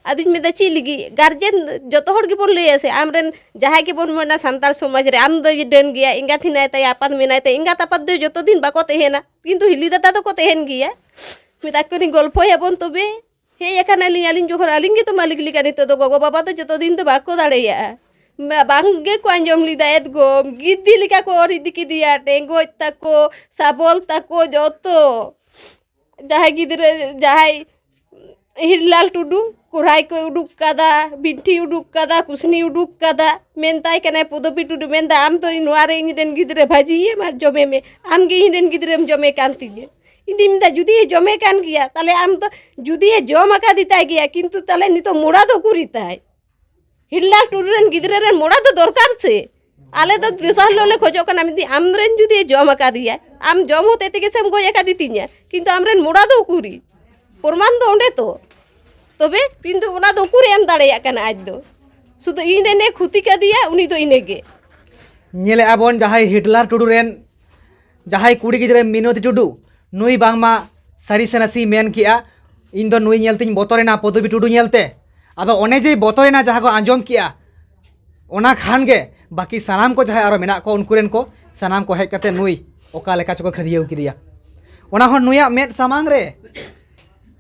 ᱟᱫᱚᱧ ᱢᱮᱱᱫᱟ, "ᱪᱮᱫ ᱞᱟᱹᱜᱤᱫ? ᱜᱟᱨᱡᱮᱱ ᱡᱚᱛᱚ ᱦᱚᱲ ᱜᱮᱵᱚᱱ ᱞᱟᱹᱭᱟ ᱥᱮ, ᱟᱢᱨᱮᱱ ᱡᱟᱦᱟᱸᱭ ᱜᱮᱵᱚᱱ ᱢᱮᱱᱟ ᱥᱟᱱᱛᱟᱲ ᱥᱚᱢᱟᱡᱽ ᱨᱮ, ᱟᱢ ᱫᱚᱭ ᱰᱟᱹᱱ ᱜᱮᱭᱟ, ᱮᱸᱜᱟᱛ ᱦᱮᱱᱟᱭ ᱛᱟᱭᱟ, ᱟᱯᱟᱛ ᱢᱮᱱᱟᱭ ᱛᱟᱭᱟ, ᱮᱸᱜᱟᱛ ᱟᱯᱟᱛ ᱫᱚ ᱡᱚᱛᱚ ᱫᱤᱱ ᱵᱟᱠᱚ ᱛᱟᱦᱮᱱᱟ, ᱠᱤᱱᱛᱩ ᱦᱤᱞᱤ ᱫᱟᱫᱟ ᱫᱚᱠᱚ ᱛᱟᱦᱮᱱ ᱜᱮᱭᱟ᱾" ᱢᱮᱛᱟ ᱠᱚ ᱠᱟᱹᱱᱟᱹᱧ, "ᱜᱚᱞᱯᱷᱚᱭᱟᱵᱚᱱ ᱛᱚᱵᱮ, ᱦᱮᱡ ᱟᱠᱟᱱᱟᱞᱤᱧ ᱟᱹᱞᱤᱧ ᱡᱚᱠᱷᱚᱱ, ᱟᱹᱞᱤᱧ ᱜᱮᱛᱚ ᱢᱟᱹᱞᱤᱠ ᱞᱮᱠᱟ, ᱱᱤᱛᱚᱜ ᱫᱚ ᱜᱚᱜᱚ ᱵᱟᱵᱟ ᱫᱚ ᱡᱚᱛᱚ ᱫᱤᱱ ᱫᱚ ᱵᱟᱠᱚ ᱫᱟᱲᱮᱭᱟᱜᱼᱟ᱾" ᱢᱟ-, ᱵᱟᱝ ᱜᱮᱠᱚ ᱟᱸᱡᱚᱢ ᱞᱮᱫᱟ, ᱮᱫᱜᱚᱢ ᱜᱤᱫᱤ ᱞᱮᱠᱟ ᱠᱚ ᱚᱨ ᱤᱫᱤ ᱠᱮᱫᱮᱭᱟ, ᱴᱮᱸᱜᱚᱡ ᱛᱟᱠᱚ, ᱥᱟᱵᱚᱞ ᱛᱟᱠᱚ, ᱡᱚᱛᱚ᱾ ᱡᱟᱦᱟᱸᱭ ᱜᱤᱫᱽᱨᱟᱹ, ᱡᱟᱦᱟᱸᱭ ᱦᱤᱨᱞᱟᱞ ᱴᱩᱰᱩ, ᱠᱚᱨᱦᱟᱭ ᱠᱚᱭ ᱩᱰᱩᱠ ᱠᱟᱫᱟ, ᱵᱤᱱᱴᱷᱤ ᱩᱰᱩᱠ ᱠᱟᱫᱟ, ᱠᱩᱥᱱᱤ ᱩᱰᱩᱠ ᱠᱟᱫᱟ, ᱢᱮᱱᱛᱟᱭ ᱠᱟᱱᱟᱭ ᱯᱚᱫᱚᱵᱤ ᱴᱩᱰᱩ, ᱢᱮᱱᱫᱟ, "ᱟᱢ ᱫᱚ ᱱᱚᱣᱟ ᱨᱮ ᱤᱧ ᱨᱮᱱ ᱜᱤᱫᱽᱨᱟᱹ ᱵᱷᱟᱹᱡᱤᱭᱮᱢ ᱟᱨ ᱡᱚᱢᱮ ᱢᱮ, ᱟᱢ ᱜᱮ ᱤᱧ ᱨᱮᱱ ᱜᱤᱫᱽᱨᱟᱹᱢ ᱡᱚᱢᱮ ᱠᱟᱱ ᱛᱤᱧᱟᱹ᱾" ᱤᱧ ᱫᱩᱧ ᱢᱮᱱᱫᱟ, "ᱡᱩᱫᱤ ᱮ ᱡᱚᱢᱮ ᱠᱟᱱ ᱜᱮᱭᱟ, ᱛᱟᱦᱞᱮ ᱟᱢ ᱫᱚ ᱡᱩᱫᱤ ᱮ ᱡᱚᱢ ᱟᱠᱟᱫᱤ ᱛᱟᱭ ᱜᱮᱭᱟ, ᱠᱤᱱᱛᱩ ᱛᱟᱦᱞᱮ ᱱᱤᱛᱚᱜ ᱢᱚᱲᱟ ᱫᱚ ᱩᱠᱩᱨᱤ ᱛᱟᱭ? ᱦᱤᱨᱞᱟᱞ ᱴᱩᱰᱩ ᱨᱮᱱ ᱜᱤᱫᱽᱨᱟᱹ ᱨᱮᱱ ᱢᱚᱲᱟ ᱫᱚ ᱫᱚᱨᱠᱟᱨ ᱥᱮ?" ᱟᱞᱮ ᱫᱚ ᱫᱚᱥᱟᱨ ᱦᱤᱞᱳᱜ ᱞᱮ ᱠᱷᱚᱡᱚᱜ ᱠᱟᱱᱟ, ᱢᱤᱫ ᱫᱤᱱ ᱟᱢᱨᱮᱱ ᱡᱩᱫᱤ ᱡᱚᱢ ᱟᱠᱟᱫᱮᱭᱟ, ᱟᱢ ᱡᱚᱢ ᱦᱚᱛᱮ ᱛᱮᱜᱮ ᱥᱮᱢ ᱜᱚᱡ ᱟᱠᱟᱫᱮ ᱛᱤᱧᱟ, ᱠᱤᱱᱛᱩ ᱟᱢᱨᱮᱱ ᱢᱚᱲᱟ ᱫᱚ ᱩᱠᱩᱨᱤ? ᱯᱨᱚᱢᱟᱱ ᱫᱚ ᱚᱸᱰᱮ ᱛᱚ᱾ ᱛᱚᱵᱮ ᱠᱤᱱᱛᱩ ᱚᱱᱟ ᱫᱚ ᱩᱠᱩᱨᱮ ᱮᱢ ᱫᱟᱲᱮᱭᱟᱜ ᱠᱟᱱᱟ ᱟᱡ ᱫᱚ? ᱥᱩᱫᱷᱩ ᱤᱧ ᱨᱮᱱᱮ ᱠᱷᱚᱛᱤ ᱠᱟᱫᱮᱭᱟ, ᱩᱱᱤ ᱫᱚ ᱤᱱᱟᱹᱜᱮ᱾ ᱧᱮᱞᱮᱫᱼᱟ ᱵᱚᱱ ᱡᱟᱦᱟᱸᱭ ᱦᱤᱴᱞᱟᱨ ᱴᱩᱰᱩ ᱨᱮᱱ ᱡᱟᱦᱟᱸᱭ ᱠᱩᱲᱤ ᱜᱤᱫᱽᱨᱟᱹ ᱢᱤᱱᱚᱛᱤ ᱴᱩᱰᱩ, ᱱᱩᱭ ᱵᱟᱝᱢᱟ ᱥᱟᱹᱨᱤ ᱥᱮ ᱱᱟᱥᱮ ᱢᱮᱱ ᱠᱮᱜᱼᱟ, "ᱤᱧ ᱫᱚ ᱱᱩᱭ ᱧᱮᱞ ᱛᱤᱧ ᱵᱚᱛᱚᱨᱮᱱᱟ, ᱯᱚᱫᱚᱵᱤ ᱴᱩᱰᱩ ᱧᱮᱞᱛᱮ᱾" ᱟᱫᱚ ᱚᱱᱮ ᱡᱮ ᱵᱚᱛᱚᱨᱮᱱᱟ, ᱡᱟᱦᱟᱸ ᱠᱚ ᱟᱸᱡᱚᱢ ᱠᱮᱜᱼᱟ, ᱚᱱᱟ ᱠᱷᱟᱱ ᱜᱮ ᱵᱟᱹᱠᱤ ᱥᱟᱱᱟᱢ ᱠᱚ ᱡᱟᱦᱟᱸᱭ ᱟᱨᱚ ᱢᱮᱱᱟᱜ ᱠᱚ, ᱩᱱᱠᱩ ᱨᱮᱱ ᱠᱚ ᱥᱟᱱᱟᱢ ᱠᱚ ᱦᱮᱡ ᱠᱟᱛᱮ ᱱᱩᱭ ᱚᱠᱟ ᱞᱮᱠᱟ ᱪᱚᱠᱚ ᱠᱷᱟᱹᱫᱤᱭᱟᱹᱣ ᱠᱮᱫᱮᱭᱟ, ᱚᱱᱟ ᱦᱚᱸ ᱱᱩᱭᱟᱜ ᱢᱮᱫ ᱥᱟᱢᱟᱝ ᱨᱮ᱾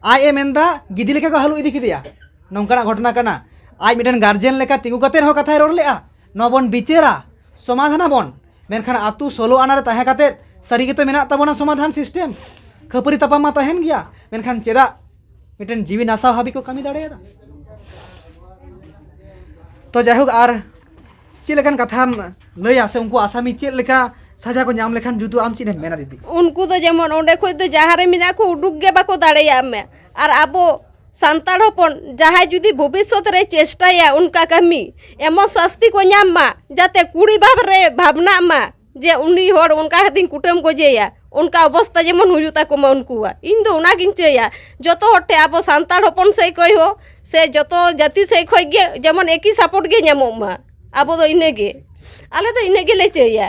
ᱟᱡ ᱮ ᱢᱮᱱᱫᱟ ᱜᱤᱫᱤ ᱞᱮᱠᱟ ᱠᱚ ᱦᱟᱹᱞᱩ ᱤᱫᱤ ᱠᱮᱫᱮᱭᱟ, ᱱᱚᱝᱠᱟᱱᱟᱜ ᱜᱷᱚᱴᱚᱱᱟ ᱠᱟᱱᱟ᱾ ᱟᱡ ᱢᱤᱫᱴᱮᱱ ᱜᱟᱨᱡᱮᱱ ᱞᱮᱠᱟ ᱛᱤᱸᱜᱩ ᱠᱟᱛᱮ ᱦᱚᱸ ᱠᱟᱛᱷᱟᱭ ᱨᱚᱲ ᱞᱮᱜᱼᱟ, "ᱱᱚᱣᱟ ᱵᱚᱱ ᱵᱤᱪᱟᱹᱨᱟ, ᱥᱚᱢᱟᱫᱷᱟᱱ ᱟᱵᱚᱱ᱾" ᱢᱮᱱᱠᱷᱟᱱ ᱟᱛᱳ ᱥᱳᱞᱳ ᱟᱱᱟ ᱨᱮ ᱛᱟᱦᱮᱸ ᱠᱟᱛᱮ ᱥᱟᱹᱨᱤ ᱜᱮᱛᱚ ᱢᱮᱱᱟᱜ ᱛᱟᱵᱚᱱᱟ ᱥᱚᱢᱟᱫᱷᱟᱱ ᱥᱤᱥᱴᱮᱢ, ᱠᱷᱟᱹᱯᱟᱹᱨᱤ ᱛᱟᱯᱟᱢ ᱢᱟ ᱛᱟᱦᱮᱱ ᱜᱮᱭᱟ, ᱢᱮᱱᱠᱷᱟᱱ ᱪᱮᱫᱟᱜ ᱢᱤᱫᱴᱮᱱ ᱡᱤᱣᱤ ᱱᱟᱥᱟᱣ ᱦᱟᱹᱵᱤᱡ ᱠᱚ ᱠᱟᱹᱢᱤ ᱫᱟᱲᱮᱭᱟᱫᱟ? ᱛᱚ ᱡᱟᱭᱦᱳᱠ, ᱟᱨ ᱪᱮᱫ ᱞᱮᱠᱟᱱ ᱠᱟᱛᱷᱟᱢ ᱞᱟᱹᱭᱟ ᱥᱮ ᱩᱱᱠᱩ ᱟᱥᱟᱢᱤ ᱪᱮᱫ ᱞᱮᱠᱟ ᱥᱟᱡᱟ ᱠᱚ ᱧᱟᱢ ᱞᱮᱠᱷᱟᱱ ᱡᱩᱛᱩᱜᱼᱟ, ᱟᱢ ᱪᱮᱫ ᱮᱢ ᱢᱮᱱᱟ ᱫᱤᱫᱤ? ᱩᱱᱠᱩ ᱫᱚ ᱡᱮᱢᱚᱱ ᱚᱸᱰᱮ ᱠᱷᱚᱡ ᱫᱚ ᱡᱟᱦᱟᱸ ᱨᱮ ᱢᱮᱱᱟᱜ ᱠᱚ ᱩᱰᱩᱠ ᱜᱮ ᱵᱟᱠᱚ ᱫᱟᱲᱮᱭᱟᱜ ᱢᱟ᱾ ᱟᱨ ᱟᱵᱚ ᱥᱟᱱᱛᱟᱲ ᱦᱚᱯᱚᱱ ᱡᱟᱦᱟᱸᱭ ᱡᱩᱫᱤ ᱵᱷᱚᱵᱤᱥᱥᱚᱛ ᱨᱮ ᱪᱮᱥᱴᱟᱭᱟ ᱚᱱᱠᱟ ᱠᱟᱹᱢᱤ, ᱮᱢᱚᱱ ᱥᱟᱥᱛᱤ ᱠᱚ ᱧᱟᱢ ᱢᱟ ᱡᱟᱛᱮ ᱠᱩᱲᱤ ᱵᱷᱟᱵᱽ ᱨᱮ ᱵᱷᱟᱵᱽᱱᱟᱜ ᱢᱟ ᱡᱮ ᱩᱱᱤ ᱦᱚᱲ ᱚᱱᱠᱟ ᱠᱟᱛᱮᱧ ᱠᱩᱴᱟᱹᱢ ᱜᱚᱡᱮᱭᱟ, ᱚᱱᱠᱟ ᱚᱵᱚᱥᱛᱟ ᱡᱮᱢᱚᱱ ᱦᱩᱭᱩᱜ ᱛᱟᱠᱚ ᱢᱟ ᱩᱱᱠᱩᱣᱟᱜ᱾ ᱤᱧ ᱫᱚ ᱚᱱᱟᱜᱤᱧ ᱪᱟᱹᱭᱟ, ᱡᱚᱛᱚ ᱦᱚᱲ ᱴᱷᱮᱱ ᱟᱵᱚ ᱥᱟᱱᱛᱟᱲ ᱦᱚᱯᱚᱱ ᱥᱮᱫ ᱠᱷᱚᱡ ᱦᱚᱸ ᱥᱮ ᱡᱚᱛᱚ ᱡᱟᱹᱛᱤ ᱥᱮᱫ ᱠᱷᱚᱡ ᱜᱮ ᱡᱮᱢᱚᱱ ᱮᱠᱤ ᱥᱟᱯᱳᱨᱴ ᱜᱮ ᱧᱟᱢᱚᱜ ᱢᱟ᱾ ᱟᱵᱚ ᱫᱚ ᱤᱱᱟᱹᱜᱮ, ᱟᱞᱮ ᱫᱚ ᱤᱱᱟᱹᱜ ᱜᱮᱞᱮ ᱪᱟᱹᱭᱟ᱾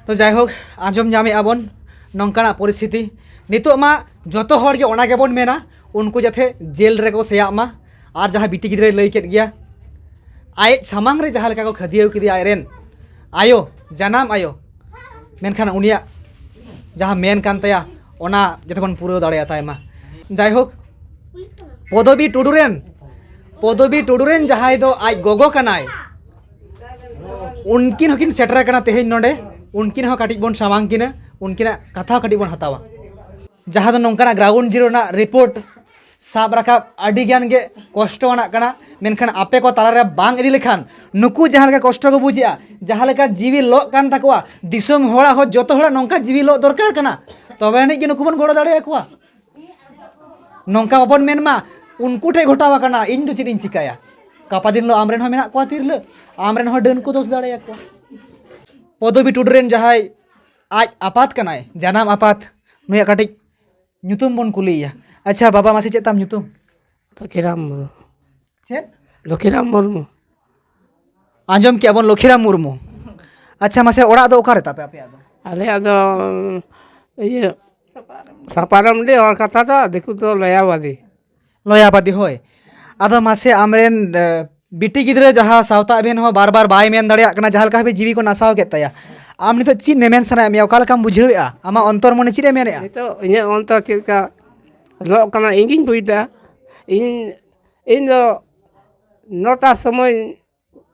ᱛᱚ ᱡᱟᱭᱦᱳᱠ, ᱟᱸᱡᱚᱢ ᱧᱟᱢᱮᱫᱼᱟ ᱵᱚᱱ ᱱᱚᱝᱠᱟᱱᱟᱜ ᱯᱚᱨᱤᱥᱛᱷᱤᱛᱤ᱾ ᱱᱤᱛᱚᱜ ᱢᱟ ᱡᱚᱛᱚ ᱦᱚᱲ ᱜᱮ ᱚᱱᱟ ᱜᱮᱵᱚᱱ ᱢᱮᱱᱟ, ᱩᱱᱠᱩ ᱡᱟᱛᱮ ᱡᱮᱞ ᱨᱮᱠᱚ ᱥᱮᱭᱟᱜ ᱢᱟ᱾ ᱟᱨ ᱡᱟᱦᱟᱸ ᱵᱤᱴᱤ ᱜᱤᱫᱽᱨᱟᱹᱭ ᱞᱟᱹᱭ ᱠᱮᱫ ᱜᱮᱭᱟ, ᱟᱡ ᱥᱟᱢᱟᱝ ᱨᱮ ᱡᱟᱦᱟᱸ ᱞᱮᱠᱟ ᱠᱚ ᱠᱷᱟᱹᱫᱤᱭᱟᱹᱣ ᱠᱮᱫᱮᱭᱟ ᱟᱡᱨᱮᱱ ᱟᱭᱳ, ᱡᱟᱱᱟᱢ ᱟᱭᱳ, ᱢᱮᱱᱠᱷᱟᱱ ᱩᱱᱤᱭᱟᱜ ᱡᱟᱦᱟᱸ ᱢᱮᱱ ᱠᱟᱱ ᱛᱟᱭᱟ, ᱚᱱᱟ ᱡᱟᱛᱮ ᱵᱚᱱ ᱯᱩᱨᱟᱹᱣ ᱫᱟᱲᱮᱭᱟᱛᱟᱭ ᱢᱟ᱾ ᱡᱟᱭᱦᱳᱠ, ᱯᱚᱫᱚᱵᱤ ᱴᱩᱰᱩ ᱨᱮᱱ, ᱯᱚᱫᱚᱵᱤ ᱴᱩᱰᱩ ᱨᱮᱱ ᱡᱟᱦᱟᱸᱭ ᱫᱚ ᱟᱡ ᱜᱚᱜᱚ ᱠᱟᱱᱟᱭ, ᱩᱱᱠᱤᱱ ᱦᱚᱸᱠᱤᱱ ᱥᱮᱴᱮᱨ ᱟᱠᱟᱱᱟ ᱛᱮᱦᱮᱧ ᱱᱚᱰᱮ᱾ ᱩᱱᱠᱤᱱ ᱦᱚᱸ ᱠᱟᱹᱴᱤᱡ ᱵᱚᱱ ᱥᱟᱢᱟᱝ ᱠᱤᱱᱟ, ᱩᱱᱠᱤᱱᱟᱜ ᱠᱟᱛᱷᱟ ᱦᱚᱸ ᱠᱟᱹᱴᱤᱡ ᱵᱚᱱ ᱦᱟᱛᱟᱣᱟ᱾ ᱡᱟᱦᱟᱸ ᱫᱚ ᱱᱚᱝᱠᱟᱱᱟᱜ ᱜᱨᱟᱣᱩᱱᱰ ᱡᱤᱨᱳ ᱨᱮᱱᱟᱜ ᱨᱤᱯᱳᱨᱴ ᱥᱟᱵ ᱨᱟᱠᱟᱵ ᱟᱹᱰᱤ ᱜᱟᱱ ᱜᱮ ᱠᱚᱥᱴᱚ ᱟᱱᱟᱜ ᱠᱟᱱᱟ, ᱢᱮᱱᱠᱷᱟᱱ ᱟᱯᱮ ᱠᱚ ᱛᱟᱞᱟᱨᱮ ᱵᱟᱝ ᱤᱫᱤ ᱞᱮᱠᱷᱟᱱ ᱱᱩᱠᱩ ᱡᱟᱦᱟᱸ ᱞᱮᱠᱟ ᱠᱚᱥᱴᱚ ᱠᱚ ᱵᱩᱡᱮᱜᱼᱟ, ᱡᱟᱦᱟᱸ ᱞᱮᱠᱟ ᱡᱤᱣᱤ ᱞᱚᱜ ᱠᱟᱱ ᱛᱟᱠᱚᱣᱟ, ᱫᱤᱥᱚᱢ ᱦᱚᱲᱟᱜ ᱦᱚᱸ, ᱡᱚᱛᱚ ᱦᱚᱲᱟᱜ ᱱᱚᱝᱠᱟ ᱡᱤᱣᱤ ᱞᱚᱜ ᱫᱚᱨᱠᱟᱨ ᱠᱟᱱᱟ, ᱛᱚᱵᱮ ᱟᱹᱱᱤᱡ ᱜᱮ ᱱᱩᱠᱩ ᱵᱚᱱ ᱜᱚᱲᱚ ᱫᱟᱲᱮᱭᱟᱠᱚᱣᱟ᱾ ᱱᱚᱝᱠᱟ ᱵᱟᱵᱚᱱ ᱢᱮᱱ ᱢᱟ, "ᱩᱱᱠᱩ ᱴᱷᱮᱡ ᱜᱷᱚᱴᱟᱣ ᱟᱠᱟᱱᱟ, ᱤᱧ ᱫᱚ ᱪᱮᱫ ᱤᱧ ᱪᱤᱠᱟᱹᱭᱟ?" ᱜᱟᱯᱟ ᱫᱤᱱ ᱦᱤᱞᱳᱜ ᱟᱢᱨᱮᱱ ᱦᱚᱸ ᱢᱮᱱᱟᱜ ᱠᱚᱣᱟ ᱛᱤᱨᱞᱟᱹ, ᱟᱢᱨᱮᱱ ᱦᱚᱸ ᱰᱟᱹᱱ ᱠᱚ ᱫᱳᱥ ᱫᱟᱲᱮᱭᱟᱠᱚᱣᱟ᱾ ᱯᱚᱫᱚᱵᱤ ᱴᱩᱰᱩ ᱨᱮᱱ ᱡᱟᱦᱟᱸᱭ ᱟᱡ ᱟᱯᱟᱛ ᱠᱟᱱᱟᱭ, ᱡᱟᱱᱟᱢ ᱟᱯᱟᱛ, ᱱᱩᱭᱟᱜ ᱠᱟᱹᱴᱤᱡ ᱧᱩᱛᱩᱢ ᱵᱚᱱ ᱠᱩᱞᱤᱭᱮᱭᱟ᱾ ᱟᱪᱪᱷᱟ ᱵᱟᱵᱟ, ᱢᱟᱥᱮ ᱪᱮᱫ ᱛᱟᱢ ᱧᱩᱛᱩᱢ? ᱞᱚᱠᱷᱤᱨᱟᱢ ᱢᱩᱨᱢᱩ᱾ ᱪᱮᱫ? ᱞᱚᱠᱷᱤᱨᱟᱢ ᱢᱩᱨᱢᱩ᱾ ᱟᱸᱡᱚᱢ ᱠᱮᱜᱼᱟ ᱵᱚᱱ, ᱞᱚᱠᱷᱤᱨᱟᱢ ᱢᱩᱨᱢᱩ᱾ ᱟᱪᱪᱷᱟ ᱢᱟᱥᱮ, ᱚᱲᱟᱜ ᱫᱚ ᱚᱠᱟᱨᱮ ᱛᱟᱯᱮ ᱟᱯᱮᱭᱟᱜ ᱫᱚ? ᱟᱞᱮᱭᱟᱜ ᱫᱚ ᱤᱭᱟᱹ ᱥᱟᱯᱟᱨᱚᱢᱰᱤ, ᱦᱚᱲ ᱠᱟᱛᱷᱟ ᱫᱚ, ᱫᱤᱠᱩ ᱫᱚ ᱞᱚᱭᱟᱵᱟᱫᱤ᱾ ᱞᱚᱭᱟᱵᱟᱫᱤ, ᱦᱳᱭ᱾ ᱟᱫᱚ ᱢᱟᱥᱮ ᱟᱢᱨᱮᱱ, ᱮ, ᱵᱤᱴᱤ ᱜᱤᱫᱽᱨᱟᱹ ᱡᱟᱦᱟᱸ ᱥᱟᱶᱛᱟ ᱟᱵᱷᱤᱭᱟᱱ ᱦᱚᱸ ᱵᱟᱨ ᱵᱟᱨ ᱵᱟᱭ ᱢᱮᱱ ᱫᱟᱲᱮᱭᱟᱜ ᱠᱟᱱᱟ, ᱡᱟᱦᱟᱸ ᱞᱮᱠᱟ ᱦᱟᱹᱵᱤᱡ ᱡᱤᱣᱤ ᱠᱚ ᱱᱟᱥᱟᱣ ᱠᱮᱫ ᱛᱟᱭᱟ, ᱟᱢ ᱱᱤᱛᱚᱜ ᱪᱮᱫ ᱢᱮᱢᱮᱱ ᱥᱟᱱᱟᱭᱮᱫ ᱢᱮᱭᱟ? ᱚᱠᱟ ᱞᱮᱠᱟᱢ ᱵᱩᱡᱷᱟᱹᱣᱮᱫᱼᱟ? ᱟᱢᱟᱜ ᱚᱱᱛᱚᱨ ᱢᱚᱱᱮ ᱪᱮᱫ ᱮ ᱢᱮᱱᱮᱫᱼᱟ? ᱱᱤᱛᱚᱜ ᱤᱧᱟᱹᱜ ᱚᱱᱛᱚᱨ ᱪᱮᱫ ᱞᱮᱠᱟ ᱞᱚᱜ ᱠᱟᱱᱟ, ᱤᱧᱜᱤᱧ ᱵᱩᱡᱽ ᱮᱫᱟ᱾ ᱤᱧ, ᱤᱧ ᱫᱚ ᱱᱚᱴᱟ ᱥᱚᱢᱚᱭ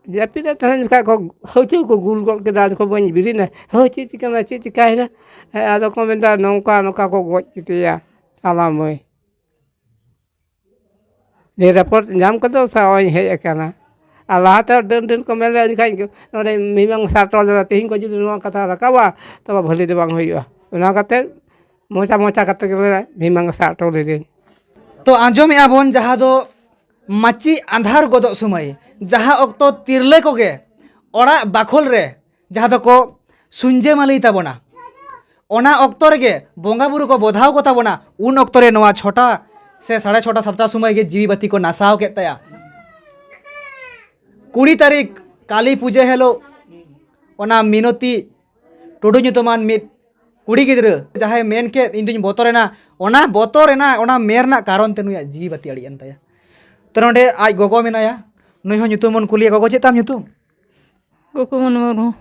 ᱡᱟᱹᱯᱤᱫ ᱨᱮ ᱛᱟᱦᱮᱱ ᱡᱚᱠᱷᱟᱡ ᱠᱚ ᱦᱟᱹᱣᱪᱟᱹᱣ ᱠᱚ ᱜᱩᱞ ᱜᱚᱫ ᱠᱮᱫᱟ, ᱟᱫᱚ ᱠᱚ ᱵᱟᱹᱧ ᱵᱮᱨᱮᱫ ᱮᱱᱟ, ᱦᱳᱭ ᱪᱮᱫ ᱪᱤᱠᱟᱹᱭᱮᱱᱟ, ᱪᱮᱫ ᱪᱤᱠᱟᱹᱭᱮᱱᱟ? ᱦᱮᱸ, ᱟᱫᱚ ᱠᱚ ᱢᱮᱱᱫᱟ ᱱᱚᱝᱠᱟ ᱱᱚᱝᱠᱟ ᱠᱚ ᱜᱚᱡ ᱠᱮᱫᱮᱭᱟ ᱥᱟᱞᱟ ᱢᱟᱹᱭ᱾ ᱱᱤᱭᱟᱹ ᱨᱤᱯᱳᱨᱴ ᱧᱟᱢ ᱠᱟᱛᱮ ᱥᱟᱶ ᱤᱧ ᱦᱮᱡ ᱟᱠᱟᱱᱟ᱾ ᱟᱨ ᱞᱟᱦᱟᱛᱮ ᱰᱟᱹᱱ ᱰᱟᱹᱱ ᱠᱚ ᱢᱮᱱ ᱞᱮᱫᱟ, ᱮᱱᱠᱷᱟᱱ ᱱᱚᱰᱮ ᱢᱤᱢᱟᱝᱥᱟ ᱦᱚᱴᱚ ᱞᱮᱫᱟ, ᱛᱮᱦᱮᱧ ᱠᱚ ᱡᱩᱫᱤ ᱱᱚᱣᱟ ᱠᱟᱛᱷᱟ ᱨᱟᱠᱟᱵᱟ, ᱛᱚᱵᱮ ᱵᱷᱟᱹᱞᱤ ᱫᱚ ᱵᱟᱝ ᱦᱩᱭᱩᱜᱼᱟ᱾ ᱚᱱᱟ ᱠᱟᱛᱮ ᱢᱚᱪᱟ ᱢᱚᱪᱟ ᱠᱟᱛᱮ ᱜᱮᱞᱮ ᱢᱤᱢᱟᱝᱥᱟ ᱦᱚᱴᱚ ᱞᱮᱫᱟᱹᱧ᱾ ᱛᱚ ᱟᱸᱡᱚᱢᱮᱜᱼᱟ ᱵᱚᱱ, ᱡᱟᱦᱟᱸ ᱫᱚ ᱢᱟᱹᱪᱤ ᱟᱸᱫᱷᱟᱨ ᱜᱚᱫᱚᱜ ᱥᱚᱢᱚᱭ, ᱡᱟᱦᱟᱸ ᱚᱠᱛᱚ ᱛᱤᱨᱞᱟᱹ ᱠᱚᱜᱮ ᱚᱲᱟᱜ ᱵᱟᱠᱷᱳᱞ ᱨᱮ ᱡᱟᱦᱟᱸ ᱫᱚᱠᱚ ᱥᱩᱧᱡᱟᱹ ᱢᱟᱹᱞᱤ ᱛᱟᱵᱚᱱᱟ, ᱚᱱᱟ ᱚᱠᱛᱚ ᱨᱮᱜᱮ ᱵᱚᱸᱜᱟ ᱵᱩᱨᱩ ᱠᱚ ᱵᱚᱫᱷᱟᱣ ᱠᱚ ᱛᱟᱵᱚᱱᱟ, ᱩᱱ ᱚᱠᱛᱚ ᱨᱮ ᱱᱚᱣᱟ ᱪᱷᱚᱴᱟ ᱥᱮ ᱥᱟᱲᱮ ᱪᱷᱚᱴᱟ ᱥᱟᱛᱴᱟ ᱥᱚᱢᱚᱭ ᱜᱮ ᱡᱤᱣᱤ ᱵᱟᱹᱛᱤ ᱠᱚ ᱱᱟᱥᱟᱣ ᱠᱮᱫ ᱛᱟᱭᱟ᱾ ᱠᱩᱲᱤ ᱛᱟᱹᱨᱤᱠᱷ ᱠᱟᱹᱞᱤ ᱯᱩᱡᱟᱹ ᱦᱤᱞᱳᱜ ᱚᱱᱟ ᱢᱤᱱᱚᱛᱤ ᱴᱩᱰᱩ ᱧᱩᱛᱩᱢᱟᱱ ᱢᱤᱫ ᱠᱩᱲᱤ ᱜᱤᱫᱽᱨᱟᱹ ᱡᱟᱦᱟᱸᱭ ᱢᱮᱱ ᱠᱮᱫ, "ᱤᱧ ᱫᱩᱧ ᱵᱚᱛᱚᱨᱮᱱᱟ", ᱚᱱᱟ ᱵᱚᱛᱚᱨ ᱨᱮᱱᱟᱜ, ᱚᱱᱟ ᱢᱮᱱ ᱨᱮᱱᱟᱜ ᱠᱟᱨᱚᱱ ᱛᱮ ᱱᱩᱭᱟᱜ ᱡᱤᱣᱤ ᱵᱟᱹᱛᱤ ᱟᱲᱤᱡ ᱮᱱ ᱛᱟᱭᱟ᱾ ᱛᱚ ᱱᱚᱰᱮ ᱟᱡ ᱜᱚᱜᱚ ᱢᱮᱱᱟᱭᱟ, ᱱᱩᱭ ᱦᱚᱸ ᱧᱩᱛᱩᱢ ᱵᱚᱱ ᱠᱩᱞᱤᱭᱟ᱾ ᱜᱚᱜᱚ, ᱪᱮᱫ ᱛᱟᱢ ᱧᱩᱛᱩᱢ? ᱠᱩᱠᱩᱢᱚᱱᱤ ᱢᱩᱨᱢᱩ᱾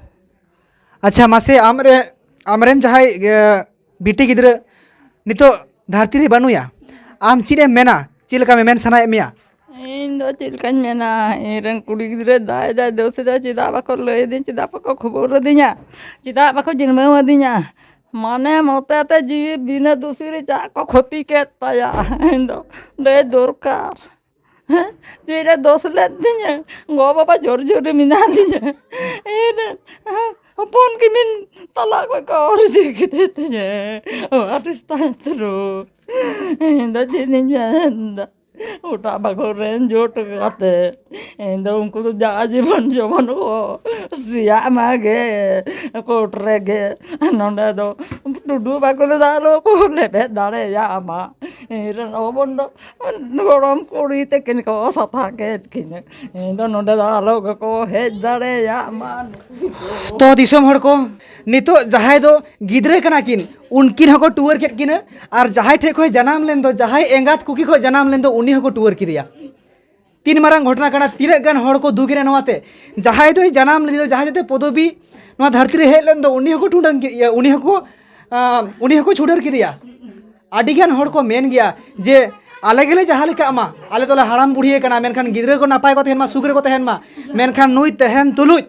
ᱟᱪᱪᱷᱟ, ᱢᱟᱥᱮ ᱟᱢᱨᱮ, ᱟᱢᱨᱮᱱ ᱡᱟᱦᱟᱸᱭ, ᱮ, ᱵᱤᱴᱤ ᱜᱤᱫᱽᱨᱟᱹ ᱱᱤᱛᱚᱜ ᱫᱷᱟᱹᱨᱛᱤ ᱨᱮ ᱵᱟᱹᱱᱩᱭᱟ, ᱟᱢ ᱪᱮᱫ ᱮᱢ ᱢᱮᱱᱟ? ᱪᱮᱫ ᱞᱮᱠᱟ ᱢᱮᱢᱮᱱ ᱥᱟᱱᱟᱭᱮᱫ ᱢᱮᱭᱟ? ᱤᱧ ᱫᱚ ᱪᱮᱫ ᱞᱮᱠᱟᱧ ᱢᱮᱱᱟ, ᱤᱧ ᱨᱮᱱ ᱠᱩᱲᱤ ᱜᱤᱫᱽᱨᱟᱹ ᱫᱟᱭ ᱫᱟᱭ ᱫᱳᱥ ᱮᱫᱟ, ᱪᱮᱫᱟᱜ ᱵᱟᱠᱚ ᱞᱟᱹᱭ ᱟᱹᱫᱤᱧ, ᱪᱮᱫᱟᱜ ᱵᱟᱠᱚ ᱠᱷᱚᱵᱚᱨ ᱟᱹᱫᱤᱧᱟ, ᱪᱮᱫᱟᱜ ᱵᱟᱠᱚ ᱡᱤᱱᱢᱟᱹᱣ ᱟᱹᱫᱤᱧᱟ? ᱢᱟᱱᱮ ᱢᱚᱛᱮ ᱛᱮ ᱡᱤᱣᱤ ᱵᱤᱱᱟᱹ ᱫᱩᱥᱤ ᱨᱮ ᱪᱮᱫᱟᱜ ᱠᱚ ᱠᱷᱚᱛᱤ ᱠᱮᱫ ᱛᱟᱭᱟ? ᱤᱧ ᱫᱚ ᱞᱟᱹᱭ ᱫᱚᱨᱠᱟᱨ᱾ ᱦᱮᱸ? ᱪᱮᱫ ᱨᱮ ᱫᱳᱥ ᱞᱮᱫ ᱛᱤᱧᱟᱹ? ᱜᱚ ᱵᱟᱵᱟ ᱡᱳᱨ ᱡᱳᱨ ᱨᱮ ᱢᱮᱱᱟᱜ ᱞᱤᱧᱟᱹ᱾ ᱤᱧ ᱨᱮᱱ ᱦᱚᱯᱚᱱ ᱠᱤᱱᱤᱱ ᱛᱟᱞᱟ ᱠᱷᱚᱡ ᱠᱚ ᱚᱨ ᱤᱫᱤ ᱠᱮᱫᱮ ᱛᱤᱧᱟᱹ᱾ ᱚ, ᱟᱹᱰᱤ ᱥᱟᱭ ᱛᱩᱨᱩ᱾ ᱤᱧ ᱫᱚ ᱪᱮᱫ ᱤᱧ ᱢᱮᱱ ᱫᱟ? ᱚᱴᱟᱜ ᱵᱟᱠᱷᱳᱞ ᱨᱮᱱ ᱡᱳᱴ ᱠᱟᱛᱮ, ᱤᱧ ᱫᱚ ᱩᱱᱠᱩ ᱫᱚ ᱡᱟ ᱡᱤᱵᱚᱱ ᱡᱚᱵᱚᱱ ᱠᱚ ᱥᱮᱭᱟᱜ ᱢᱟ ᱜᱮ ᱠᱳᱨᱴ ᱨᱮᱜᱮ᱾ ᱱᱚᱰᱮ ᱫᱚ ᱴᱩᱰᱩ ᱵᱟᱠᱚ ᱞᱟᱹᱭ ᱫᱟ, ᱟᱞᱚ ᱠᱚ ᱞᱮᱵᱮᱫ ᱫᱟᱲᱮᱭᱟᱜ ᱢᱟ᱾ ᱤᱧ ᱨᱮᱱ ᱦᱚᱯᱚᱱ ᱫᱚ ᱜᱚᱲᱚᱢ ᱠᱩᱲᱤ ᱛᱟᱹᱠᱤᱱ ᱠᱚ ᱥᱟᱯᱷᱟ ᱠᱮᱫ ᱠᱤᱱᱟᱹ᱾ ᱤᱧ ᱫᱚ ᱱᱚᱰᱮ ᱫᱚ ᱟᱞᱚ ᱜᱮᱠᱚ ᱦᱮᱡ ᱫᱟᱲᱮᱭᱟᱜ ᱢᱟ᱾ ᱛᱚ ᱫᱤᱥᱚᱢ ᱦᱚᱲ ᱠᱚ, ᱱᱤᱛᱚᱜ ᱡᱟᱦᱟᱸᱭ ᱫᱚ ᱜᱤᱫᱽᱨᱟᱹ ᱠᱟᱱᱟ ᱠᱤᱱ, ᱩᱱᱠᱤᱱ ᱦᱚᱸᱠᱚ ᱴᱩᱣᱟᱹᱨ ᱠᱮᱫ ᱠᱤᱱᱟᱹ᱾ ᱟᱨ ᱡᱟᱦᱟᱸᱭ ᱴᱷᱮᱡ ᱠᱷᱚᱱ ᱡᱟᱱᱟᱢ ᱞᱮᱱ ᱫᱚ, ᱡᱟᱦᱟᱸᱭ ᱮᱸᱜᱟᱛ ᱠᱩᱠᱤ ᱠᱷᱚᱱ ᱡᱟᱱᱟᱢ ᱞᱮᱱ ᱫᱚ, ᱩᱱᱤ ᱦᱚᱸᱠᱚ ᱴᱩᱣᱟᱹᱨ ᱠᱮᱫᱮᱭᱟ᱾ ᱛᱤᱱ ᱢᱟᱨᱟᱝ ᱜᱷᱚᱴᱚᱱᱟ ᱠᱟᱱᱟ, ᱛᱤᱱᱟᱹᱜ ᱜᱟᱱ ᱦᱚᱲ ᱠᱚ ᱫᱩᱠ ᱮᱱᱟ ᱱᱚᱣᱟᱛᱮ᱾ ᱡᱟᱦᱟᱸᱭ ᱫᱚᱭ ᱡᱟᱱᱟᱢ ᱞᱮᱫᱮ, ᱡᱟᱦᱟᱸᱭ ᱡᱟᱛᱮ ᱯᱚᱫᱚᱵᱤ ᱱᱚᱣᱟ ᱫᱷᱟᱹᱨᱛᱤ ᱨᱮ ᱦᱮᱡ ᱞᱮᱱ ᱫᱚ, ᱩᱱᱤ ᱦᱚᱸᱠᱚ ᱴᱩᱰᱟᱹᱝ ᱠᱮᱫᱮᱭᱟ, ᱩᱱᱤ ᱦᱚᱸᱠᱚ, ᱟᱸ, ᱩᱱᱤ ᱦᱚᱸᱠᱚ ᱪᱷᱩᱰᱟᱹᱨ ᱠᱮᱫᱮᱭᱟ᱾ ᱟᱹᱰᱤ ᱜᱟᱱ ᱦᱚᱲ ᱠᱚ ᱢᱮᱱ ᱜᱮᱭᱟ ᱡᱮ, "ᱟᱞᱮ ᱜᱮᱞᱮ ᱡᱟᱦᱟᱸ ᱞᱮᱠᱟᱜ ᱢᱟ, ᱟᱞᱮ ᱫᱚᱞᱮ ᱦᱟᱲᱟᱢ ᱵᱩᱲᱦᱤ ᱟᱠᱟᱱᱟ, ᱢᱮᱱᱠᱷᱟᱱ ᱜᱤᱫᱽᱨᱟᱹ ᱠᱚ ᱱᱟᱯᱟᱭ ᱠᱚ ᱛᱟᱦᱮᱱ ᱢᱟ, ᱥᱩᱠ ᱨᱮᱠᱚ ᱛᱟᱦᱮᱱ ᱢᱟ, ᱢᱮᱱᱠᱷᱟᱱ ᱱᱩᱭ ᱛᱟᱦᱮᱱ ᱛᱩᱞᱩᱡ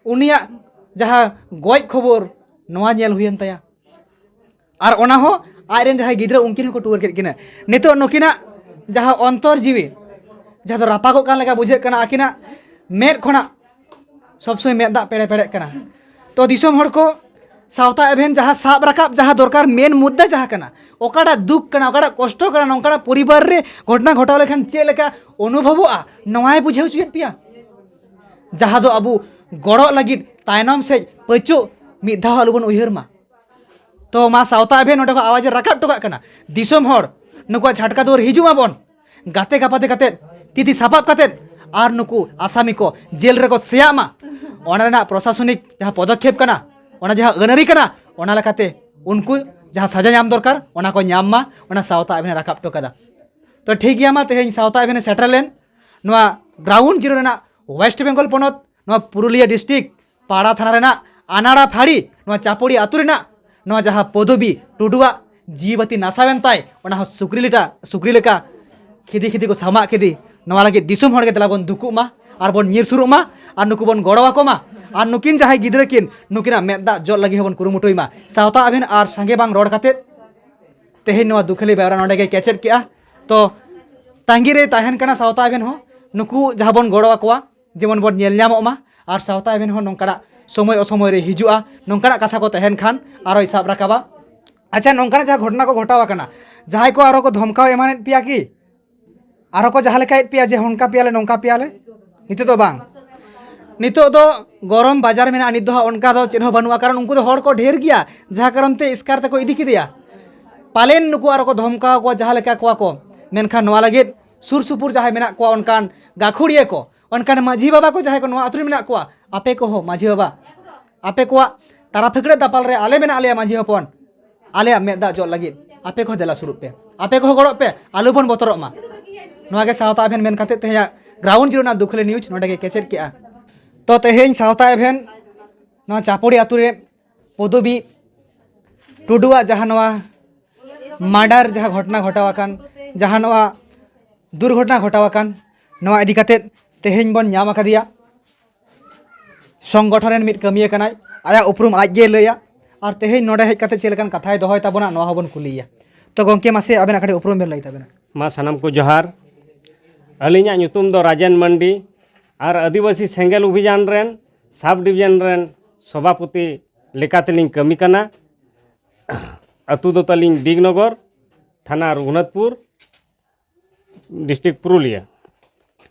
ᱩᱱᱤᱭᱟᱜ ᱡᱟᱦᱟᱸ ᱜᱚᱡ ᱠᱷᱚᱵᱚᱨ, ᱱᱚᱣᱟ ᱧᱮᱞ ᱦᱩᱭᱮᱱ ᱛᱟᱭᱟ᱾" ᱟᱨ ᱚᱱᱟ ᱦᱚᱸ ᱟᱡ ᱨᱮᱱ ᱡᱟᱦᱟᱸᱭ ᱜᱤᱫᱽᱨᱟᱹ, ᱩᱱᱠᱤᱱ ᱦᱚᱸᱠᱚ ᱴᱩᱣᱟᱹᱨ ᱠᱮᱫ ᱠᱤᱱᱟ᱾ ᱱᱤᱛᱚᱜ ᱱᱩᱠᱤᱱᱟᱜ ᱡᱟᱦᱟᱸ ᱚᱱᱛᱚᱨ ᱡᱤᱣᱤ, ᱡᱟᱦᱟᱸ ᱫᱚ ᱨᱟᱯᱟᱜᱚᱜ ᱠᱟᱱ ᱞᱮᱠᱟ ᱵᱩᱡᱷᱟᱹᱜ ᱠᱟᱱᱟ, ᱟᱹᱠᱤᱱᱟᱜ ᱢᱮᱫ ᱠᱷᱚᱱᱟᱜ ᱥᱚᱵ ᱥᱚᱢᱚᱭ ᱢᱮᱫ ᱫᱟᱜ ᱯᱮᱲᱮ ᱯᱮᱲᱮᱜ ᱠᱟᱱᱟ᱾ ᱛᱚ ᱫᱤᱥᱚᱢ ᱦᱚᱲ ᱠᱚ, ᱥᱟᱶᱛᱟ ᱮᱵᱷᱮᱱ ᱡᱟᱦᱟᱸ ᱥᱟᱵ ᱨᱟᱠᱟᱵ ᱡᱟᱦᱟᱸ ᱫᱚᱨᱠᱟᱨ, ᱢᱮᱱ ᱢᱩᱫᱽᱫᱟ ᱡᱟᱦᱟᱸ ᱠᱟᱱᱟ, ᱚᱠᱟᱴᱟᱜ ᱫᱩᱠ ᱠᱟᱱᱟ, ᱚᱠᱟᱴᱟᱜ ᱠᱚᱥᱴᱚ ᱠᱟᱱᱟ, ᱱᱚᱝᱠᱟᱱᱟᱜ ᱯᱚᱨᱤᱵᱟᱨ ᱨᱮ ᱜᱷᱚᱴᱚᱱᱟ ᱜᱷᱚᱴᱟᱣ ᱞᱮᱠᱷᱟᱱ ᱪᱮᱫ ᱞᱮᱠᱟ ᱚᱱᱩᱵᱷᱚᱵᱚᱜᱼᱟ, ᱱᱚᱣᱟᱭ ᱵᱩᱡᱷᱟᱹᱣ ᱦᱚᱪᱚᱭᱮᱫ ᱯᱮᱭᱟ᱾ ᱡᱟᱦᱟᱸ ᱫᱚ ᱟᱵᱚ ᱜᱚᱲᱚᱜ ᱞᱟᱹᱜᱤᱫ ᱛᱟᱭᱱᱚᱢ ᱥᱮᱫ ᱯᱟᱹᱪᱩᱜ ᱢᱤᱫ ᱫᱷᱟᱣ ᱟᱞᱚᱵᱚᱱ ᱩᱭᱦᱟᱹᱨ ᱢᱟ᱾ ᱛᱚ ᱢᱟ ᱥᱟᱶᱛᱟ ᱮᱵᱷᱮᱱ ᱱᱚᱰᱮ ᱠᱷᱚᱱ ᱟᱣᱟᱡ ᱮ ᱨᱟᱠᱟᱵ ᱦᱚᱴᱚ ᱠᱟᱜ ᱠᱟᱱᱟ, ᱫᱤᱥᱚᱢ ᱦᱚᱲ, ᱱᱩᱠᱩᱣᱟᱜ ᱪᱷᱟᱴᱠᱟ ᱫᱩᱣᱟᱹᱨ ᱦᱤᱡᱩᱜ ᱢᱟᱵᱚᱱ, ᱜᱟᱛᱮ ᱜᱟᱯᱟᱛᱮ ᱠᱟᱛᱮᱫ, ᱛᱤ ᱛᱤ ᱥᱟᱯᱟᱵ ᱠᱟᱛᱮᱫ, ᱟᱨ ᱱᱩᱠᱩ ᱟᱥᱟᱢᱤ ᱠᱚ ᱡᱮᱞ ᱨᱮᱠᱚ ᱥᱮᱭᱟᱜ ᱢᱟ᱾ ᱚᱱᱟ ᱨᱮᱱᱟᱜ ᱯᱨᱚᱥᱟᱥᱚᱱᱤᱠ ᱡᱟᱦᱟᱸ ᱯᱚᱫᱚᱠᱷᱮᱯ ᱠᱟᱱᱟ, ᱚᱱᱟ ᱡᱟᱦᱟᱸ ᱟᱹᱱ ᱟᱹᱨᱤ ᱠᱟᱱᱟ, ᱚᱱᱟ ᱞᱮᱠᱟᱛᱮ ᱩᱱᱠᱩ ᱡᱟᱦᱟᱸ ᱥᱟᱡᱟ ᱧᱟᱢ ᱫᱚᱨᱠᱟᱨ, ᱚᱱᱟ ᱠᱚ ᱧᱟᱢ ᱢᱟ, ᱚᱱᱟ ᱥᱟᱶᱛᱟ ᱮᱵᱷᱮᱱ ᱮ ᱨᱟᱠᱟᱵ ᱦᱚᱴᱚ ᱠᱟᱫᱟ᱾ ᱛᱚ ᱴᱷᱤᱠ ᱜᱮᱭᱟ, ᱢᱟ ᱛᱮᱦᱮᱧ ᱥᱟᱶᱛᱟ ᱮᱵᱷᱮᱱ ᱮ ᱥᱮᱴᱮᱨ ᱞᱮᱱ ᱱᱚᱣᱟ ᱜᱨᱟᱣᱩᱱᱰ ᱡᱤᱨᱳ ᱨᱮᱱᱟᱜ ᱳᱭᱮᱥᱴ ᱵᱮᱝᱜᱚᱞ ᱯᱚᱱᱚᱛ, ᱱᱚᱣᱟ ᱯᱩᱨᱩᱞᱤᱭᱟᱹ ᱰᱤᱥᱴᱨᱤᱠᱴ, ᱯᱟᱲᱟ ᱛᱷᱟᱱᱟ ᱨᱮᱱᱟᱜ ᱟᱱᱟᱲᱟ ᱯᱷᱟᱹᱲᱤ, ᱱᱚᱣᱟ ᱪᱟᱯᱚᱲᱤ ᱟᱹᱛᱩ ᱨᱮᱱᱟᱜ ᱱᱚᱣᱟ ᱡᱟᱦᱟᱸ ᱯᱚᱫᱚᱵᱤ ᱴᱩᱰᱩᱣᱟᱜ ᱡᱤᱣᱤ ᱵᱟᱹᱛᱤ ᱱᱟᱥᱟᱣᱮᱱ ᱛᱟᱭ, ᱚᱱᱟ ᱦᱚᱸ ᱥᱩᱠᱨᱤ ᱞᱮᱠᱟ, ᱥᱩᱠᱨᱤ ᱞᱮᱠᱟ ᱠᱷᱤᱫᱤ ᱠᱷᱤᱫᱤ ᱠᱚ ᱥᱟᱢᱟᱜ ᱠᱮᱫᱮ᱾ ᱱᱚᱣᱟ ᱞᱟᱹᱜᱤᱫ ᱫᱤᱥᱚᱢ ᱦᱚᱲ ᱜᱮ ᱫᱮᱞᱟ ᱵᱚᱱ ᱫᱩᱠᱩᱜ ᱢᱟ ᱟᱨ ᱵᱚᱱ ᱧᱤᱨ ᱥᱩᱨᱩᱜ ᱢᱟ ᱟᱨ ᱱᱩᱠᱩ ᱵᱚᱱ ᱜᱚᱲᱚ ᱟᱠᱚ ᱢᱟ ᱟᱨ ᱱᱩᱠᱤᱱ ᱡᱟᱦᱟᱸᱭ ᱜᱤᱫᱽᱨᱟᱹ ᱠᱤᱱ, ᱱᱩᱠᱤᱱᱟᱜ ᱢᱮᱫ ᱫᱟᱜ ᱡᱚᱜ ᱞᱟᱹᱜᱤᱫ ᱦᱚᱸᱵᱚᱱ ᱠᱩᱨᱩᱢᱩᱴᱩᱭ ᱢᱟ᱾ ᱥᱟᱶᱛᱟ ᱟᱵᱷᱮᱱ ᱟᱨ ᱥᱟᱸᱜᱮ ᱵᱟᱝ ᱨᱚᱲ ᱠᱟᱛᱮᱫ ᱛᱮᱦᱮᱧ ᱱᱚᱣᱟ ᱫᱩᱠᱷᱟᱹᱞᱤ ᱵᱮᱣᱨᱟ ᱱᱚᱰᱮ ᱜᱮ ᱠᱮᱪᱮᱫ ᱠᱮᱜᱼᱟ᱾ ᱛᱚ ᱛᱟᱺᱜᱤ ᱨᱮ ᱛᱟᱦᱮᱱ ᱠᱟᱱᱟ ᱥᱟᱶᱛᱟ ᱟᱵᱷᱮᱱ ᱦᱚᱸ, ᱱᱩᱠᱩ ᱡᱟᱦᱟᱸ ᱵᱚᱱ ᱜᱚᱲᱚ ᱟᱠᱚᱣᱟ, ᱡᱮᱢᱚᱱ ᱵᱚᱱ ᱧᱮᱞ ᱧᱟᱢᱚᱜ ᱢᱟ᱾ ᱟᱨ ᱥᱟᱶᱛᱟ ᱮᱵᱷᱮᱱ ᱦᱚᱸ ᱱᱚᱝᱠᱟᱱᱟᱜ ᱥᱚᱢᱚᱭ ᱚᱥᱚᱢᱚᱭ ᱨᱮ ᱦᱤᱡᱩᱜᱼᱟ, ᱱᱚᱝᱠᱟᱱᱟᱜ ᱠᱟᱛᱷᱟ ᱠᱚ ᱛᱟᱦᱮᱱ ᱠᱷᱟᱱ ᱟᱨᱚᱭ ᱥᱟᱵ ᱨᱟᱠᱟᱵᱟ᱾ ᱟᱪᱪᱷᱟ, ᱱᱚᱝᱠᱟᱱᱟᱜ ᱡᱟᱦᱟᱸ ᱜᱷᱚᱴᱚᱱᱟ ᱠᱚ ᱜᱷᱚᱴᱟᱣ ᱟᱠᱟᱱᱟ, ᱡᱟᱦᱟᱸᱭ ᱠᱚ ᱟᱨᱚ ᱠᱚ ᱫᱷᱚᱢᱠᱟᱣ ᱮᱢᱟᱱᱮᱫ ᱯᱮᱭᱟ ᱠᱤ? ᱟᱨᱚ ᱠᱚ ᱡᱟᱦᱟᱸ ᱞᱮᱠᱟᱭᱮᱫ ᱯᱮᱭᱟ ᱡᱮ ᱚᱱᱠᱟ ᱯᱮᱭᱟᱞᱮ, ᱱᱚᱝᱠᱟ ᱯᱮᱭᱟᱞᱮ? ᱱᱤᱛᱚᱜ ᱫᱚ ᱵᱟᱝ᱾ ᱱᱤᱛᱚᱜ ᱫᱚ ᱜᱚᱨᱚᱢ ᱵᱟᱡᱟᱨ ᱢᱮᱱᱟᱜᱼᱟ, ᱱᱤᱛ ᱫᱚ ᱦᱟᱸᱜ ᱚᱱᱠᱟ ᱫᱚ ᱪᱮᱫ ᱦᱚᱸ ᱵᱟᱹᱱᱩᱜᱼᱟ, ᱠᱟᱨᱚᱱ ᱩᱱᱠᱩ ᱫᱚ ᱦᱚᱲ ᱠᱚ ᱰᱷᱮᱨ ᱜᱮᱭᱟ, ᱡᱟᱦᱟᱸ ᱠᱟᱨᱚᱱ ᱛᱮ ᱮᱥᱠᱟᱨ ᱛᱮᱠᱚ ᱤᱫᱤ ᱠᱮᱫᱮᱭᱟ᱾ ᱯᱟᱞᱮᱱ ᱱᱩᱠᱩ ᱟᱨᱚ ᱠᱚ ᱫᱷᱚᱢᱠᱟᱣ ᱠᱚᱣᱟ, ᱡᱟᱦᱟᱸ ᱞᱮᱠᱟ ᱠᱚᱣᱟ ᱠᱚ᱾ ᱢᱮᱱᱠᱷᱟᱱ ᱱᱚᱣᱟ ᱞᱟᱹᱜᱤᱫ ᱥᱩᱨ ᱥᱩᱯᱩᱨ ᱡᱟᱦᱟᱸᱭ ᱢᱮᱱᱟᱜ ᱠᱚᱣᱟ, ᱚᱱᱠᱟᱱ ᱜᱟᱹᱠᱷᱩᱲᱤᱭᱟᱹ ᱠᱚ, ᱚᱱᱠᱟᱱ ᱢᱟᱹᱡᱷᱤ ᱵᱟᱵᱟ ᱠᱚ, ᱡᱟᱦᱟᱸᱭ ᱠᱚ ᱱᱚᱣᱟ ᱟᱹᱛᱩ ᱨᱮ ᱢᱮᱱᱟᱜ ᱠᱚᱣᱟ, ᱟᱯᱮ ᱠᱚᱦᱚᱸ ᱢᱟᱹᱡᱷᱤ ᱵᱟᱵᱟ, ᱟᱯᱮ ᱠᱚᱣᱟᱜ ᱛᱟᱨᱟ ᱯᱷᱟᱹᱠᱲᱟᱹ ᱫᱟᱯᱟᱞ ᱨᱮ ᱟᱞᱮ ᱢᱮᱱᱟᱜ ᱞᱮᱭᱟ ᱢᱟᱹᱡᱷᱤ ᱦᱚᱯᱚᱱ, ᱟᱞᱮᱭᱟᱜ ᱢᱮᱫ ᱫᱟᱜ ᱡᱚᱜ ᱞᱟᱹᱜᱤᱫ ᱟᱯᱮ ᱠᱚᱦᱚᱸ ᱫᱮᱞᱟ ᱥᱩᱨᱩᱜ ᱯᱮ, ᱟᱯᱮ ᱠᱚᱦᱚᱸ ᱜᱚᱲᱚᱜ ᱯᱮ, ᱟᱞᱚ ᱵᱚᱱ ᱵᱚᱛᱚᱨᱚᱜ ᱢᱟ᱾ ᱱᱚᱣᱟ ᱜᱮ ᱥᱟᱶᱛᱟ ᱮᱵᱷᱮᱱ ᱢᱮᱱ ᱠᱟᱛᱮ ᱛᱮᱦᱮᱧᱟᱜ ᱜᱨᱟᱣᱩᱱᱰ ᱡᱤᱨᱳ ᱨᱮᱱᱟᱜ ᱫᱩᱠᱷᱟᱹᱞᱤ ᱱᱤᱭᱩᱡᱽ ᱱᱚᱰᱮ ᱜᱮ ᱠᱮᱪᱮᱫ ᱠᱮᱜᱼᱟ᱾ ᱛᱚ ᱛᱮᱦᱮᱧ ᱥᱟᱶᱛᱟ ᱮᱵᱷᱮᱱ ᱱᱚᱣᱟ ᱪᱟᱯᱚᱲᱤ ᱟᱹᱛᱩ ᱨᱮ ᱯᱚᱫᱚᱵᱤ ᱴᱩᱰᱩᱣᱟᱜ ᱡᱟᱦᱟᱸ ᱱᱚᱣᱟ ᱢᱟᱨᱰᱟᱨ ᱡᱟᱦᱟᱸ ᱜᱷᱚᱴᱚᱱᱟ ᱜᱷᱚᱴᱟᱣ ᱟᱠᱟᱱ, ᱡᱟᱦᱟᱸ ᱱᱚᱣᱟ ᱫᱩᱨᱜᱷᱚᱴᱚᱱᱟ ᱜᱷᱚᱴᱟᱣ ᱟᱠᱟᱱ, ᱱᱚᱣᱟ ᱤᱫᱤ ᱠᱟᱛᱮ ᱛᱮᱦᱮᱧ ᱵᱚᱱ ᱧᱟᱢ ᱟᱠᱟᱫᱮᱭᱟ ᱥᱚᱝᱜᱚᱴᱷᱚᱱ ᱨᱮᱱ ᱢᱤᱫ ᱠᱟᱹᱢᱤᱭᱟᱹ ᱠᱟᱱᱟᱭ, ᱟᱭᱟᱜ ᱩᱯᱨᱩᱢ ᱟᱡ ᱜᱮᱭ ᱞᱟᱹᱭᱟ, ᱟᱨ ᱛᱮᱦᱮᱧ ᱱᱚᱰᱮ ᱦᱮᱡ ᱠᱟᱛᱮ ᱪᱮᱫ ᱞᱮᱠᱟᱱ ᱠᱟᱛᱷᱟᱭ ᱫᱚᱦᱚᱭ ᱛᱟᱵᱚᱱᱟ, ᱱᱚᱣᱟ ᱦᱚᱸᱵᱚᱱ ᱠᱩᱞᱤᱭᱮᱭᱟ᱾ ᱛᱚ ᱜᱚᱢᱠᱮ, ᱢᱟᱥᱮ ᱟᱵᱮᱱᱟᱜ ᱠᱟᱹᱴᱤᱡ ᱩᱯᱨᱩᱢ ᱵᱮᱱ ᱞᱟᱹᱭ ᱛᱟᱵᱮᱱᱟ᱾ ᱢᱟ ᱥᱟᱱᱟᱢ ᱠᱚ ᱡᱚᱦᱟᱨ᱾ ᱟᱹᱞᱤᱧᱟᱜ ᱧᱩᱛᱩᱢ ᱫᱚ ᱨᱟᱡᱮᱱ ᱢᱟᱱᱰᱤ ᱟᱨ ᱟᱹᱫᱤᱵᱟᱹᱥᱤ ᱥᱮᱸᱜᱮᱞ ᱚᱵᱷᱤᱡᱟᱱ ᱨᱮᱱ ᱥᱟᱵ ᱰᱤᱵᱤᱡᱚᱱ ᱨᱮᱱ ᱥᱚᱵᱷᱟᱯᱚᱛᱤ ᱞᱮᱠᱟᱛᱮᱞᱤᱧ ᱠᱟᱹᱢᱤ ᱠᱟᱱᱟ᱾ ᱟᱹᱛᱩ ᱫᱚ ᱛᱟᱹᱞᱤᱧ ᱰᱤᱜᱽᱱᱚᱜᱚᱨ, ᱛᱷᱟᱱᱟ ᱨᱚᱜᱷᱩᱱᱟᱛᱷᱯᱩᱨ, ᱰᱤᱥᱴᱨᱤᱠᱴ ᱯᱩᱨᱩᱞᱤᱭᱟᱹ᱾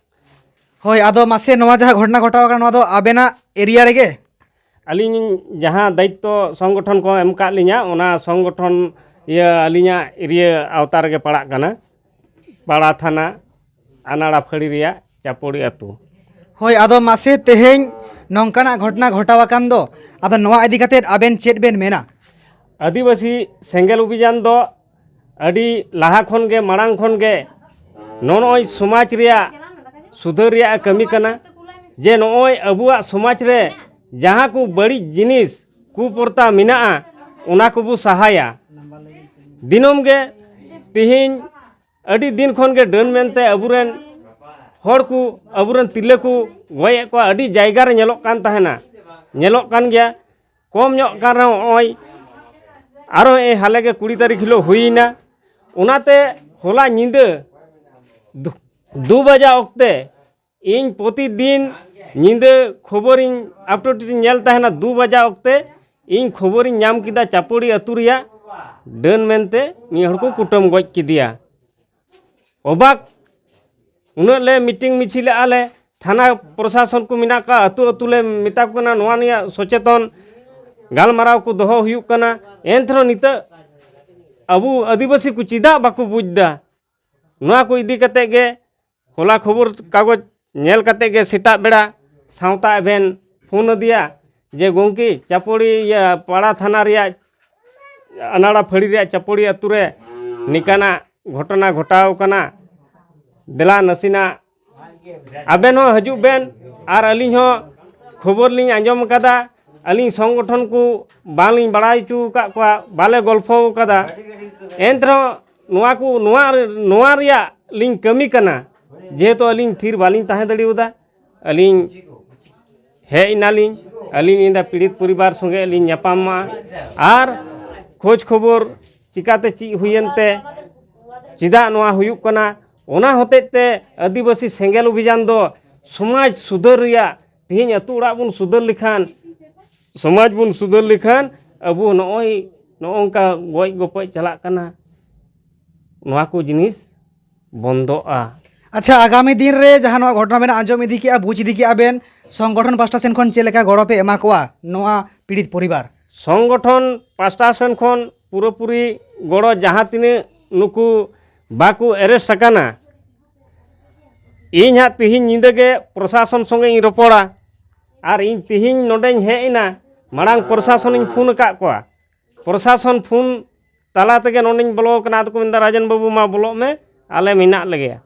ᱦᱳᱭ, ᱟᱫᱚ ᱢᱟᱥᱮ ᱱᱚᱣᱟ ᱡᱟᱦᱟᱸ ᱜᱷᱚᱴᱚᱱᱟ ᱜᱷᱚᱴᱟᱣ ᱟᱠᱟᱱᱟ, ᱱᱚᱣᱟ ᱫᱚ ᱟᱵᱮᱱᱟᱜ ᱮᱨᱤᱭᱟ ᱨᱮᱜᱮ? ᱟᱹᱞᱤᱧ ᱡᱟᱦᱟᱸ ᱫᱟᱭᱤᱛᱛᱚ ᱥᱚᱝᱜᱚᱴᱷᱚᱱ ᱠᱚ ᱮᱢ ᱠᱟᱜ ᱞᱤᱧᱟ, ᱚᱱᱟ ᱥᱚᱝᱜᱚᱴᱷᱚᱱ ᱤᱭᱟᱹ ᱟᱹᱞᱤᱧᱟᱜ ᱮᱨᱤᱭᱟ ᱟᱣᱛᱟ ᱨᱮᱜᱮ ᱯᱟᱲᱟᱜ ᱠᱟᱱᱟ᱾ ᱯᱟᱲᱟ ᱛᱷᱟᱱᱟ, ᱟᱱᱟᱲᱟ ᱯᱷᱟᱹᱲᱤ ᱨᱮᱭᱟᱜ ᱪᱟᱯᱚᱲᱤ ᱟᱹᱛᱩ᱾ ᱦᱳᱭ, ᱟᱫᱚ ᱢᱟᱥᱮ ᱛᱮᱦᱮᱧ ᱱᱚᱝᱠᱟᱱᱟᱜ ᱜᱷᱚᱴᱚᱱᱟ ᱜᱷᱚᱴᱟᱣ ᱟᱠᱟᱱ ᱫᱚ, ᱟᱫᱚ ᱱᱚᱣᱟ ᱤᱫᱤ ᱠᱟᱛᱮᱫ ᱟᱵᱮᱱ ᱪᱮᱫ ᱵᱮᱱ ᱢᱮᱱᱟ? ᱟᱹᱫᱤᱵᱟᱹᱥᱤ ᱥᱮᱸᱜᱮᱞ ᱚᱵᱷᱤᱡᱟᱱ ᱫᱚ ᱟᱹᱰᱤ ᱞᱟᱦᱟ ᱠᱷᱚᱱ ᱜᱮ, ᱢᱟᱲᱟᱝ ᱠᱷᱚᱱ ᱜᱮ ᱱᱚᱜᱼᱚᱭ ᱥᱚᱢᱟᱡᱽ ᱨᱮᱭᱟᱜ ᱥᱩᱫᱷᱟᱹᱨ ᱨᱮᱭᱟᱜ ᱮ ᱠᱟᱹᱢᱤ ᱠᱟᱱᱟ, ᱡᱮ ᱱᱚᱜᱼᱚᱭ ᱟᱵᱚᱣᱟᱜ ᱥᱚᱢᱟᱡᱽ ᱨᱮ ᱡᱟᱦᱟᱸ ᱠᱚ ᱵᱟᱹᱲᱤᱡ ᱡᱤᱱᱤᱥ, ᱠᱩᱯᱨᱚᱛᱷᱟ ᱢᱮᱱᱟᱜᱼᱟ, ᱚᱱᱟ ᱠᱚᱵᱚ ᱥᱟᱦᱟᱭᱟ᱾ ᱫᱤᱱᱟᱹᱢ ᱜᱮ ᱛᱤᱦᱤᱧ ᱟᱹᱰᱤ ᱫᱤᱱ ᱠᱷᱚᱱ ᱜᱮ ᱰᱟᱹᱱ ᱢᱮᱱᱛᱮ ᱟᱵᱚᱨᱮᱱ ᱦᱚᱲ ᱠᱚ, ᱟᱵᱚᱨᱮᱱ ᱛᱤᱨᱞᱟᱹ ᱠᱚ ᱜᱚᱡ ᱮᱫ ᱠᱚᱣᱟ, ᱟᱹᱰᱤ ᱡᱟᱭᱜᱟ ᱨᱮ ᱧᱮᱞᱚᱜ ᱠᱟᱱ ᱛᱟᱦᱮᱱᱟ, ᱧᱮᱞᱚᱜ ᱠᱟᱱ ᱜᱮᱭᱟ᱾ ᱠᱚᱢ ᱧᱚᱜ ᱠᱟᱱ ᱨᱮᱦᱚᱸ ᱱᱚᱜᱼᱚᱭ ᱟᱨᱚ ᱮᱭ ᱦᱟᱞᱮ ᱜᱮ ᱠᱩᱲᱤ ᱛᱟᱹᱨᱤᱠᱷ ᱦᱤᱞᱳᱜ ᱦᱩᱭᱮᱱᱟ᱾ ᱚᱱᱟᱛᱮ ᱦᱚᱞᱟ ᱧᱤᱫᱟᱹ ᱫᱩ, ᱫᱩ ᱵᱟᱡᱟ ᱚᱠᱛᱮ ᱤᱧ ᱯᱨᱚᱛᱤᱫᱤᱱ ᱧᱤᱫᱟᱹ ᱠᱷᱚᱵᱚᱨᱤᱧ ᱟᱯᱰᱮᱴ ᱤᱧ ᱧᱮᱞ ᱛᱟᱦᱮᱱᱟ, ᱫᱩ ᱵᱟᱡᱟ ᱚᱠᱛᱮ ᱤᱧ ᱠᱷᱚᱵᱚᱨᱤᱧ ᱧᱟᱢ ᱠᱮᱫᱟ ᱪᱟᱯᱚᱲᱤ ᱟᱹᱛᱩ ᱨᱮᱭᱟᱜ ᱰᱟᱹᱱ ᱢᱮᱱᱛᱮ ᱢᱤᱫ ᱦᱚᱲ ᱠᱚ ᱠᱩᱴᱟᱹᱢ ᱜᱚᱡ ᱠᱮᱫᱮᱭᱟ᱾ ᱚᱵᱟᱠ ᱩᱱᱟᱹᱜ ᱞᱮ ᱢᱤᱴᱤᱝ ᱢᱤᱪᱷᱤᱞᱮᱜᱼᱟ ᱞᱮ, ᱛᱷᱟᱱᱟ ᱯᱨᱚᱥᱟᱥᱚᱱ ᱠᱚ ᱢᱮᱱᱟᱜ ᱠᱚᱣᱟ, ᱟᱹᱛᱩ ᱟᱹᱛᱩ ᱞᱮ ᱢᱮᱛᱟ ᱠᱚ ᱠᱟᱱᱟ, ᱱᱚᱣᱟ ᱱᱤᱭᱟᱹ ᱥᱚᱪᱮᱛᱚᱱ ᱜᱟᱞᱢᱟᱨᱟᱣ ᱠᱚ ᱫᱚᱦᱚ ᱦᱩᱭᱩᱜ ᱠᱟᱱᱟ᱾ ᱮᱱᱛᱮ ᱨᱮᱦᱚᱸ ᱱᱤᱛᱚᱜ ᱟᱵᱚ ᱟᱹᱫᱤᱵᱟᱹᱥᱤ ᱠᱚ ᱪᱮᱫᱟᱜ ᱵᱟᱠᱚ ᱵᱩᱡᱽ ᱮᱫᱟ? ᱱᱚᱣᱟ ᱠᱚ ᱤᱫᱤ ᱠᱟᱛᱮ ᱜᱮ ᱦᱚᱞᱟ ᱠᱷᱚᱵᱚᱨ ᱠᱟᱜᱚᱡᱽ ᱧᱮᱞ ᱠᱟᱛᱮ ᱜᱮ ᱥᱮᱛᱟᱜ ᱵᱮᱲᱟ ᱥᱟᱶᱛᱟ ᱮᱵᱷᱮᱱ ᱯᱷᱳᱱ ᱟᱫᱮᱭᱟ ᱡᱮ, "ᱜᱚᱢᱠᱮ, ᱪᱟᱯᱚᱲᱤ, ᱤᱭᱟᱹ, ᱯᱟᱲᱟ ᱛᱷᱟᱱᱟ ᱨᱮᱭᱟᱜ ᱟᱱᱟᱲᱟ ᱯᱷᱟᱹᱲᱤ ᱨᱮᱭᱟᱜ ᱪᱟᱯᱚᱲᱤ ᱟᱹᱛᱩ ᱨᱮ ᱱᱤᱠᱟᱱᱟᱜ ᱜᱷᱚᱴᱚᱱᱟ ᱜᱷᱚᱴᱟᱣ ᱠᱟᱱᱟ, ᱫᱮᱞᱟ ᱱᱟᱥᱮᱱᱟᱜ ᱟᱵᱮᱱ ᱦᱚᱸ ᱦᱤᱡᱩᱜ ᱵᱮᱱ ᱟᱨ ᱟᱹᱞᱤᱧ ᱦᱚᱸ ᱠᱷᱚᱵᱚᱨ ᱞᱤᱧ ᱟᱸᱡᱚᱢ ᱟᱠᱟᱫᱟ, ᱟᱹᱞᱤᱧ ᱥᱚᱝᱜᱚᱴᱷᱚᱱ ᱠᱚ ᱵᱟᱝᱞᱤᱧ ᱵᱟᱲᱟᱭ ᱦᱚᱪᱚ ᱟᱠᱟᱫ ᱠᱚᱣᱟ, ᱵᱟᱞᱮ ᱜᱚᱞᱯᱷᱚ ᱟᱠᱟᱫᱟ, ᱮᱱᱛᱮ ᱨᱮᱦᱚᱸ ᱱᱚᱣᱟ ᱠᱚ, ᱱᱚᱣᱟ, ᱱᱚᱣᱟ ᱨᱮᱭᱟᱜ ᱞᱤᱧ ᱠᱟᱹᱢᱤ ᱠᱟᱱᱟ, ᱡᱮᱦᱮᱛᱩ ᱟᱹᱞᱤᱧ ᱛᱷᱤᱨ ᱵᱟᱹᱞᱤᱧ ᱛᱟᱦᱮᱸ ᱫᱟᱲᱮᱭᱟᱫᱟ, ᱟᱹᱞᱤᱧ ᱦᱮᱡ ᱮᱱᱟᱞᱤᱧ, ᱟᱹᱞᱤᱧ ᱧᱤᱫᱟᱹ ᱯᱤᱲᱤᱛ ᱯᱚᱨᱤᱵᱟᱨ ᱥᱚᱸᱜᱮ ᱞᱤᱧ ᱧᱟᱯᱟᱢᱟ ᱟᱨ ᱠᱷᱳᱡᱽ ᱠᱷᱚᱵᱚᱨ ᱪᱤᱠᱟᱛᱮ ᱪᱮᱫ ᱦᱩᱭᱮᱱ ᱛᱮ, ᱪᱮᱫᱟᱜ ᱱᱚᱣᱟ ᱦᱩᱭᱩᱜ ᱠᱟᱱᱟ, ᱚᱱᱟ ᱦᱚᱛᱮᱡ ᱛᱮ ᱟᱹᱫᱤᱵᱟᱹᱥᱤ ᱥᱮᱸᱜᱮᱞ ᱚᱵᱷᱤᱡᱟᱱ ᱫᱚ ᱥᱚᱢᱟᱡᱽ ᱥᱩᱫᱷᱟᱹᱨ ᱨᱮᱭᱟᱜ, ᱛᱮᱦᱮᱧ ᱟᱹᱛᱩ ᱚᱲᱟᱜ ᱵᱚᱱ ᱥᱩᱫᱷᱟᱹᱨ ᱞᱮᱠᱷᱟᱱ, ᱥᱚᱢᱟᱡᱽ ᱵᱚᱱ ᱥᱩᱫᱷᱟᱹᱨ ᱞᱮᱠᱷᱟᱱ ᱟᱵᱚ ᱱᱚᱜᱼᱚᱭ ᱱᱚᱜᱼᱚ ᱱᱚᱝᱠᱟ ᱜᱚᱡ ᱜᱚᱯᱚᱡ ᱪᱟᱞᱟᱜ ᱠᱟᱱᱟ, ᱱᱚᱣᱟ ᱠᱚ ᱡᱤᱱᱤᱥ ᱵᱚᱱᱫᱚᱜᱼᱟ᱾ ᱟᱪᱪᱷᱟ, ᱟᱜᱟᱢᱤ ᱫᱤᱱ ᱨᱮ ᱡᱟᱦᱟᱸ ᱱᱚᱣᱟ ᱜᱷᱚᱴᱚᱱᱟ ᱵᱮᱱ ᱟᱸᱡᱚᱢ ᱤᱫᱤ ᱠᱮᱜᱼᱟ, ᱵᱩᱡᱽ ᱤᱫᱤ ᱠᱮᱜᱼᱟ ᱵᱮᱱ, ᱥᱚᱝᱜᱚᱴᱷᱚᱱ ᱯᱟᱥᱴᱟ ᱥᱮᱱ ᱠᱷᱚᱱ ᱪᱮᱫ ᱞᱮᱠᱟ ᱜᱚᱲᱚ ᱯᱮ ᱮᱢᱟ ᱠᱚᱣᱟ ᱱᱚᱣᱟ ᱯᱤᱲᱤᱛ ᱯᱚᱨᱤᱵᱟᱨ? ᱥᱚᱝᱜᱚᱴᱷᱚᱱ ᱯᱟᱥᱴᱟ ᱥᱮᱱ ᱠᱷᱚᱱ ᱯᱩᱨᱟᱹᱯᱩᱨᱤ ᱜᱚᱲᱚ, ᱡᱟᱦᱟᱸ ᱛᱤᱱᱟᱹᱜ ᱱᱩᱠᱩ ᱵᱟᱠᱚ ᱮᱨᱮᱥᱴ ᱟᱠᱟᱱᱟ, ᱤᱧ ᱦᱟᱸᱜ ᱛᱤᱦᱤᱧ ᱧᱤᱫᱟᱹ ᱜᱮ ᱯᱨᱚᱥᱟᱥᱚᱱ ᱥᱚᱸᱜᱮ ᱤᱧ ᱨᱚᱯᱚᱲᱟ᱾ ᱟᱨ ᱤᱧ ᱛᱤᱦᱤᱧ ᱱᱚᱰᱮᱧ ᱦᱮᱡ ᱮᱱᱟ, ᱢᱟᱲᱟᱝ ᱯᱨᱚᱥᱟᱥᱚᱱᱤᱧ ᱯᱷᱳᱱ ᱟᱠᱟᱫ ᱠᱚᱣᱟ, ᱯᱨᱚᱥᱟᱥᱚᱱ ᱯᱷᱳᱱ ᱛᱟᱞᱟ ᱛᱮᱜᱮ ᱱᱚᱰᱮᱧ ᱵᱚᱞᱚ ᱟᱠᱟᱱᱟ᱾ ᱟᱫᱚ ᱠᱚ ᱢᱮᱱᱫᱟ, "ᱨᱟᱡᱮᱱ ᱵᱟᱹᱵᱩ, ᱢᱟ ᱵᱚᱞᱚᱜ ᱢᱮ, ᱟᱞᱮ ᱢᱮᱱᱟᱜ ᱞᱮᱜᱮᱭᱟ,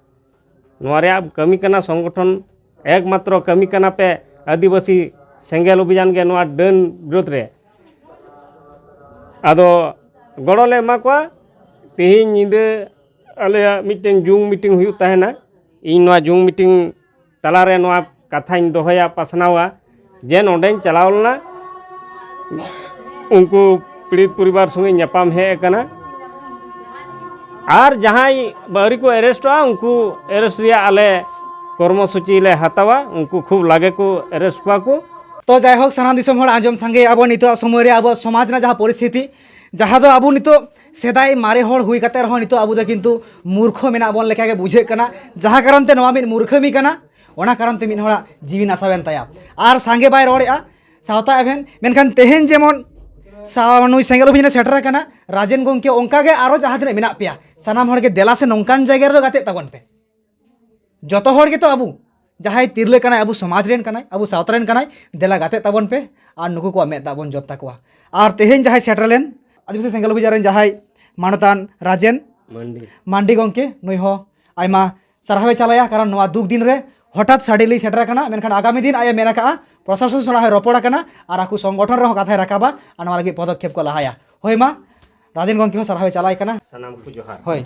ᱱᱚᱣᱟ ᱨᱮᱭᱟᱜ ᱠᱟᱹᱢᱤ ᱠᱟᱱᱟ ᱥᱚᱝᱜᱚᱴᱷᱚᱱ, ᱮᱠᱢᱟᱛᱨᱚ ᱠᱟᱹᱢᱤ ᱠᱟᱱᱟ ᱯᱮ ᱟᱹᱫᱤᱵᱟᱹᱥᱤ ᱥᱮᱸᱜᱮᱞ ᱚᱵᱷᱤᱡᱟᱱ ᱜᱮ ᱱᱚᱣᱟ ᱰᱟᱹᱱ ᱵᱤᱨᱳᱫᱷ ᱨᱮ᱾" ᱟᱫᱚ ᱜᱚᱲᱚ ᱞᱮ ᱮᱢᱟ ᱠᱚᱣᱟ᱾ ᱛᱮᱦᱮᱧ ᱧᱤᱫᱟᱹ ᱟᱞᱮᱭᱟᱜ ᱢᱤᱫᱴᱮᱱ ᱡᱩᱢ ᱢᱤᱴᱤᱝ ᱦᱩᱭᱩᱜ ᱛᱟᱦᱮᱱᱟ᱾ ᱤᱧ ᱱᱚᱣᱟ ᱡᱩᱢ ᱢᱤᱴᱤᱝ ᱛᱟᱞᱟᱨᱮ ᱱᱚᱣᱟ ᱠᱟᱛᱷᱟᱧ ᱫᱚᱦᱚᱭᱟ, ᱯᱟᱥᱱᱟᱣᱟ, ᱡᱮ ᱱᱚᱰᱮᱧ ᱪᱟᱞᱟᱣ ᱞᱮᱱᱟ, ᱩᱱᱠᱩ ᱯᱤᱲᱤᱛ ᱯᱚᱨᱤᱵᱟᱨ ᱥᱚᱸᱜᱮ ᱧᱟᱯᱟᱢ ᱦᱮᱡ ᱟᱠᱟᱱᱟ᱾ ᱟᱨ ᱡᱟᱦᱟᱸᱭ ᱟᱹᱣᱨᱤ ᱠᱚ ᱮᱨᱮᱥᱴᱚᱜᱼᱟ, ᱩᱱᱠᱩ ᱮᱨᱮᱥᱴ ᱨᱮᱭᱟᱜ ᱟᱞᱮ ᱠᱚᱨᱢᱚᱥᱩᱪᱤ ᱞᱮ ᱦᱟᱛᱟᱣᱟ, ᱩᱱᱠᱩ ᱠᱷᱩᱵ ᱞᱟᱜᱮ ᱠᱚ ᱮᱨᱮᱥᱴ ᱠᱚᱣᱟ ᱠᱚ᱾ ᱛᱚ ᱡᱟᱭᱦᱳᱠ, ᱥᱟᱱᱟᱢ ᱫᱤᱥᱚᱢ ᱦᱚᱲ ᱟᱸᱡᱚᱢ ᱥᱟᱸᱜᱮ ᱟᱵᱚ ᱱᱤᱛᱚᱜ ᱥᱚᱢᱚᱭ ᱨᱮ ᱟᱵᱚᱣᱟᱜ ᱥᱚᱢᱟᱡᱽ ᱨᱮᱱᱟᱜ ᱡᱟᱦᱟᱸ ᱯᱚᱨᱤᱥᱛᱷᱤᱛᱤ, ᱡᱟᱦᱟᱸ ᱫᱚ ᱟᱵᱚ ᱱᱤᱛᱚᱜ ᱥᱮᱫᱟᱭ ᱢᱟᱨᱮ ᱦᱚᱲ ᱦᱩᱭ ᱠᱟᱛᱮ ᱨᱮᱦᱚᱸ ᱱᱤᱛᱚᱜ ᱟᱵᱚ ᱫᱚ ᱠᱤᱱᱛᱩ ᱢᱩᱨᱠᱷᱚ ᱢᱮᱱᱟᱜ ᱵᱚᱱ ᱞᱮᱠᱟ ᱜᱮ ᱵᱩᱡᱷᱟᱹᱜ ᱠᱟᱱᱟ, ᱡᱟᱦᱟᱸ ᱠᱟᱨᱚᱱ ᱛᱮ ᱱᱚᱣᱟ ᱢᱤᱫ ᱢᱩᱨᱠᱷᱟᱹᱢᱤ ᱠᱟᱱᱟ, ᱚᱱᱟ ᱠᱟᱨᱚᱱ ᱛᱮ ᱢᱤᱫ ᱦᱚᱲᱟᱜ ᱡᱤᱣᱤ ᱱᱟᱥᱟᱣᱮᱱ ᱛᱟᱭᱟ ᱟᱨ ᱥᱟᱸᱜᱮ ᱵᱟᱭ ᱨᱚᱲᱮᱜᱼᱟ ᱥᱟᱶᱛᱟ ᱮᱵᱷᱮᱱ᱾ ᱢᱮᱱᱠᱷᱟᱱ ᱛᱮᱦᱮᱧ ᱡᱮᱢᱚᱱ ᱥᱟ-, ᱱᱩᱭ ᱥᱮᱸᱜᱮᱞ ᱚᱵᱷᱤᱡᱟᱱᱮ ᱥᱮᱴᱮᱨ ᱟᱠᱟᱱᱟ, ᱨᱟᱡᱮᱱ ᱜᱚᱢᱠᱮ ᱚᱱᱠᱟ ᱜᱮ ᱟᱨᱚ ᱡᱟᱦᱟᱸ ᱛᱤᱱᱟᱹᱜ ᱢᱮᱱᱟᱜ ᱯᱮᱭᱟ ᱥᱟᱱᱟᱢ ᱦᱚᱲ ᱜᱮ ᱫᱮᱞᱟ ᱥᱮ ᱱᱚᱝᱠᱟᱱ ᱡᱟᱭᱜᱟ ᱨᱮᱫᱚ ᱜᱟᱛᱮᱜ ᱛᱟᱵᱚᱱ ᱯᱮ᱾ ᱡᱚᱛᱚ ᱦᱚᱲ ᱜᱮᱛᱚ ᱟᱵᱚ, ᱡᱟᱦᱟᱸᱭ ᱛᱤᱨᱞᱟᱹ ᱠᱟᱱᱟᱭ, ᱟᱵᱚ ᱥᱚᱢᱟᱡᱽ ᱨᱮᱱ ᱠᱟᱱᱟᱭ, ᱟᱵᱚ ᱥᱟᱶᱛᱟ ᱨᱮᱱ ᱠᱟᱱᱟᱭ, ᱫᱮᱞᱟ ᱜᱟᱛᱮᱜ ᱛᱟᱵᱚᱱ ᱯᱮ ᱟᱨ ᱱᱩᱠᱩ ᱠᱚᱣᱟᱜ ᱢᱮᱫ ᱫᱟᱜ ᱵᱚᱱ ᱡᱚᱫ ᱛᱟᱠᱚᱣᱟ᱾ ᱟᱨ ᱛᱮᱦᱮᱧ ᱡᱟᱦᱟᱸᱭ ᱥᱮᱴᱮᱨ ᱞᱮᱱ ᱟᱹᱫᱤᱵᱟᱹᱥᱤ ᱥᱮᱸᱜᱮᱞ ᱚᱵᱷᱤᱡᱟᱱ ᱨᱮᱱ ᱡᱟᱦᱟᱸᱭ ᱢᱟᱱᱚᱛᱟᱱ ᱨᱟᱡᱮᱱ ᱢᱟᱱᱰᱤ ᱢᱟᱱᱰᱤ ᱜᱚᱢᱠᱮ, ᱱᱩᱭ ᱦᱚᱸ ᱟᱭᱢᱟ ᱥᱟᱨᱦᱟᱣᱮ ᱪᱟᱞᱟᱭᱟ, ᱠᱟᱨᱚᱱ ᱱᱚᱣᱟ ᱫᱩᱠ ᱫᱤᱱ ᱨᱮ ᱦᱚᱴᱟᱛ ᱥᱟᱰᱮᱞᱤ ᱥᱮᱴᱮᱨ ᱟᱠᱟᱱᱟ, ᱢᱮᱱᱠᱷᱟᱱ ᱟᱜᱟᱢᱤ ᱫᱤᱱ ᱟᱡ ᱮ ᱢᱮᱱ ᱟᱠᱟᱫᱼᱟ, ᱯᱨᱚᱥᱟᱥᱚᱱ ᱥᱟᱞᱟᱜ ᱦᱚᱸᱭ ᱨᱚᱯᱚᱲ ᱟᱠᱟᱱᱟ ᱟᱨ ᱟᱠᱚ ᱥᱚᱝᱜᱚᱴᱷᱚᱱ ᱨᱮᱦᱚᱸ ᱠᱟᱛᱷᱟᱭ ᱨᱟᱠᱟᱵᱟ ᱟᱨ ᱱᱚᱣᱟ ᱞᱟᱹᱜᱤᱫ ᱯᱚᱫᱚᱠᱷᱮᱯ ᱠᱚ ᱞᱟᱦᱟᱭᱟ᱾ ᱦᱳᱭ ᱢᱟ, ᱨᱟᱡᱮᱱ ᱜᱚᱢᱠᱮ ᱦᱚᱸ ᱥᱟᱨᱦᱟᱣᱮ ᱪᱟᱞᱟᱭ ᱠᱟᱱᱟ᱾ ᱥᱟᱱᱟᱢ ᱠᱚ ᱡᱚᱦᱟᱨ᱾ ᱦᱳᱭ,